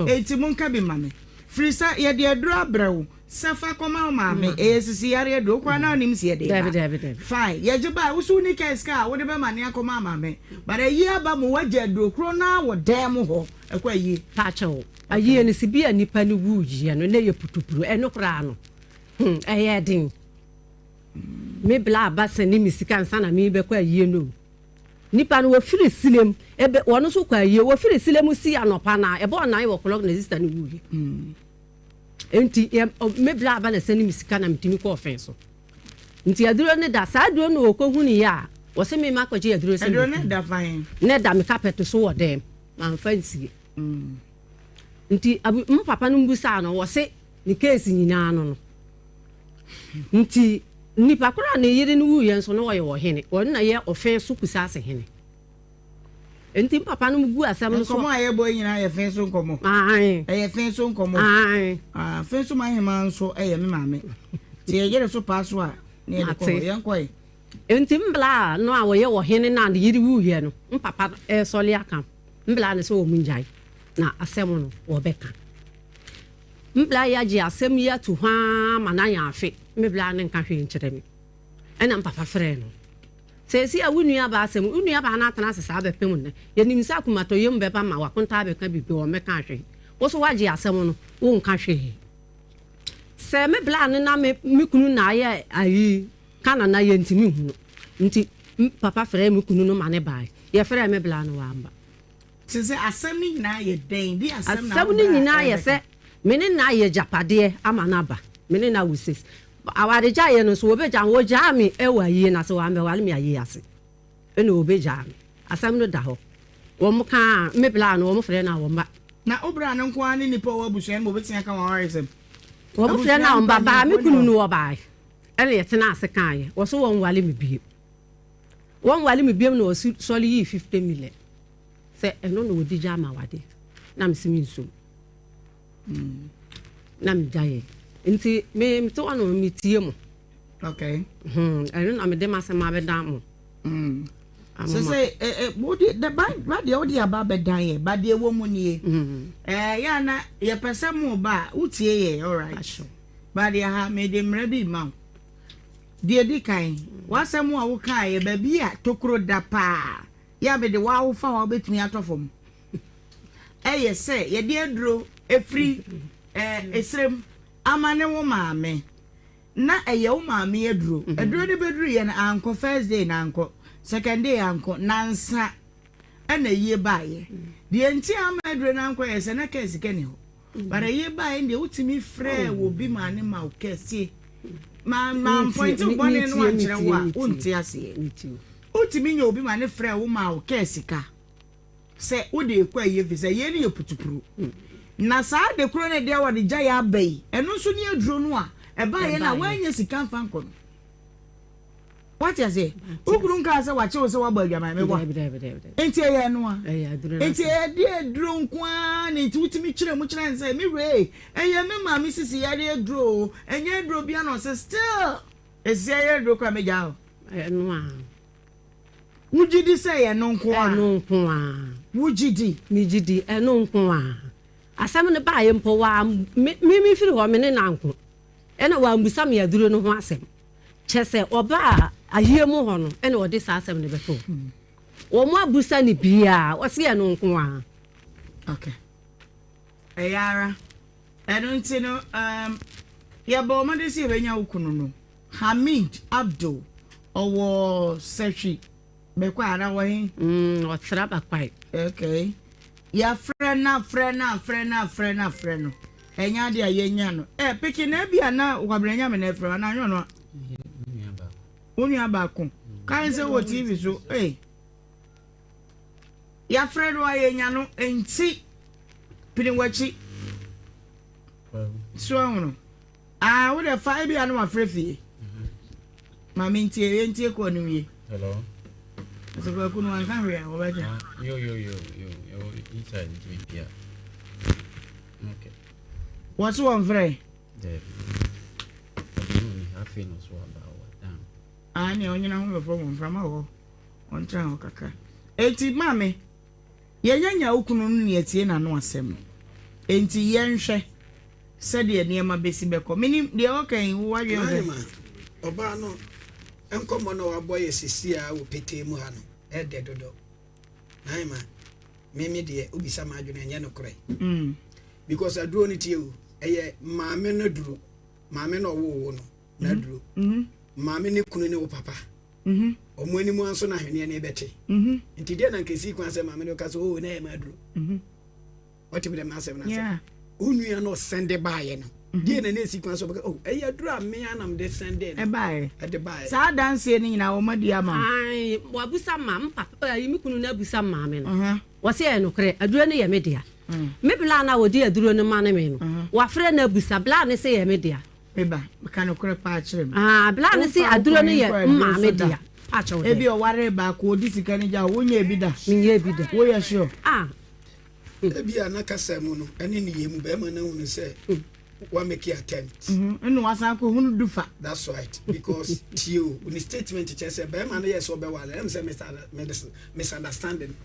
enti monka bi mma me. Firi sɛ yɛde aduro abrɛ wo sɛ fa kɔma wo maame, ɛyɛ sisi yareɛ aduro, wo koraa na wonim sɛ yɛde reba. Fine, yɛgye bae, wo so wonni kaa sika a wode bɛma ne akɔma maame, but ayie aba mu, woagya aduro koro no ara wɔ dan mu hɔ, ɛkɔ ayie. Pakyɛw, ayie no, sɛ bi a nipa no wuiɛ no na ɛyɛ putupuru, ɛno koraa no, hmm, ɛyɛ den. Me bla aba sɛne me sika ansa na merebɛkɔ ayie no o. Nipa no wɔfiri Silem, ebe, wɔn nso kɔ ayie, wɔfiri Silem si anɔpa na ɛbɔɔ 9 o'clock na sista no wuiɛ. Nti yɛ, me bla aba na sɛne me sika na metumi kɔɔ fɛn so. Nti aduro no da, saa aduro no wɔkɔhunuiɛ a, wɔse me makɔgye aduro sɛ Aduro no da fan? Ne da me carpet so wɔ dɛm, mamfa nsie. Nti abu, m papa no mbusaa no, wɔse ne case nyinaa no no. Nti nipa koro a ne yere no wuiɛ nso no ɔyɛ ɔhene, ɔno na yɛ ɔfɛn so Kusaase hene. Nti m papa no gu asɛm no so. Nkɔmɔ a yɛbɔ yi nyinaa yɛ fɛn so nkɔmɔ. Ae. Ɛyɛ fɛn so nkɔmɔ. Ae. Ah, fɛn so mahema nso ɛyɛ me maame. Nti yɛyere so paa so a ne yɛde kɔ hɔ. Yɛnkɔ ɛ. Nti mbla no a ɔyɛ ɔhene no a ne yere wuiɛ no, m papa ɛresɔre aka mbla no sɛ wɔn ngyae na asɛm no wɔbɛka. Mbla yi agye asɛm yi ato hɔ ara ma no ayɛ afe, me bla no nka hwee nkyerɛ me. Ɛna m papa frɛɛ no. Seesei a wo nuabaa asɛm, wo nuabaa no atena ase saa bɛpem nnɛ. Yɛnim sɛ akomatɔyam bɛba ma w'akontaa abɛka biribi, ɔmmɛka hwee. Wo nso woagye asɛm no, wonka hwee. Sɛ me bla no na me me kunu na ayɛ ayi ka na na yɛntumi nhu no. Nti m papa frɛɛ me kunu no ma no bae. Yɛfrɛɛ me bla no wamba. Kyerɛ sɛ asɛm no nyinaa yɛ dɛn? Bi asɛm na Asɛm wo no bra nyinaa yɛ ɛrebɛka. sɛ me ne no ayɛ agyapadeɛ ama no aba. Me ne no awo sis. Awaregyaeɛ no nso wɔbɛgyaa me. Wɔgyaa me wɔ ayie no ase, wɔammɛware me ayie ase. Ɛna wɔbɛgyaa me. Asɛm no da hɔ. Wɔn ka me bra no, wɔfrɛ no a wɔmma. Na wo bra no nko ara ne nipa a ɔwɔ abusua no mu a obetumi aka wɔn awaresɛm? Wɔfrɛ Abusua no a wɔmma. Baa me mpanyimfoɔ kunu ni no hɔ. wɔbaeɛ. Ɛna yɛtenaa ase kaeɛ. Wɔse wɔnware me bio. Wɔnwale me biom na ɔsi sɔre yii 50 million sɛ ɛno na ɔde gya ama wade na mese mensom na megya yɛ nti me mete hɔ no metie mo. Okay. Hmm, ɛno na mede m'asɛm abɛdan mo. Mm. Sɛ sɛ eh, eh, wode da ba ba deɛ wode aba abɛdan yɛ ba deɛ wɔ mu nie. Mm. Eh, yɛ ana yɛpɛ sɛ mo ba a wotie yɛ alright. Ba deɛ ha mede mmerɛ bi ma wo. Deɛ di kan, w'asɛm a wokaeɛ baabi a tokuro da paa yɛ a mede wo a wofa hɔ a wobɛtumi atɔ fam ɛyɛ sɛ yɛde aduro ɛfiri eh, ɛserem ama ne wo maame na ɛyɛ wo maame aduro. Aduro no bɛduruiɛ no ankɔ first day no ankɔ, second day ankɔ, nansa ɛna ayie baeɛ. Deɛ nti a ama aduro no ankɔ yɛ sɛ na kaa sika ni hɔ. But ayie baeɛ no deɛ wotumi frɛɛ wɔ bi maa ne ma wo kɛseɛ. Ma ma mpɔnte wo bɔne no ankyerɛ wo a wonte aseɛ. Wotumi nya obi ma ne frɛɛ wo maa wo kaa sika. Sɛ wode rekɔ ayie ɛfiri sɛ yei no yɛ putupuru. Na saa ade korɔ no a ɛde awaregyaeɛ aba yi, ɛno nso ne aduro no a ɛbaeɛ no a woannya sika amfa ankɔ no. Woate aseɛ? Wo kunu nkaa sɛ wakye wo sɛ woabɔ adwaman, meboa? Enti ɛyɛ ɛno a. Enti ɛyɛ de aduro nko ara na enti wotumi kyerɛ mu kyerɛ no sɛ, me wura ei, ɛyɛ me maame sisi yareɛ aduro o, ɛnyɛ aduro biara na ɔse still, ɛsisi yareɛ aduro koraa mɛgyaa wo. Ɛno a. Wogye di sɛ ɛyɛ ɛno nko ara? Ɛno nko ara. Wogye di? Megye di, ɛno nko ara. Asɛm no baeɛ mpo, wa, me, me mefiri hɔ, me ne no anko. Ɛna wammisa me aduro no ho asɛm. Kyerɛ sɛ, ɔbaa ayie mu hɔ no, ɛna ɔde saa asɛm no bɛtoo. Wɔn abusa no biara, ɔse ɛno nko ara. Okay. Ɛyɛ ara. Ɛno nti no, um, yɛbɔɔ mmɔden sɛ yɛbɛnya wo kunu no. Hamid Abdul, ɔwɔ Sahwi Bɛkwae anaa wɔ he? Mm, ɔtra Bakwae. Okay. Yɛafrɛ no afrɛ no afrɛ no afrɛ no afrɛ no. Ɛnyɛ ade a yɛnya no. Eh, peke na ebi a na Kwabena Nyame na ɛfrɛ anaa anyɛ ɔno a? Wo nua baako. Kae sɛ wɔ TV so. Hey. Yɛafrɛ no a yɛnya no nti pini w'akyi. So ahono. Ah wo deɛ fa ebia na wafrɛ fie. Ma me ntie yɛ ntie kɔɔ no wie. Hello. Sɛ kwaku no wanka hwee a wɔbɛgye. Ah, yo yo yo yo yo inside ntumi pia. Okay. Wɔ so wɔn frɛ. Dɛbi. Ɔde no ni afei na so aba wɔ down. Ah ne ɔnyina ho bɛfrɛ wɔn mframa wɔ hɔ. Ɔntra hɔ kakra. Eti maame yɛnya nya wo kunu no ne atie n'ano asɛm no. Enti yɛnhwɛ. Sɛdeɛ nneɛma bɛsi bɛkɔ. Menim deɛ ɔka yi, wo w'adwene sɛ. Maame, ɔbaa no nkɔmmɔ no a wabɔ yɛ seesei ara wɔ petee mu ha no, ɛdɛ dodo. Naima, me me deɛ, wobisa m'adwene ɛnyɛ nokorɛ. Because aduro no tie o, ɛyɛ maame no aduro, maame no ɔwoo wo no n'aduro. Maame ne kunu ne wo papa. Ɔmo anim ara nso na ahweneɛ no rebɛte. Nti deɛ na nka esi kwan sɛ maame no ka sɛ, oh, na ɛyɛ m'aduro. Wɔte me dɛm asɛm no ase. Wo nua no ɔsɛnde baeɛ no. Mhm. Deɛ na ne esi kwan so ɔbɛka oh ɛyɛ aduro a mmea nam de sɛnde no. Ɛbaeɛ. Ɛde baeɛ. Saa adanseɛ no nyinaa wɔn adi ama wo. Ae wabusa ma mpa ayi me kunu no abusa maame no. Mhm. Wɔsi ɛyɛ nokorɛ aduro no yɛ me dea. Mm. Me bla na wɔde aduro no ma ne me no. Mhm. Wafrɛ no abusa bla ne se yɛ me dea. Meba, ka nokorɛ paa kyerɛ me. Ah, bla ne se aduro no yɛ mmaame dea. Paakyɛw dɛ. Ebi ɔware baako odi sika no gya wo nyɛ ebi da. Menyɛ ebi da. Woyɛ sure? Ah. Ebia na kasa mu no ne nneyɛe mu barima no ahunu sɛ wa make attempt. Ɛna wasan akɔ hunu dufa. That's right because tie o ne statement kyerɛ sɛ barima no yɛ sɛ ɔbɛwale ɛm sɛ misunderstanding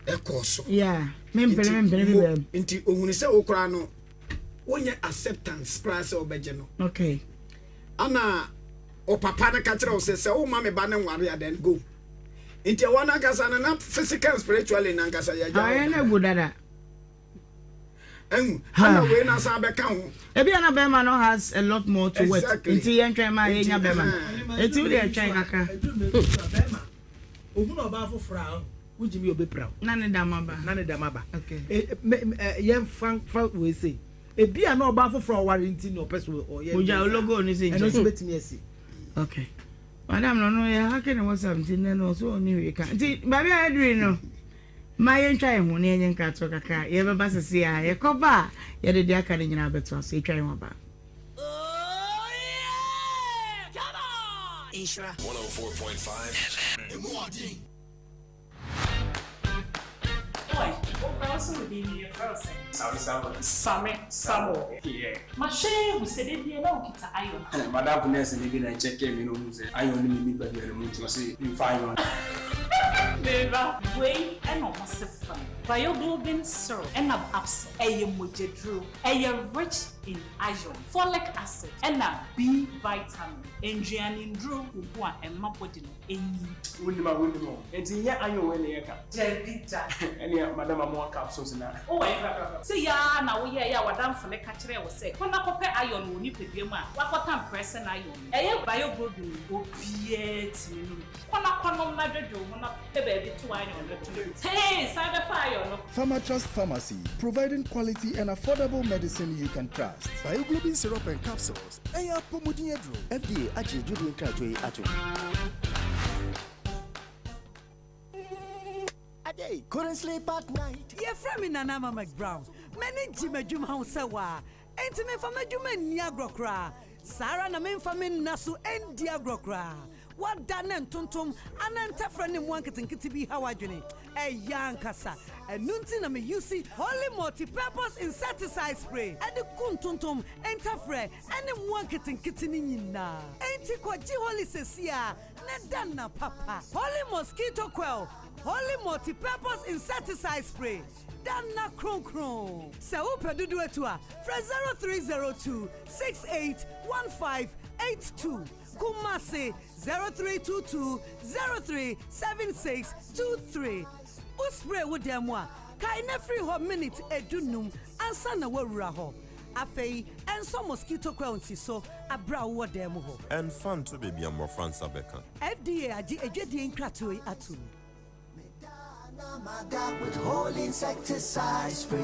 ɛkɔɔ so. Yeah, mempere mempere bi bɛm. Nti ohunu sɛ wo koraa no wonyɛ acceptance koraa sɛ ɔbɛgye no. Okay. Ana ɔpapa no ka kyerɛ wo sɛ sɛ woma me ba no nware a then go. Nti ɛwɔ no ankasa no na physical and spiritually no ankasa yɛagya hɔ dada. Ayɛ no dada. Ɛhu ana wei na asan bɛka ho. Ebi ana bɛrima no has a lot more to work. Nti yɛn twɛn ma yɛnya bɛrima no. Nti wo deɛ twɛn kakra. Bɛrima ohun ɔbaa foforɔ a wogye mi obepira o. Na ne dam aba. Na ne dam aba. Okay. Yɛn fa fa wei sei. Ebi a na ɔbaa foforɔ a ɔware nti na ɔpɛ so ɔyɛ. Ogya ologo ne se nkyɛn. Ɛno nso betumi asi. Okay. Madam no no yɛ hake ne WhatsApp nti nnɛ no ɔso ɔnni hwee ka nti baabi a yɛduru no ma yɛntwa yɛn ho na yɛnyɛ nkratoɔ kakra yɛbɛba sese a yɛkɔba a yɛde deɛ aka no nyinaa bɛtoa so yɛtwa yɛn ho aba. Nhyira. 104.5 FM. Emu ɔden. Oi, wo kora wo so wo din ni yɛfrɛ wo sɛn? Same Samuel. Same Samuel. Yeah. Mahwɛ ahu sɛ da biara na wokita iron. Madamfo nurse ni bi na ɛkyɛkɛɛ me na ohuu sɛ iron nni me nipadua no mu nti ɔse memfa iron. Meba. Wei ɛna ɔmo se fra no Bioglobin syrup ɛna capsule. Ɛyɛ mogyaduro. Ɛyɛ rich in iron, folic acid ɛna B vitamin. Nnuane nnuro wɔ mu a ɛma body no nyin. Wonnim a wonnim o. Enti nyɛ iron wei na yɛka? Dabi da. Ɛneɛ madam amoa capsules na. Wowɔ he korakorakora? Sei ara na woyɛeɛ a w'adamfo no ka kyerɛɛ wo sɛ kɔ na kɔpɛ iron wɔ wo nipadua mu a woakɔtam pressing iron no. Ɛyɛ bioglobin no, obiara tumi nom bi. Kɔ na kɔnom na dwodwo wo ho na pɛ baabi to iron no to. Hey, san bɛfa iron no. Pharmatrust Pharmacy, providing quality and affordable medicine you can trust. Bioglobin syrup and capsules, ɛyɛ apɔmuden aduro. FDA agye dwudie nkratoɔ yi atom. Couldn't sleep at night. Yɛfrɛ me Nana Ama McBrown. M'ani gye m'adwuma ho sɛ waa, enti memfa m'adwuma nni agorɔ koraa. Saa ara na memfa me nna so ndi agorɔ koraa. Woada na ntontom anaa ntɛfrɛ ne mmoa nketenkete bi haw w'adwene? Ɛyɛ ankasa. Ɛno nti na me use Holy Multi-Purpose Insecticide Spray de ku ntontom, ntɛfrɛ, ne mmoa nketenkete no nyinaa. Enti kɔgye Holy seesei ara na da nna papa. Holy Mosquito Coil, Holy Multi-Purpose Insecticide Spray, da nna kronkron. Sɛ wopɛ dodoɔ atu a, frɛ 0302 68 1582. Kumasi, 0322 0376 23. Wo spray wo dan mu a, kae na firi hɔ minute edunum ansa na woawura hɔ. Afei nsɔ mosquito coil nsi so bere a wowɔ dan mu hɔ. Ɛmfa nto baabi a mmɔfra nsa bɛka. FDA agye adwadie nkratoɔ yi atom. With whole insecticide spray.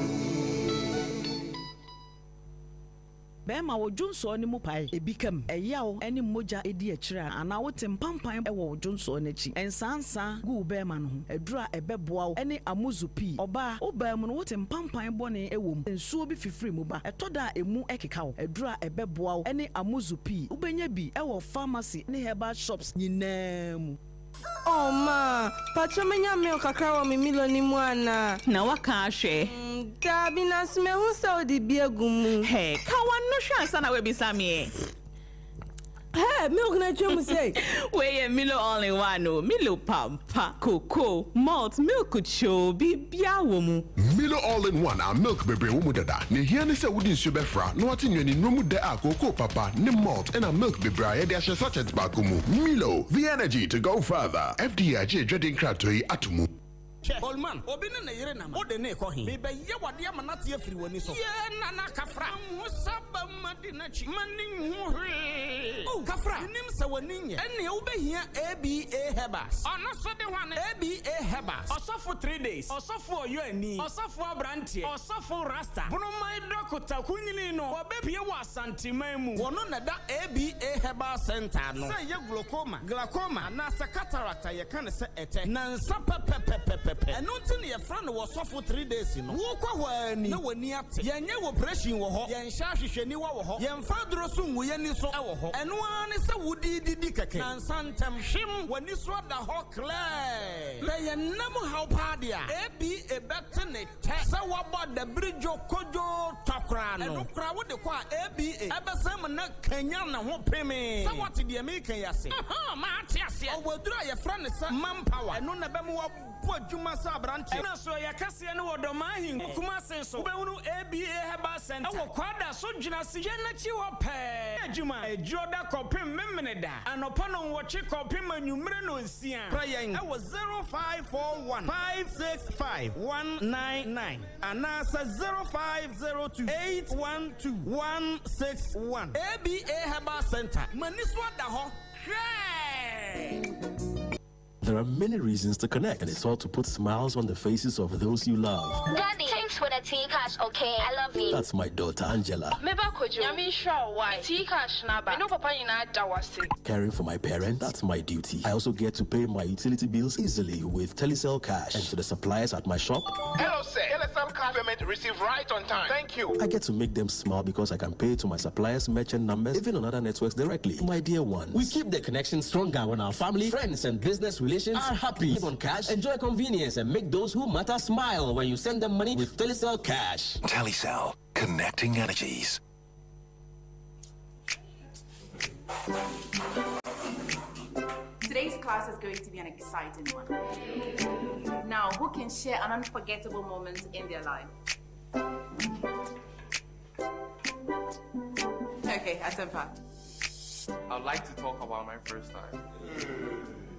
Bɛrima, wo dwonsɔɔ no mu pae, ebi ka mu, ɛyaw ne mogya di akyire a, anaa wote mpampan wɔ wo dwonsɔɔ no akyi. Nsaansaa gu wo bɛrima no ho. Aduru a ɛbɛboa wo ne amuzu pii. Ɔbaa, wo baa mu no wote mpampan bɔne wɔ mu, nsuo bi fifiri mu ba, ɛtɔ da a emu keka wo. Aduru a ɛbɛboa wo ne amuzu pii. Wobɛnya bi wɔ pharmacy ne herbal shops nyinaa mu. Oh maa, patrɔ menya milk kakra wɔ me Milo no mu anaa? Na waka ahwɛ. Mm, daabi, nanso mahu sɛ wode bi agu mu. Hey, ka w'ano hwɛ ansa na woabisa me ɛ. Hey, milk no atwa mu sei. Wei yɛ Milo all in one o, Milo pampa, cocoa, malt, milk kyoo, biribiara wɔ mu. Milo All in One a milk bebree wɔ mu dada. Nea ehia ne sɛ wode nsuo bɛfra na woate nnuanennuro mu dɛ a kookoo papa ne malt ɛna milk bebree a yɛde ahyɛ sachet baako mu. Milo, the energy to go further. FDA agye adwadie nkratoɔ yi ato mu. Hwɛ, Holman, obi ne ne yere nam a, wode no rekɔ he? Mebɛyɛ wo adeɛ ama no ate afiri w'ani so. Yee, Nana Kafra! Manhu sɛ bɛma di n'akyi. M'ani nhu hwee. Oh, Kafra, menim sɛ w'ani nyɛ. Ɛnneɛ wobɛhia ABA Herbals. Ɔno nso de hwane? ABA Herbals. Ɔsɔfo Three Days, Ɔsɔfo Ɔyɔani, Ɔsɔfo Abranteɛ, Ɔsɔfo Rasta, Bonoman Dɔkota Kunyini no, wɔbɛpue wɔ Asanteman mu. Wɔno na ɛda ABA Herbal Centre ano. Sɛ ɛyɛ glaucoma, glaucoma, anaasɛ cataract a yɛka no sɛ ɛtɛ, nansa pɛpɛpɛpɛpɛ. Ɛno nti na yɛfrɛ no Ɔsɔfo Three Days no. Wokɔ hɔ ara ni na w'ani ate. Yɛnyɛ operation wɔ hɔ, yɛnhyɛ ahwehwɛniwa wɔ hɔ, yɛmfa aduro so ngu yɛn ani so wɔ hɔ. Ɛno ara ne sɛ wode redidi kɛkɛ, nansa ntɛm, hwem, w'ani so ada hɔ klɛɛ. Sɛ yɛn nna mu haw paa de a, ABA bɛte ne tɛ sɛ woabɔ adabiri dwo kodwoo twa koraa no. Ɛno koraa wode kɔ a, ABA bɛsan mu na kanyan ne ho pemee. Sɛ woate deɛ mereka yi ase? Ahaa, mate aseɛ. Ɔwɔ aduro a yɛfrɛ no sɛ Manpower. Ɛno na ɛbɛma woabɔ adwuma sɛ aberanteɛ. Ɛna so ɛyɛ kaseɛ no wɔ Dɔmaa Ahenkuro, Kumase nso. Wobɛhunu ABA Herbal Centre wɔ Kwada so Dwenase dwa no akyi hɔ pɛɛ. Adwuma, Adwuroda kɔpem Memeneda, anɔpa nnɔnwɔtwe kɔpem anwummere nnɔnsia. Frɛ yɛn wɔ 0541 565 199 anaasɛ 0502 812 161. ABA Herbal Centre, m'ani so ada hɔ hwɛɛ! There are many reasons to connect, and it's all to put smiles on the faces of those you love. Daddy, thanks for the tea cash, okay? I love you. That's my daughter, Angela. Meba Kojo, Nyame nhyira wo wai. Tea cash na aba. Me ne wo papa nyinaa da wo ase. Caring for my parents, that's my duty. I also get to pay my utility bills easily with Telecel Cash. And to the suppliers at my shop, Hello, sir. Telecel Cash payment received right on time. Thank you. I get to make them smile because I can pay to my suppliers' merchant numbers, even on other networks directly. My dear ones. We keep the connection stronger when our family, friends, and business relations are happy. Live on cash, enjoy convenience, and make those who matter smile when you send them money with Telecel Cash. Telecel, connecting energies. Today's class is going to be an exciting one. Now, who can share an unforgettable moment in their life? Okay, Asempa. I'd like to talk about my first time.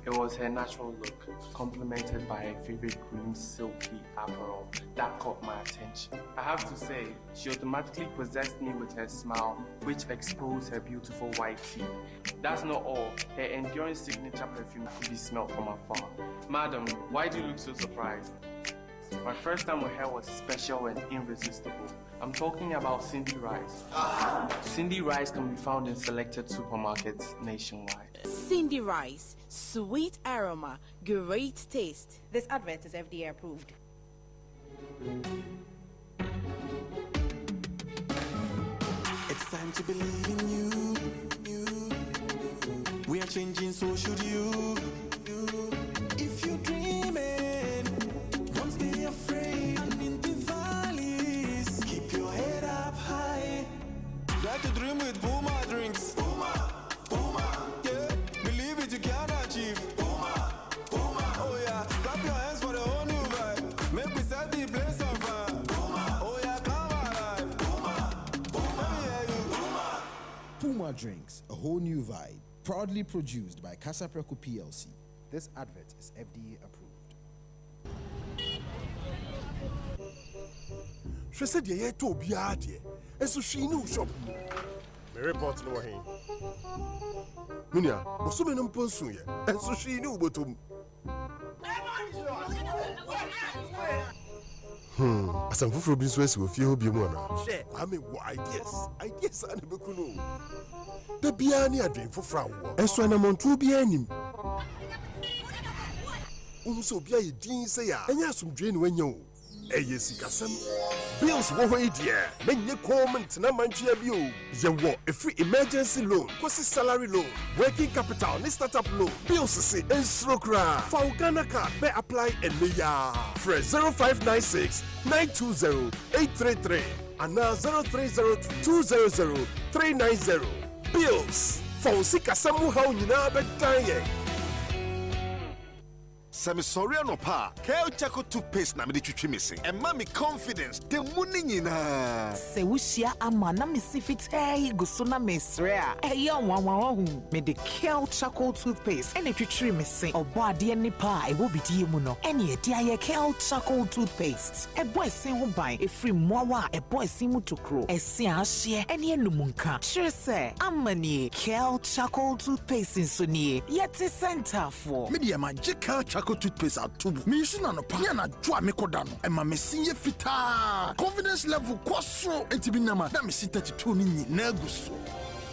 It was her natural look, complemented by her favorite green silky apparel that caught my attention. I have to say, she automatically possessed me with her smile, which exposed her beautiful white teeth. That's not all. Her enduring signature perfume could be smelled from afar. Madam, why do you look so surprised? My first time with her was special and irresistible. I'm talking about Cindy Rice. Cindy Rice can be found in selected supermarkets nationwide. Cindy Rice, sweet aroma, great taste. This advert is FDA approved. It's time to believe in you. you. We are changing, so should you. you. If you're dreaming, don't be afraid. And in the valleys, keep your head up high. Dare to dream with Puma drinks. Puma, Puma, yeah. Believe it, you can achieve. Puma, Puma, oh yeah. Clap your hands for the whole new vibe. Make we set the place on fire. Puma, oh yeah, come alive. Puma, Puma, let me hear you. Puma. Puma Drinks, a whole new vibe. Proudly produced by Casapreco PLC. This advert is FDA approved. Hwɛ sɛ deɛ yɛtɔ obiara deɛ nso hwee ne wo shop mu. Me report no wɔ he? Me nua, bosome no mpo nsuiɛ nso hwee ne wo bɔtɔ mu. Hmm, asɛm foforɔ bi nso asi wɔ fie hɔ bio mu anaa? Hwɛ, Kwame wɔ ideas, ideas a na ɛbɛku no o. Da biara ne adwene foforɔ a wowɔ, nso anammɔntuo biara nnim. Wohu sɛ obi ayɛ dinn sei a, ɛnyɛ asomdwoe na wanya o. Ɛyɛ sikasɛm. Bills wɔ hɔ yi deɛ, mɛnyɛ komm ntena mantwea bio. Yɛwɔ ɛfiri emergency loan kɔsi salary loan, working capital ne startup loan. Bills se nsuro koraa. Fa wo Ghana card bɛ apply ɛnnɛ yi ara. Frɛ 0596 920 833 anaa 0302 200 390. Bills, fa wo sikasɛm mu haw nyinaa bɛdan yɛn. Sɛ mesɔre anɔpa a, Kel Charcoal Toothpaste na mede twitwi me se. Ɛma me confidence da mu no nyinaa. Sɛ wohyia ama na me se fitaa yi gu so na meresrɛ a, ɛyɛ nwanwa wahu. Mede Kel Charcoal Toothpaste na ɛtwitwiri me se. Ɔbɔadeɛ nnepa a ɛwɔ bidie mu no ɛne ɛde ayɛ Kel Charcoal Toothpaste. Ɛbɔ ɛse ho ban ɛfiri mmoawa a ɛbɔ ɛse mu tokuro, ɛse a ahyeɛ ne anum nka. Kyerɛ sɛ, ama nie, Kel Charcoal Toothpaste nso nie. Yɛte sɛ ntaafoɔ. Me deɛ magye Kel Charcoal Toothpaste ato mu. Me use no anɔpa ne anadwo a mekɔ da no. Ɛma me se yɛ fitaa. Confidence level kɔ soro. Enti me nam a na me se 32 no nyinaa gu so.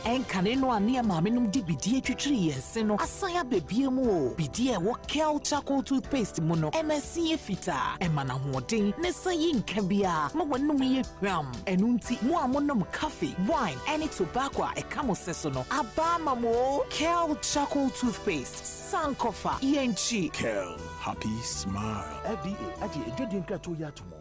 Ɛnkane no a ne yɛn maamenom de bidie twitwiri yɛn se no asan aba bio mu o. Bidie a ɛwɔ Kel Charcoal Toothpaste mu no, ɛma ɛse yɛ fitaa, ɛma no ahoɔden, na ɛsan yi nka biara ma w'anom yɛ hwam. Ɛno nti, mo a monom coffee, wine, ne tobacco a ɛka mo se so no, aba ama mo o! Kel Charcoal Toothpaste, sankɔfa, yɛn nkyi. Kel, happy smile. FDA agye adwadie nkratoɔ yi ato mu.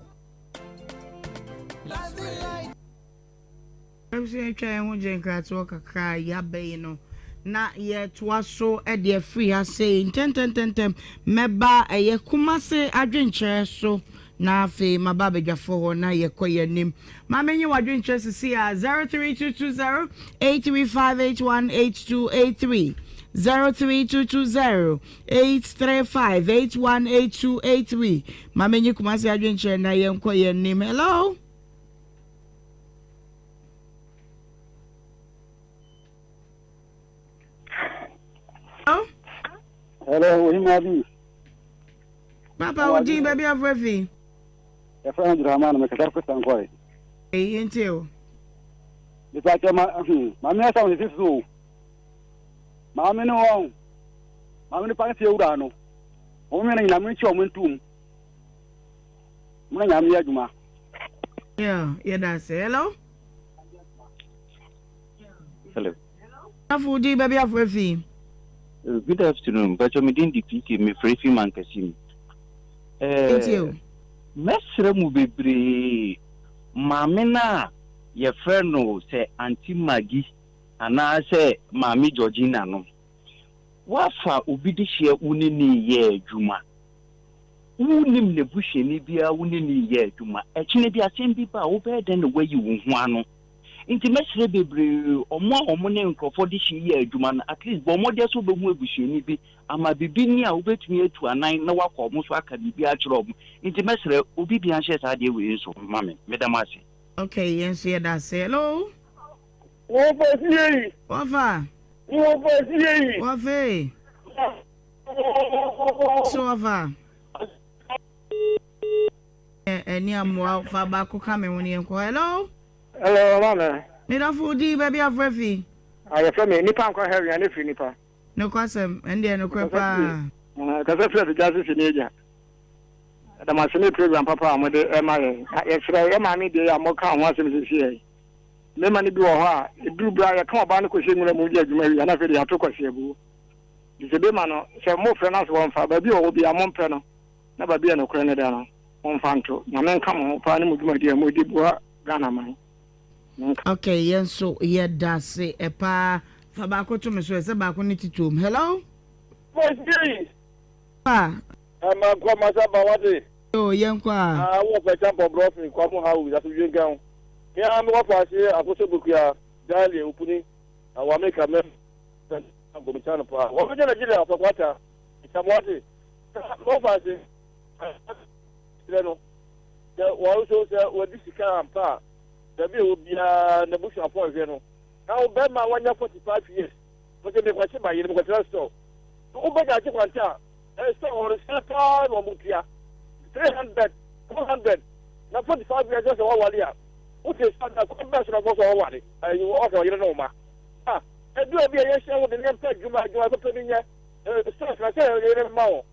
Abusua atwa yɛn ho gye nkratoɔ kakra a yɛaba yi no na yɛtoa so de afiri ha sei ntɛntɛntɛntɛm mɛba ɛyɛ Kumase adwenkyerɛ so na afei maba abadwafoɔ hɔ na yɛkɔ yɛn anim ma menye w'adwenkyerɛ sisi a 03220 835818283 03220 835818283 ma menye Kumase adwenkyerɛ na yɛnkɔ yɛn anim hello Hello. Hello, Ohima bi. Papa wo din baabi afrɛ fi. Yɛfrɛ no Abdulrahman mekasa firi Sankore. Eyi yɛntie o. Mepakyɛ ma hmm, maame asam sisi so o. Maame no wɔn maame no pa ne fie wura no. Wɔn mmienu nyinaa mo nkyi wɔn ntum. Mo na nyame yɛ adwuma. Yeah, yɛda ase. Hello. Hello. Afo di baabi afo afi. Good afternoon. Mpacho me din di PK me frɛ fi mankasi mu. Eh, mɛsrɛ mu bebree maame no a yɛfrɛ no sɛ Auntie Maggie anaasɛ Maame Georgina no. Woafa obi de hyeɛ wo ne ne yɛ adwuma. Wonnim n'abusuani biara wo ne no reyɛ adwuma. Ɛkyena bi asɛm bi ba a, wobɛyɛ dɛn na woayi wo ho ano? Nti mɛsrɛ bebree, wɔn a wɔn ne nkurɔfoɔ de hye yɛ adwuma no, at least bɔ mmɔden sɛ wobɛhu abusuani bi ama biribi ni a wobɛtumi atu anan na woakɔ wɔn so aka biribi akyerɛ wɔn. Nti mɛsrɛ obi biara nhyɛ saa adeɛ wei nso mma me. Meda mo ase. Okay, yɛn nso yɛda ase. Hello. Wɔfa fie yi. Wɔfa. Wɔfa fie yi. Wɔfa ee. So ɔfa. Ɛni amoa fa baako ka me ho ne yɛn kɔ. Hello. Hello, maame. Medafo di baabi afrɛ fi. Ayɛfrɛ me nipa nkɔ hɛri ane firi nipa. Nokwasɛm, ɛndeɛ nokorɛ paa. Kasa firi afigya ase si ne agya. Ɛdamase ne program papa a mode ɛma yɛn. Yɛsrɛ yɛ maame deɛ a moka ho asɛm sisi yɛn. Mmarima no bi wɔ hɔ a ɛduru berɛ a yɛka ɔbaa no kɔhyɛ nwura mu gye adwuma wie a na afei de yɛato kwasi abuo. Nti sɛ bema no, sɛ mofrɛ no ase wɔmfa, baabi a ɔwɔ biara mompɛ no, na baabi a nokorɛ no da no, momfa nto. Nyame nka mo ho paa ne mo dwumadi a modi boa Ghana man. Menka. Ok yɛn nso yɛdase paa fa baako to me so ɛ sɛ baako ne tituom hello. Mosie. Ah. Ɛma nkɔ masa ba wate. Yoo yɛn kɔ a. Ah wɔ fɛ champɔ brɔfin kwa mo hawu asomdwe nka ho. Me ara me wɔ faase akoso bokua dalie opuni na wa me ka mɛ Gomikyano paa. Wɔn bɛgye Nigeria ɔpɛkwata. Ntamuase. Wɔfa ase. Kyerɛ no. Sɛ wɔn nso sɛ wɔdi sika ampa a, baabi a ɛwɔ biara n'abusuafoɔ nhwɛ no. Na wo bɛrima a wanya 45 years, wɔsɛ mekɔkye ma yere mekɔtena store. Wobɛnya agye kwanta a, store hɔ no sika paa na wɔn tua. 300, 400 na 45 years sɛ wɔwale a, wote sika na kwan bɛn so na wɔsɛ wɔwale? Ɛyi wɔsɛ ɔyere ne wo ma. Ah, edu a bi a yɛhyia wo de ne yɛmpɛ adwuma, adwuma papa bi nyɛ, stress na sɛ yɛyere mma wo.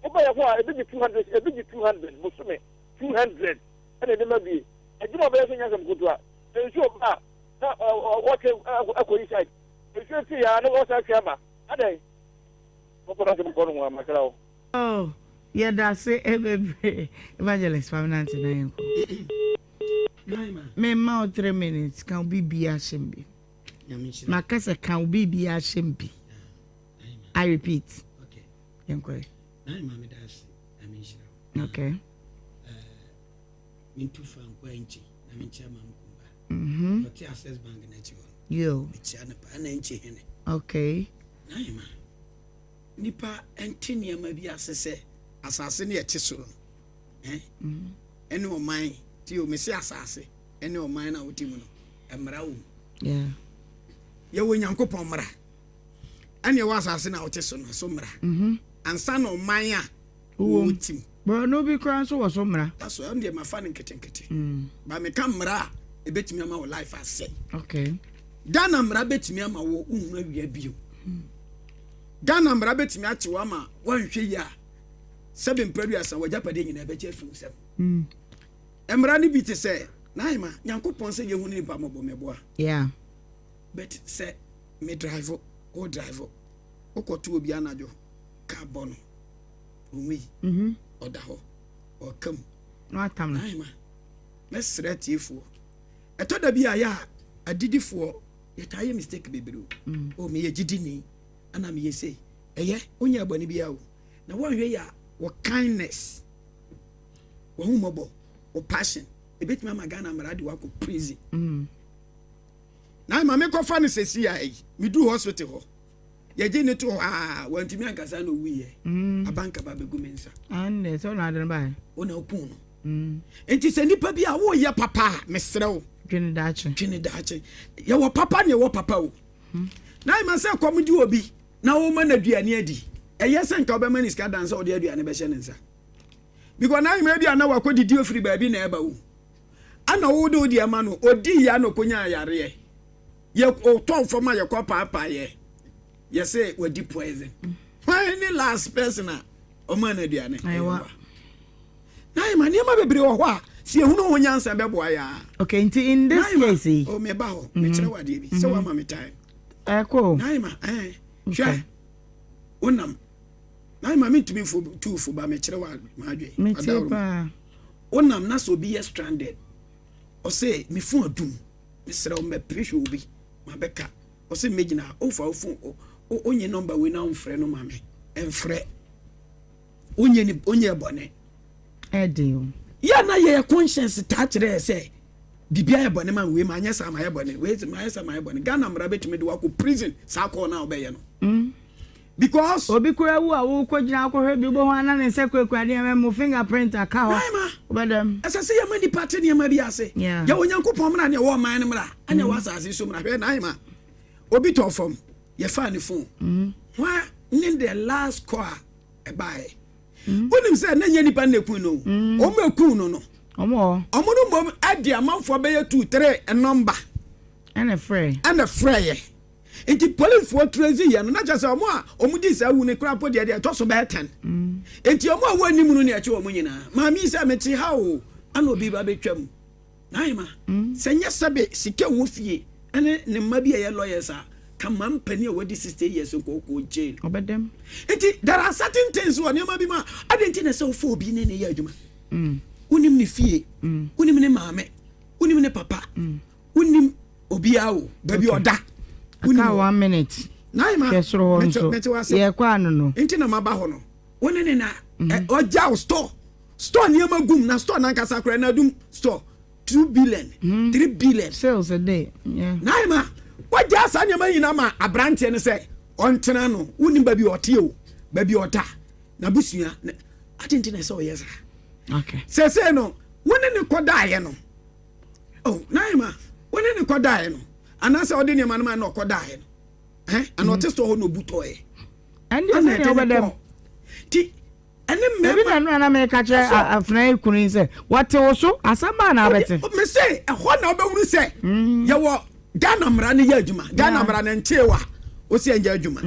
Woba yɛ hɔ a, ebi gye 200, ebi gye 200 bosome, 200 ɛna ɛde ma bie. Adwuma bɛyɛ sɛ nyɛ asɛm kotoa. Nsuo ba a, na wɔtwe ɛkɔ yi side. Nsuo ti ya na wɔsan twe aba. Adɛn? Mokɔ na sɛ mokɔ no ho a, makra wo. Oh, yɛdase bebree. Evangelist, fa me nante na yɛnkɔ. Memma wo 3 minutes, ka wo biribiara hyɛ m bi. Maka sɛ ka wo biribiara hyɛ m bi. I repeat. Yɛnkɔ ɛ. Okay. Mentu fa nkɔ ɛnkye na menkyia maame kumba. Mhm. Ɔte Access Bank n'akyi hɔ no. Yo. Mekyia no paa na ɛnkye hene. Okay. Nahema, nipa nte nneɛma bi ase sɛ asase ne ɛte soro no. Eh? Mm. Ɛne ɔman ti o mese asase ɛne ɔman na wote mu no mmara wɔ mu. Yeah. Yɛwɔ Nyankopɔn mmara. Ɛne ɛwɔ asase na wote so no so mmara. Mm-hmm. Ansa na ɔman a wote mu. Borɔno bi koraa nso wɔ so mmara. That's why ɛno deɛ mafa no nketenkete. Mm. Ba meka mmara a ɛbɛtumi ama wo life asɛe. Okay. Ghana mmara bɛtumi ama wo wohunu awia bio. Mm. Ghana mmara bɛtumi akye wo ama woanhwɛ yi a sɛbe mprɛduasa w'agyapadeɛ nyinaa bɛgye afi wo nsam. Mm. Mmara no bi te sɛ Naima, Nyankopɔn sɛ yɛhu ne nipa mmɔbɔ mɛboa. Yeah. But sɛ me drive, wo drive, wokɔto obi anadwo, kaa bɔ no, onwui, mm-hmm. ɔda hɔ, ɔka mu. Na watam no. Naima, mɛsrɛ atiefoɔ. Ɛtɔ da bi a yɛ a adidifoɔ yɛtaa yɛ mistake bebree o. Mm. Oh, meyɛ gyidini, ana meyɛ sei. Ɛyɛ, wonyɛ bɔne biara o. Na wɔnhwɛ yɛ a, wɔ kindness, w'ahummɔbɔ, wo passion, ebetumi ama Ghana mmara de wakɔ prison. Mm. Na ma mekɔfa no sɛsi a yi, meduru hospital hɔ. Yɛgye ne to hɔ a, wantumi ankasa na owuiɛ. Mm. Abankaba bɛgu me nsa. Ɛnde sɛ ɔna ade no baeɛ. Wo na wokuu no. Mm. Nti sɛ nipa bi a woyɛ papa a, mesrɛ wo. Dwene daakye. Dwene daakye. Yɛwɔ papa ne yɛwɔ papa o. Mm. Na ɛma sɛ kɔm di obi na woma no aduane adi. Ɛyɛ sɛ nka wobɛma no sika dan sɛ wode aduane bɛhyɛ ne nsa. Because n'ahemmaa bi a na wakɔdidi ofiri baabi na ɛba o. Ana wode wo deɛ ma no, ɔdii ya na ɔkɔnyaa yareɛ. Yɛ ɔtɔn fam a yɛkɔ paapaeɛ. Yɛsɛ wadi poison. Hwan ne last person a ɔmaa no aduane? Ɛyɛ wa. N'ahemmaa nneɛma bebree wɔ hɔ a sɛ yɛhunu ho nyansa bɛboa yɛ a. Okay, nti in this case yi. Oh, meba hɔ, mekyerɛ wo adeɛ bi. Sɛ wama me time. Ɛkɔ. N'ahemmaa, ɛɛ, hwɛ. Wonam. Na ma mentumi mfo tu fo ba mekyerɛ wa m'adwen. Metie paa. Wonam na sɛ obi yɛ stranded. Ɔse me phone adum. Mesrɛ wo mɛpere hwɛ obi. Mabɛka. Ɔse mɛgyina ha. Wofa wo phone wonye number wei na womfrɛ no ma me. Ɛmfrɛ. Wonyɛ ni wonyɛ bɔne. Ɛden o. Yɛ na yɛ conscience taa kyerɛ yɛ sɛ Biribi ayɛ bɔne ma me, wei manyɛ saa mayɛ bɔne, wei mayɛ saa mayɛ bɔne. Ghana mmara bɛtumi de wo akɔ prison saa call no a wobɛyɛ no. Mm. Because. Obi koraa wu a wokɔ gyina akɔhwɛ bi wobɛhu ana ne nsa kurakura nneɛma mu fingerprint aka hɔ. Naima. Wobɛdam. Ɛsɛ sɛ yɛma nipa te nneɛma bi ase. Yeah. Yɛwɔ Nyankopɔn mmara ne ɛwɔ ɔman no mmara ɛne ɛwɔ asase so mmara. Hwɛ Naima. Obi tɔ fam yɛfaa ne phone. Mm. Hwan ne the last call a ɛbaeɛ. Mm. Wonim sɛ na nyɛ nipa na ekun no. Mm. Wɔn ekun no no. Wɔn no mmom ɛde amanfoɔ bɛyɛ 2 3 nɔmba. Ɛna frɛ. Ɛna frɛ yɛ. Nti policefoɔ trace yɛ no na kyerɛ sɛ wɔn a wɔn di saa wu no koraa po deɛ deɛ ɛtɔ so bɛyɛ 10. Mm. Nti wɔn a wɔn anim no na ɛkye wɔn nyinaa. Maame yi sɛ mete ha o ɛna obi ba bɛtwam. Naima, sɛ nyɛ sɛbe sika wɔ fie ɛne ne mma bi a ɛyɛ lawyers a, ka ma mpanin a wadi 60 years nkɔ kɔ jail. Ɔbɛdɛm. Nti there are certain things wɔ nneɛma bi mu a adɛn nti na ɛsɛ wofa obi ne ne yɛ adwuma? Wonim ne fie, wonim ne maame, wonim ne papa, wonim obiara o, baabi ɔda. Aka one minute. Naima, Hwɛ soro hɔ nso. mete wase. Yɛkɔ ano no. Nti na maba hɔ no. Wo ne ne na ɔgya wo store. Store nneɛma gum na store nankasa koraa na adum store 2 billion 3 billion. Sales a day. Yeah. Naima, wagya saa nneɛma nyinaa ma aberanteɛ no sɛ ɔntena no wonim baabi ɔte o baabi ɔda n'abusua ade nti na ɛsɛ ɔyɛ saa. Okay. Sɛsɛ no wo ne ne kɔdaeɛ no oh Naima wo ne ne kɔdaeɛ no anaasɛ ɔde nneɛma no ma na ɔkɔdaeɛ no ɛn ana ɔte store hɔ na obu tɔɛ. Ɛnde sɛ nea wobɛdam. Ti ɛne mmarima. Ebi na nura na meka kyerɛ afena yi kunu yi sɛ wɔte wo so asɛm baa na abɛte. Me se ɛhɔ na wobɛhunu sɛ yɛwɔ Ghana mmara no yɛ adwuma. Ghana mmara no nkyee wa wosi ɛnyɛ adwuma.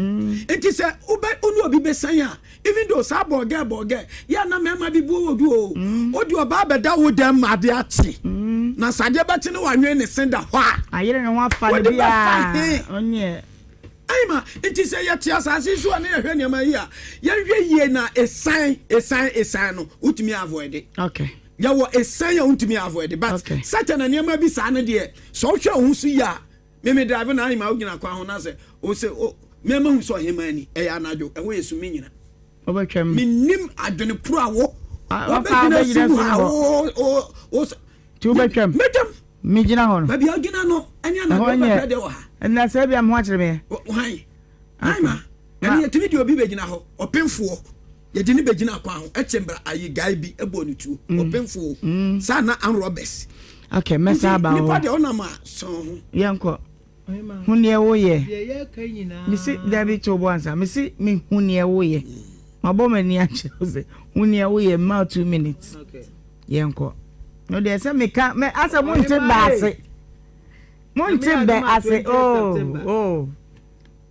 Nti sɛ wobɛ wo ne obi bɛsan a even though saa bɔɔgɛ bɔɔgɛ yɛ na mmarima bi buo wɔ du o. Wode ɔbaa bɛda wo dɛm ma adeɛ akye. Na sɛ adeɛ bɛkye ne wanwene ne se da hɔ a. Ayere ne ho afa ne Wode bi bɛfa a he? ɔnyɛ. Aima, nti sɛ yɛte asase yi so a na yɛhwɛ nneɛma yi a, yɛnhwɛ yie na esan, esan, esan no, wotumi avoid. Okay. Yɛwɔ esan a wontumi avoid, but Okay. sɛkyɛ na nneɛma bi saa no deɛ, sɛ wohwɛ wo ho so yie a, me me drive na Aima wogyina kwan ho na sɛ, wo sɛ, o, me mahu sɛ ɔhemaa ni, ɛyɛ anadwo, ɛhɔ yɛ sum, menyina. Wobɛtwam. Mennim adwene koro a wo, Ah, wafa wabɛgyina abɛgyina sum sum ha, hɔ. wo, wo, wo, Nti wobɛtwam. Mɛtwam. Megyina hɔ no. Baabi a wogyina no, ɛne anadwo Ɛhɔ nyɛ. wobɛbrɛ deɛ wɔ ha. Na sɛ ebia me ho akyere me ɛ. Hwan? Naima, ɛne yɛtumi de obi bɛgyina hɔ, ɔpemfoɔ, yɛde ne bɛgyina kwan ho, ɛkyɛ mbra ayi guy bi ɛbɔ ne tuo, ɔpemfoɔ, saa na armed robbers. Okay, mɛsa aba hɔ. Nipa deɛ ɔnam a sɔn ho. Yɛnkɔ. Hu neɛ woyɛ. Deɛ yɛka nyinaa. Mesi dabi to bo ansa. Mesi me hu neɛ woyɛ. Mabɔ m'ani akyerɛ wo sɛ hu neɛ woyɛ mma 2 minutes. Okay. Yɛnkɔ. No deɛ sɛ meka mɛ asɛ mo nte bɛ ase. Mo nte bɛ ase oh oh.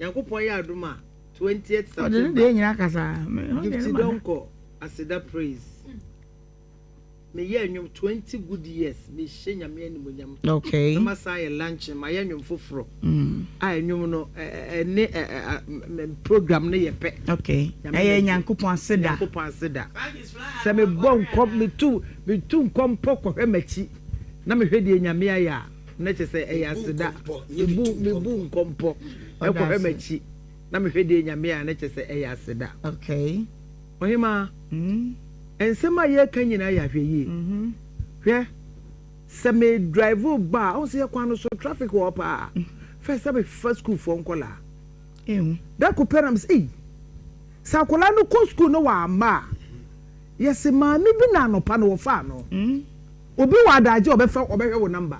Nyankopɔn yɛ adom a 20th Ɔde ne September. deɛ nyinaa kasa. Gifty Donkor Aseda Praise. Meyɛ nnwom 20 good years mehyɛ Nyame animuonyam. Okay. Na masan ayɛ luncheon mayɛ nnwom foforɔ. A nnwom no ɛne program no yɛ pɛ. Okay. Ɛyɛ Nyankopɔn aseda. Nyankopɔn aseda. Sɛ mebɔ nkɔm metu metu nkɔmpɔ kɔhwɛ m'akyi na mehwɛ deɛ Nyame ayɛ a na kyerɛ sɛ ɛyɛ aseda. Mebu mebu nkɔmpɔ ɛkɔhwɛ m'akyi na mehwɛ deɛ Nyame ayɛ a na kyerɛ sɛ ɛyɛ aseda. Okay. Ɔhemaa, nsɛm a yɛreka nyinaa yɛ ahwɛyie. Hwɛ, sɛ me drive ba a, ɔhu sɛ yɛ kwan no so traffic wɔ hɔ paa. First sɛ mefa sukuufoɔ nkɔlaa. Da ko pɛ na mesɛ, ei, sɛ akwadaa no kɔ sukuu na wamma a, yɛse maame bi na anɔpa no wɔfaa no. Obi wɔ adagye a ɔbɛfa ɔbɛhwɛ wo number.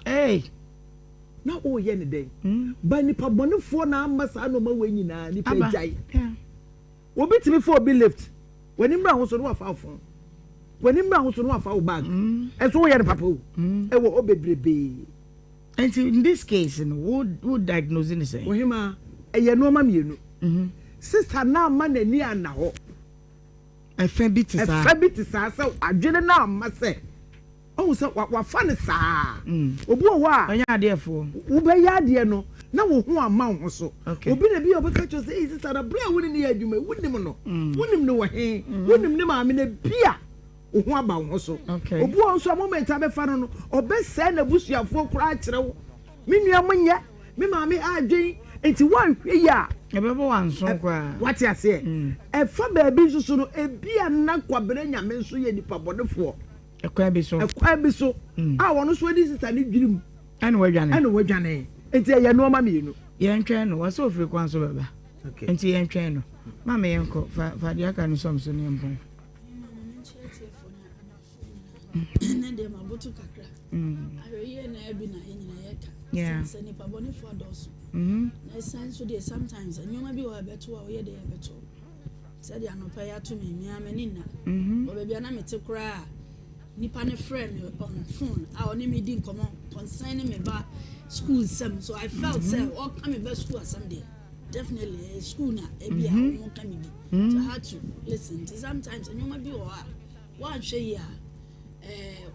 Na ɔreyɛ ne dɛn? Ba nipa bɔnefoɔ na ama saa nneɛma wei nyinaa nipa agyae. Obi tumi fa obi lift, w'ani mmra ho so na wafa wo phone, w'ani mmra ho so na wafa wo bag, ɛnso woyɛ no papa o, ɛwɔ hɔ bebrebee. Nti in this case no, wo wo diagnose ne sɛn? Ohemaa, ɛyɛ nnoɔma mmienu. Sister no amma n'ani anna hɔ. Ɛfɛ bi te saa. Ɛfɛ bi te saa sɛ adwene no amma sɛ. Ɔhu sɛ wafa no saa. Obi wɔ hɔ a. Ɔnyɛ adeɛfoɔ. Wobɛyɛ adeɛ no na wo ho amma wo ho so. Obi na bi a ɔbɛka kyerɛ sɛ, ei sista na berɛ a wo ne no yɛ adwuma yi, wonim no? Wonim no wɔ he? Wonim ne maame no? Bi a wo ho aba wo ho so. Obi wɔ hɔ nso a moment a bɛfa no no, ɔbɛsɛe n'abusuafoɔ koraa akyerɛ wo. Me nua monyɛ, me maame ha adwen, nti woanhwɛ yie a. Ɛbɛbɔ w'anso koraa. Wate aseɛ? Ɛfa baabi nso so no, ebi a na Kwabena Nyame nso yɛ nipa bɔnefoɔ. Ɛkwan bi so. Ɛkwan bi so a ɔno nso adi sista ne dwirim. Ɛna wadwane. Ɛna wadwane. Nti ɛyɛ nneɛma mmienu. Yɛntwɛn no, wɔsɛ ofiri kwan so bɛba. Okay. Nti yɛntwɛn no. Maame yɛnkɔ, fa fa deɛ aka no sɔm so ne yɛmpɔn. Ɛnɛ deɛ maboto kakra. Ahwɛyie na ɛbi na yɛn nyinaa yɛka. Yeah. Sɛ nipa bɔnefoɔ adɔɔso. Na ɛsan nso deɛ sometimes nneɛma bi wɔ hɔ a ɛbɛto a woyɛ deɛ ɛbɛto. Sɛdeɛ anɔpa yi ato me, me ara m'ani nna. Wɔ baabi a na mete koraa a, nipa no frɛɛ me on phone a ɔne me di nkɔmmɔ concerning me ba school nsɛm. So I felt sɛ ɔka me ba school asɛm deɛ, definitely ɛyɛ school na ebi a wɔn ka me bi. So I had to listen. Nti sometimes nneɛma bi wɔ hɔ a woanhwɛ yie a, ɛɛ.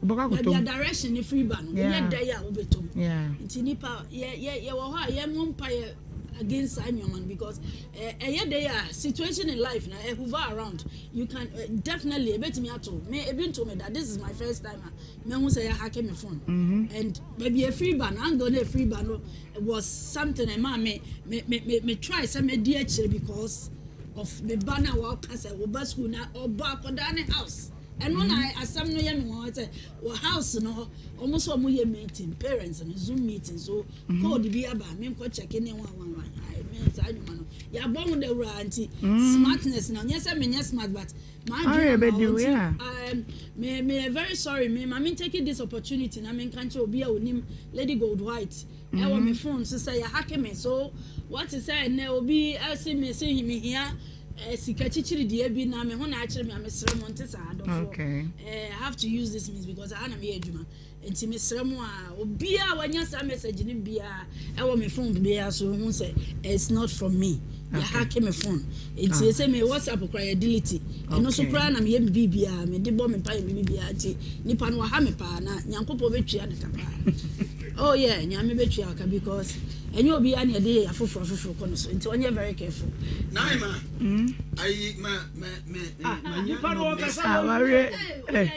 Wobɛkɔ akɔtɔ Baabi a mu. direction no firi ba no, Yeah. woyɛ dɛn a wobɛtɔ mu. Yeah. Nti nipa yɛ yɛ yɛwɔ hɔ a yɛmmɔ mpaeɛ against saa nneɛma no because eh, ɛyɛ dɛn a situation in life na eh, hover around you can eh, definitely ebetumi ato me ebi nto me da this is my first time a mehu sɛ yɛahake me phone Mm-hmm. and baabi efiri ba no angle na efiri ba no was something ɛmaa me me me me me try sɛ medi akyire because of me ba na wɔka sɛ wɔba school na ɔbɔ akɔdaa ne house. Ɛno na asɛm no yɛ me nwanwa sɛ wɔ house no hɔ wɔn nso wɔn yɛ meeting parents no zoom meeting so mhm. code bi aba me nkɔ check ne ho anwanwa me saa nnwuma no yɛabɔ ho dawura nti mm. smartness na nyɛ sɛ menyɛ smart but maa dwene ma wɔn ti um, me me very sorry me ma me take this opportunity na me nka nkyɛn obi a onim lady gold white ɛwɔ me mm-hmm. phone so sɛ yɛhake me so wɔte sɛ ɛnɛ obi ɛsi me se mehia Eh, sika kyikyiri deɛ bi na me ho na akyere me a mesrɛ mo nte saa adɔfoɔ. Okay. Eh, I have to use this means because aha na meyɛ adwuma. Nti mesrɛ mo a obiara wanya saa message no biara ɛwɔ me phone biara so hu sɛ it's not from me. Okay. Yɛhake me phone. Nti ah. ɛsɛ me WhatsApp koraa yɛ delete. Ɛno so koraa na meyɛ me biribiara mede bɔ me mpa yɛ me biribiara nti nipa no waha me paa na Nyankopɔn bɛtua ne ka paa. Oh yeah, Nyame bɛtua ka because Ɛnyɛ obiara na yɛde yɛ afoforɔ afoforɔ kɔ no so nti ɔnyɛ very careful. Naima, ayi ma ma ma ah, ma nya nipa no ɔkasa Ah, wawie. Eh.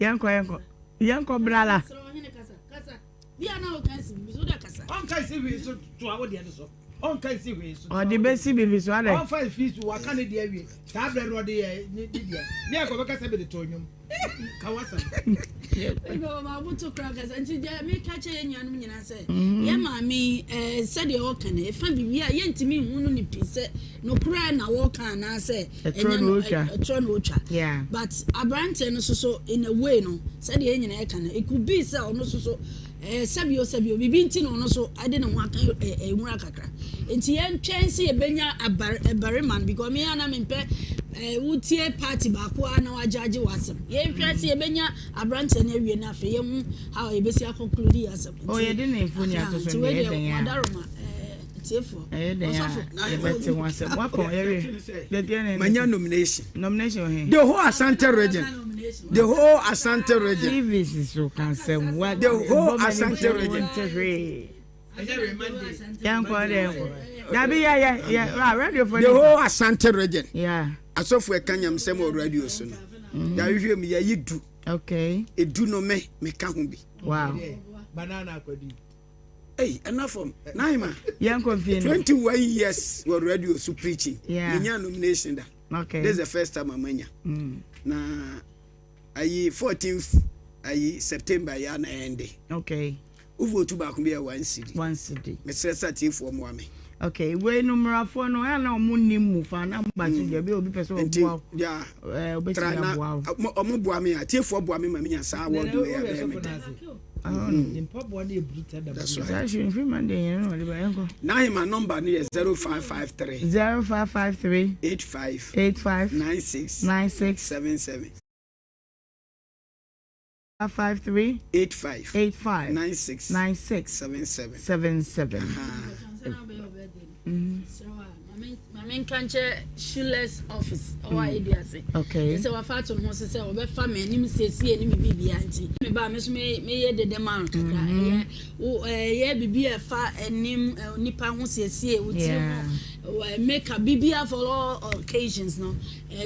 Yɛnkɔ yɛnkɔ yɛnkɔ brala. Ɔnka nsi hwee so toa wo deɛ no so. Ɔnka nsi hwee so. Ɔde bɛsi biribi so adɛ. Ɔnfa nfi so waka ne deɛ awie. Saa berɛ no ɔde yɛ ne deɛ. Ne akɔ bɛka sɛ mede to nnwom. Ka w'asɛm. Maboto koraa kasa nti deɛ meka kyerɛ yɛn nuanom nyinaa sɛ mm-hmm. yɛn maame yi eh, sɛdeɛ ɔka no ɛfa biribi a yɛntumi nhu no ne pii sɛ nokorɛ na wɔka anaasɛ ɛtorɔ na ɔtwa ɛtorɔ na ɔtwa but aberanteɛ no soso in a way no sɛdeɛ yɛn nyinaa ɛka no it could be sɛ ɔno soso eh, sɛbio sɛbio biribi nti na ɔno nso de ne ho aka eh, nwura kakra nti yɛntwɛn sɛ yɛbɛnya abarima no because me ana mempɛ eh, wotie party baako a na wagyagye w'asɛm yɛnhwɛ sɛ yɛbɛnya aberanteɛ no awie no afei yɛhu how yɛbɛsi akɔnklude yɛ asɛm nti oh, yɛde ne mfoni ato so deɛ ɛyɛ dɛn a wadaroma tiefoɔ ɛyɛ dɛn a yɛbɛte ho asɛm wapɔn yɛwie manya nomination nomination wɔ he the whole Asante region the whole Asante region TV so ka asɛm wa the whole Asante region yɛnkɔ dɛ yɛnkɔ dabi yɛ yɛ yɛ ah, radio fo the whole Asante region yeah asɔfo ɛka nyamsɛm wɔ radio so no mm. yɛahwehwɛ mu yɛyi du okay edu no me meka ho bi wow banana akwadi Hey, enough from Naima. Yɛnkɔ fie no. 21 years wɔ radio so preaching. Yeah. Menya nomination da. Okay. This is the first time amanya. Mm. Na ayi 14th ayi September ya na ɛnde. Okay. Wo vote baako bi yɛ one cedi. One cedi. Mesrɛ sɛ atiefoɔ mmoa me. Okay, wei no mmarafoɔ no ɛna na ɔmo nim mu fa na mo ba so deɛ bi obi pɛ sɛ ɔboa wo. Ya. Ɛɛ obetumi aboa wo. Ɔmo boa me a atiefoɔ boa me ma menya saa award wei a bɛyɛ me dɛ. Ne mpaboa no yɛ bruta da That's right. N'ahema number no yɛ 0553. 0553. 85. 85. 96. 96. 77. 53. 85. 85. 96. 96. 77. 77. Maame nka nkyerɛ shoeless office ɔwɔ a edi ase. Okay. Sɛ wafa ato ne ho so sɛ ɔbɛfa me anim siesie ne me biribiara nti. Me ba me so me meyɛ dede ma no kakra. Ɛyɛ wo ɛyɛ biribi a ɛfa anim nipa ho siesie wo tiri ho makeup biribiara for all occasions no.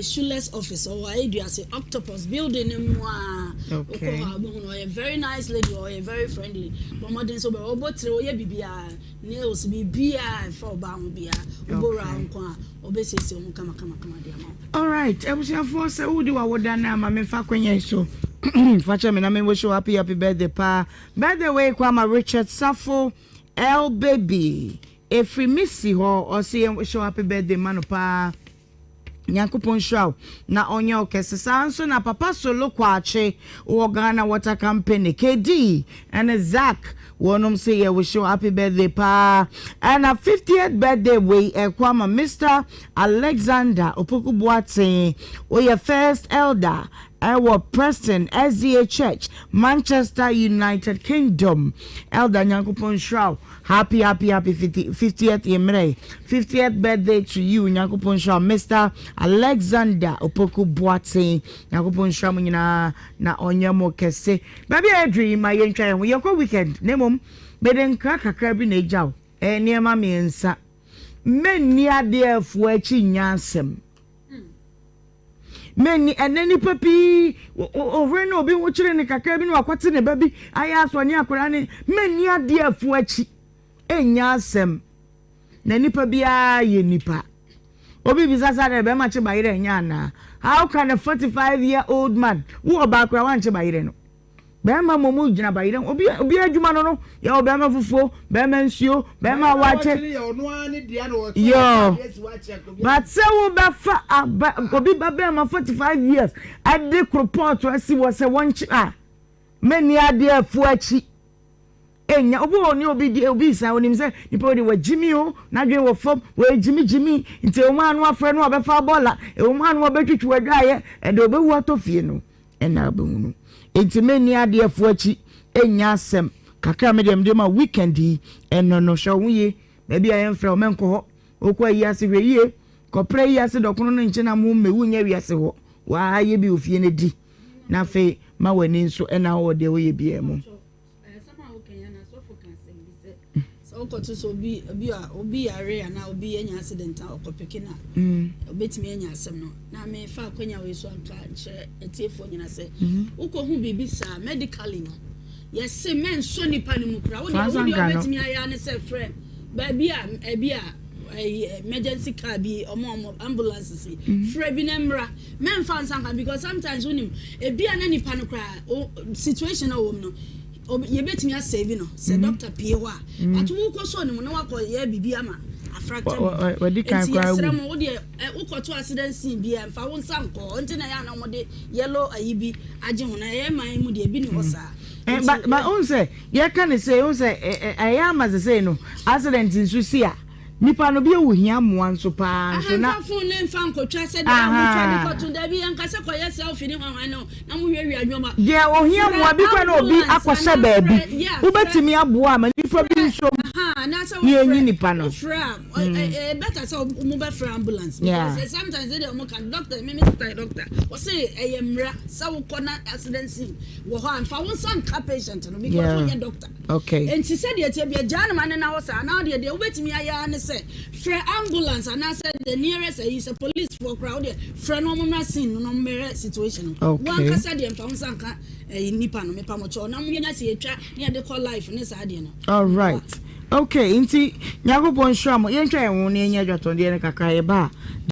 Shoeless office ɔwɔ edi ase octopus building no mu a. Okay. Wokɔ hɔ a wobɛhu no ɔyɛ very nice lady ɔyɛ very friendly. Bɔ mmɔden sɛ wobɛ ɔbɔ tiri ɔyɛ biribiara. Nails, biribiara a ɛfa ɔbaa ho biara, wobɔ wura hɔ nko a, ɔbɛsiesie wo ho kamakamakama de ama wo. Alright abusuafoɔ sɛ wodi w'awoda no a ma memfa akwanya yi so fa kyɛ me na me wish wo happy happy birthday paa. Birthday wei kɔ ama Richard Safo L baby ɛfiri Missy hɔ ɔse yɛn wish wo happy birthday ma no paa. Nyankopɔn nhyira wo na ɔnyɛ wo kɛse. Saa nso na Papa Solo Kwakye wɔ Ghana Water Company, KD ɛne Zack wɔnom se yɛ wish wo happy birthday paa. Ɛna 50th birthday wei ɛkɔ ama Mister Alexander Opoku Boateng, woyɛ first elder ɛwɔ Preston SDA Church, Manchester, United Kingdom. Elder Nyankopɔn nhyira wo. Happy happy happy 50th mmerɛ yi 50th birthday to you Nyankopɔn nhyira wo Mister Alexander Opoku Boateng Nyankopɔn nhyira mo nyinaa na ɔnyɛ mo kɛse baabi a yɛduru yi ma yɛntwa yɛn ho yɛkɔ weekend na mmom mede nkra kakra bi na agya wo ɛyɛ nneɛma mmiɛnsa mɛnni adeɛ afuo akyi nnya asɛm. Menni ɛnnɛ nnipa pii ohwere na obi ho kyere ne kakra bi na wakɔte ne ba bi ayɛ asɔ ne akwadaa ne menni adeɛ afu akyi ɛnya asɛm na nipa biara yɛ nipa obi bisa sa dɛ bɛrima kye bayerɛ ɛnyɛ anaa how can a 45 year old man wo ɔbaa koraa wankye bayerɛ no Bɛrima mmom gyina bayerɛ ho. Obi obi adwuma no no yɛ wɔ bɛrima fufuo, bɛrima nsuo, bɛrima awakye. Yoo. But sɛ wobɛfa aba obi ba bɛrima 45 years ɛde koropɔɔto asi wɔ sɛ wɔnkye a mɛni adeɛ afu akyi. Enya obi wɔ ne obi di obi sa onim sɛ nipa wɔ de wagyimi o n'adwene wɔ fam wɔyɛ gyimi gyimi nti ɛwɔ mu ano afrɛ no ɔbɛfa bɔɔla ɛwɔ mu ano ɔbɛtwitwi adwaeɛ ɛde ɔbɛwu atɔ fie no. Ɛna wobɛhunu. Enti menni adeɛfoɔ akyi nnya asɛm. Kakra a medeɛ mede ma weekend yi ɛno no hwɛ wo ho yie. Baabi a yɛmfrɛ wo mɛnkɔ hɔ. Wokɔ ayi ase hwɛ yie. Kɔpra ayi ase dɔkono no nkyenam ho mmɛwu nyɛ wiase hɔ. Waa yɛ bi wɔ fie no di. Na afei ma w'ani nso ɛna hɔ wɔ deɛ woyɛ biara mu. Asɛm a woka yi ana asɔfo ka asɛm bi sɛ sɛ wokɔto sɛ obi obi a obi yare anaa obi anya accident a ɔkɔpeke no a mm. obetumi anya asɛm no na mefa akwanya wei so anka nkyerɛ atiefoɔ nyina sɛ mm-hmm. wokɔhu biribi saa medically no yɛse mɛnsɔ nipa no mu kora wodeɛ wodeɛ wobɛtumi ayɛ ne sɛ frɛ baabi a ɛbi a emergency car bi ɔmo ɔmo ambulance si mm-hmm. frɛ bi na mmra Mɛnfa nsa nka because sometimes wonim ebi a na nipa no koraa o situation a ɔwɔ mu no yɛbɛtumi asave no sɛ mm-hmm. doctor pie hɔ a mm-hmm. but wokɔ so ne mu na wakɔ yɛ biribi ama afracture bi nti yɛsrɛ mo wodeɛ wokɔto accident scene bi a mfa wo nsa nkɔ nti na ɛyɛ a na wɔde yellow ayi bi agye ho na ɛyɛ man mu deɛ ebi ni hɔ mm. saa. Eh, but but ohun sɛ yɛka ne sɛ ohun sɛ ɛyɛ ama sɛ sɛ no accident nso si a. Nipa no bi ewu hia mmoa nso paa nso na. Aha nfa phone ne nfa nkotwa sɛ deɛ a motwa de kɔto dabi yɛnka sɛ kɔyɛ selfie ne hwanhwan no na mo wiawia nneɛma. Deɛ ohia mmoa bi kora na obi akɔhyɛ baabi wobɛtumi aboa ama nipa bi nso mu na yɛnyi nipa no. Wofrɛ a ɛyɛ better sɛ mo bɛfrɛ ambulance because sometimes deɛ ɔmo ka doctor me me sister yɛ doctor ɔse ɛyɛ mmira sɛ wokɔ na accident scene wɔ hɔ a nfa wo nsa nka patient no because wonyɛ doctor. Okay. Enti sɛdeɛ ɛteɛ biara, gyaa no ma no nna hɔ saa. Anaa wodeɛ, deɛ wobɛtumi ayɛ ara ne sɛ, frɛ ambulance anaasɛ the nearest ayi, sɛ policefoɔ koraa, wodeɛ frɛ na wɔmmra scene no na wɔmmɛhwɛ situation no. Okay. Wo ankasa deɛ mfa wo nsa nka ɛyi nipa no, mepa mo kyɛw. Na monyɛ sɛ yɛtwa na yɛde kɔ life ne saa deɛ no. All right. Okay, nti Nyankopɔn nhyira mo. Yɛntwa yɛn ho na yɛnyɛ adwatɔndeɛ no kakra yɛba a.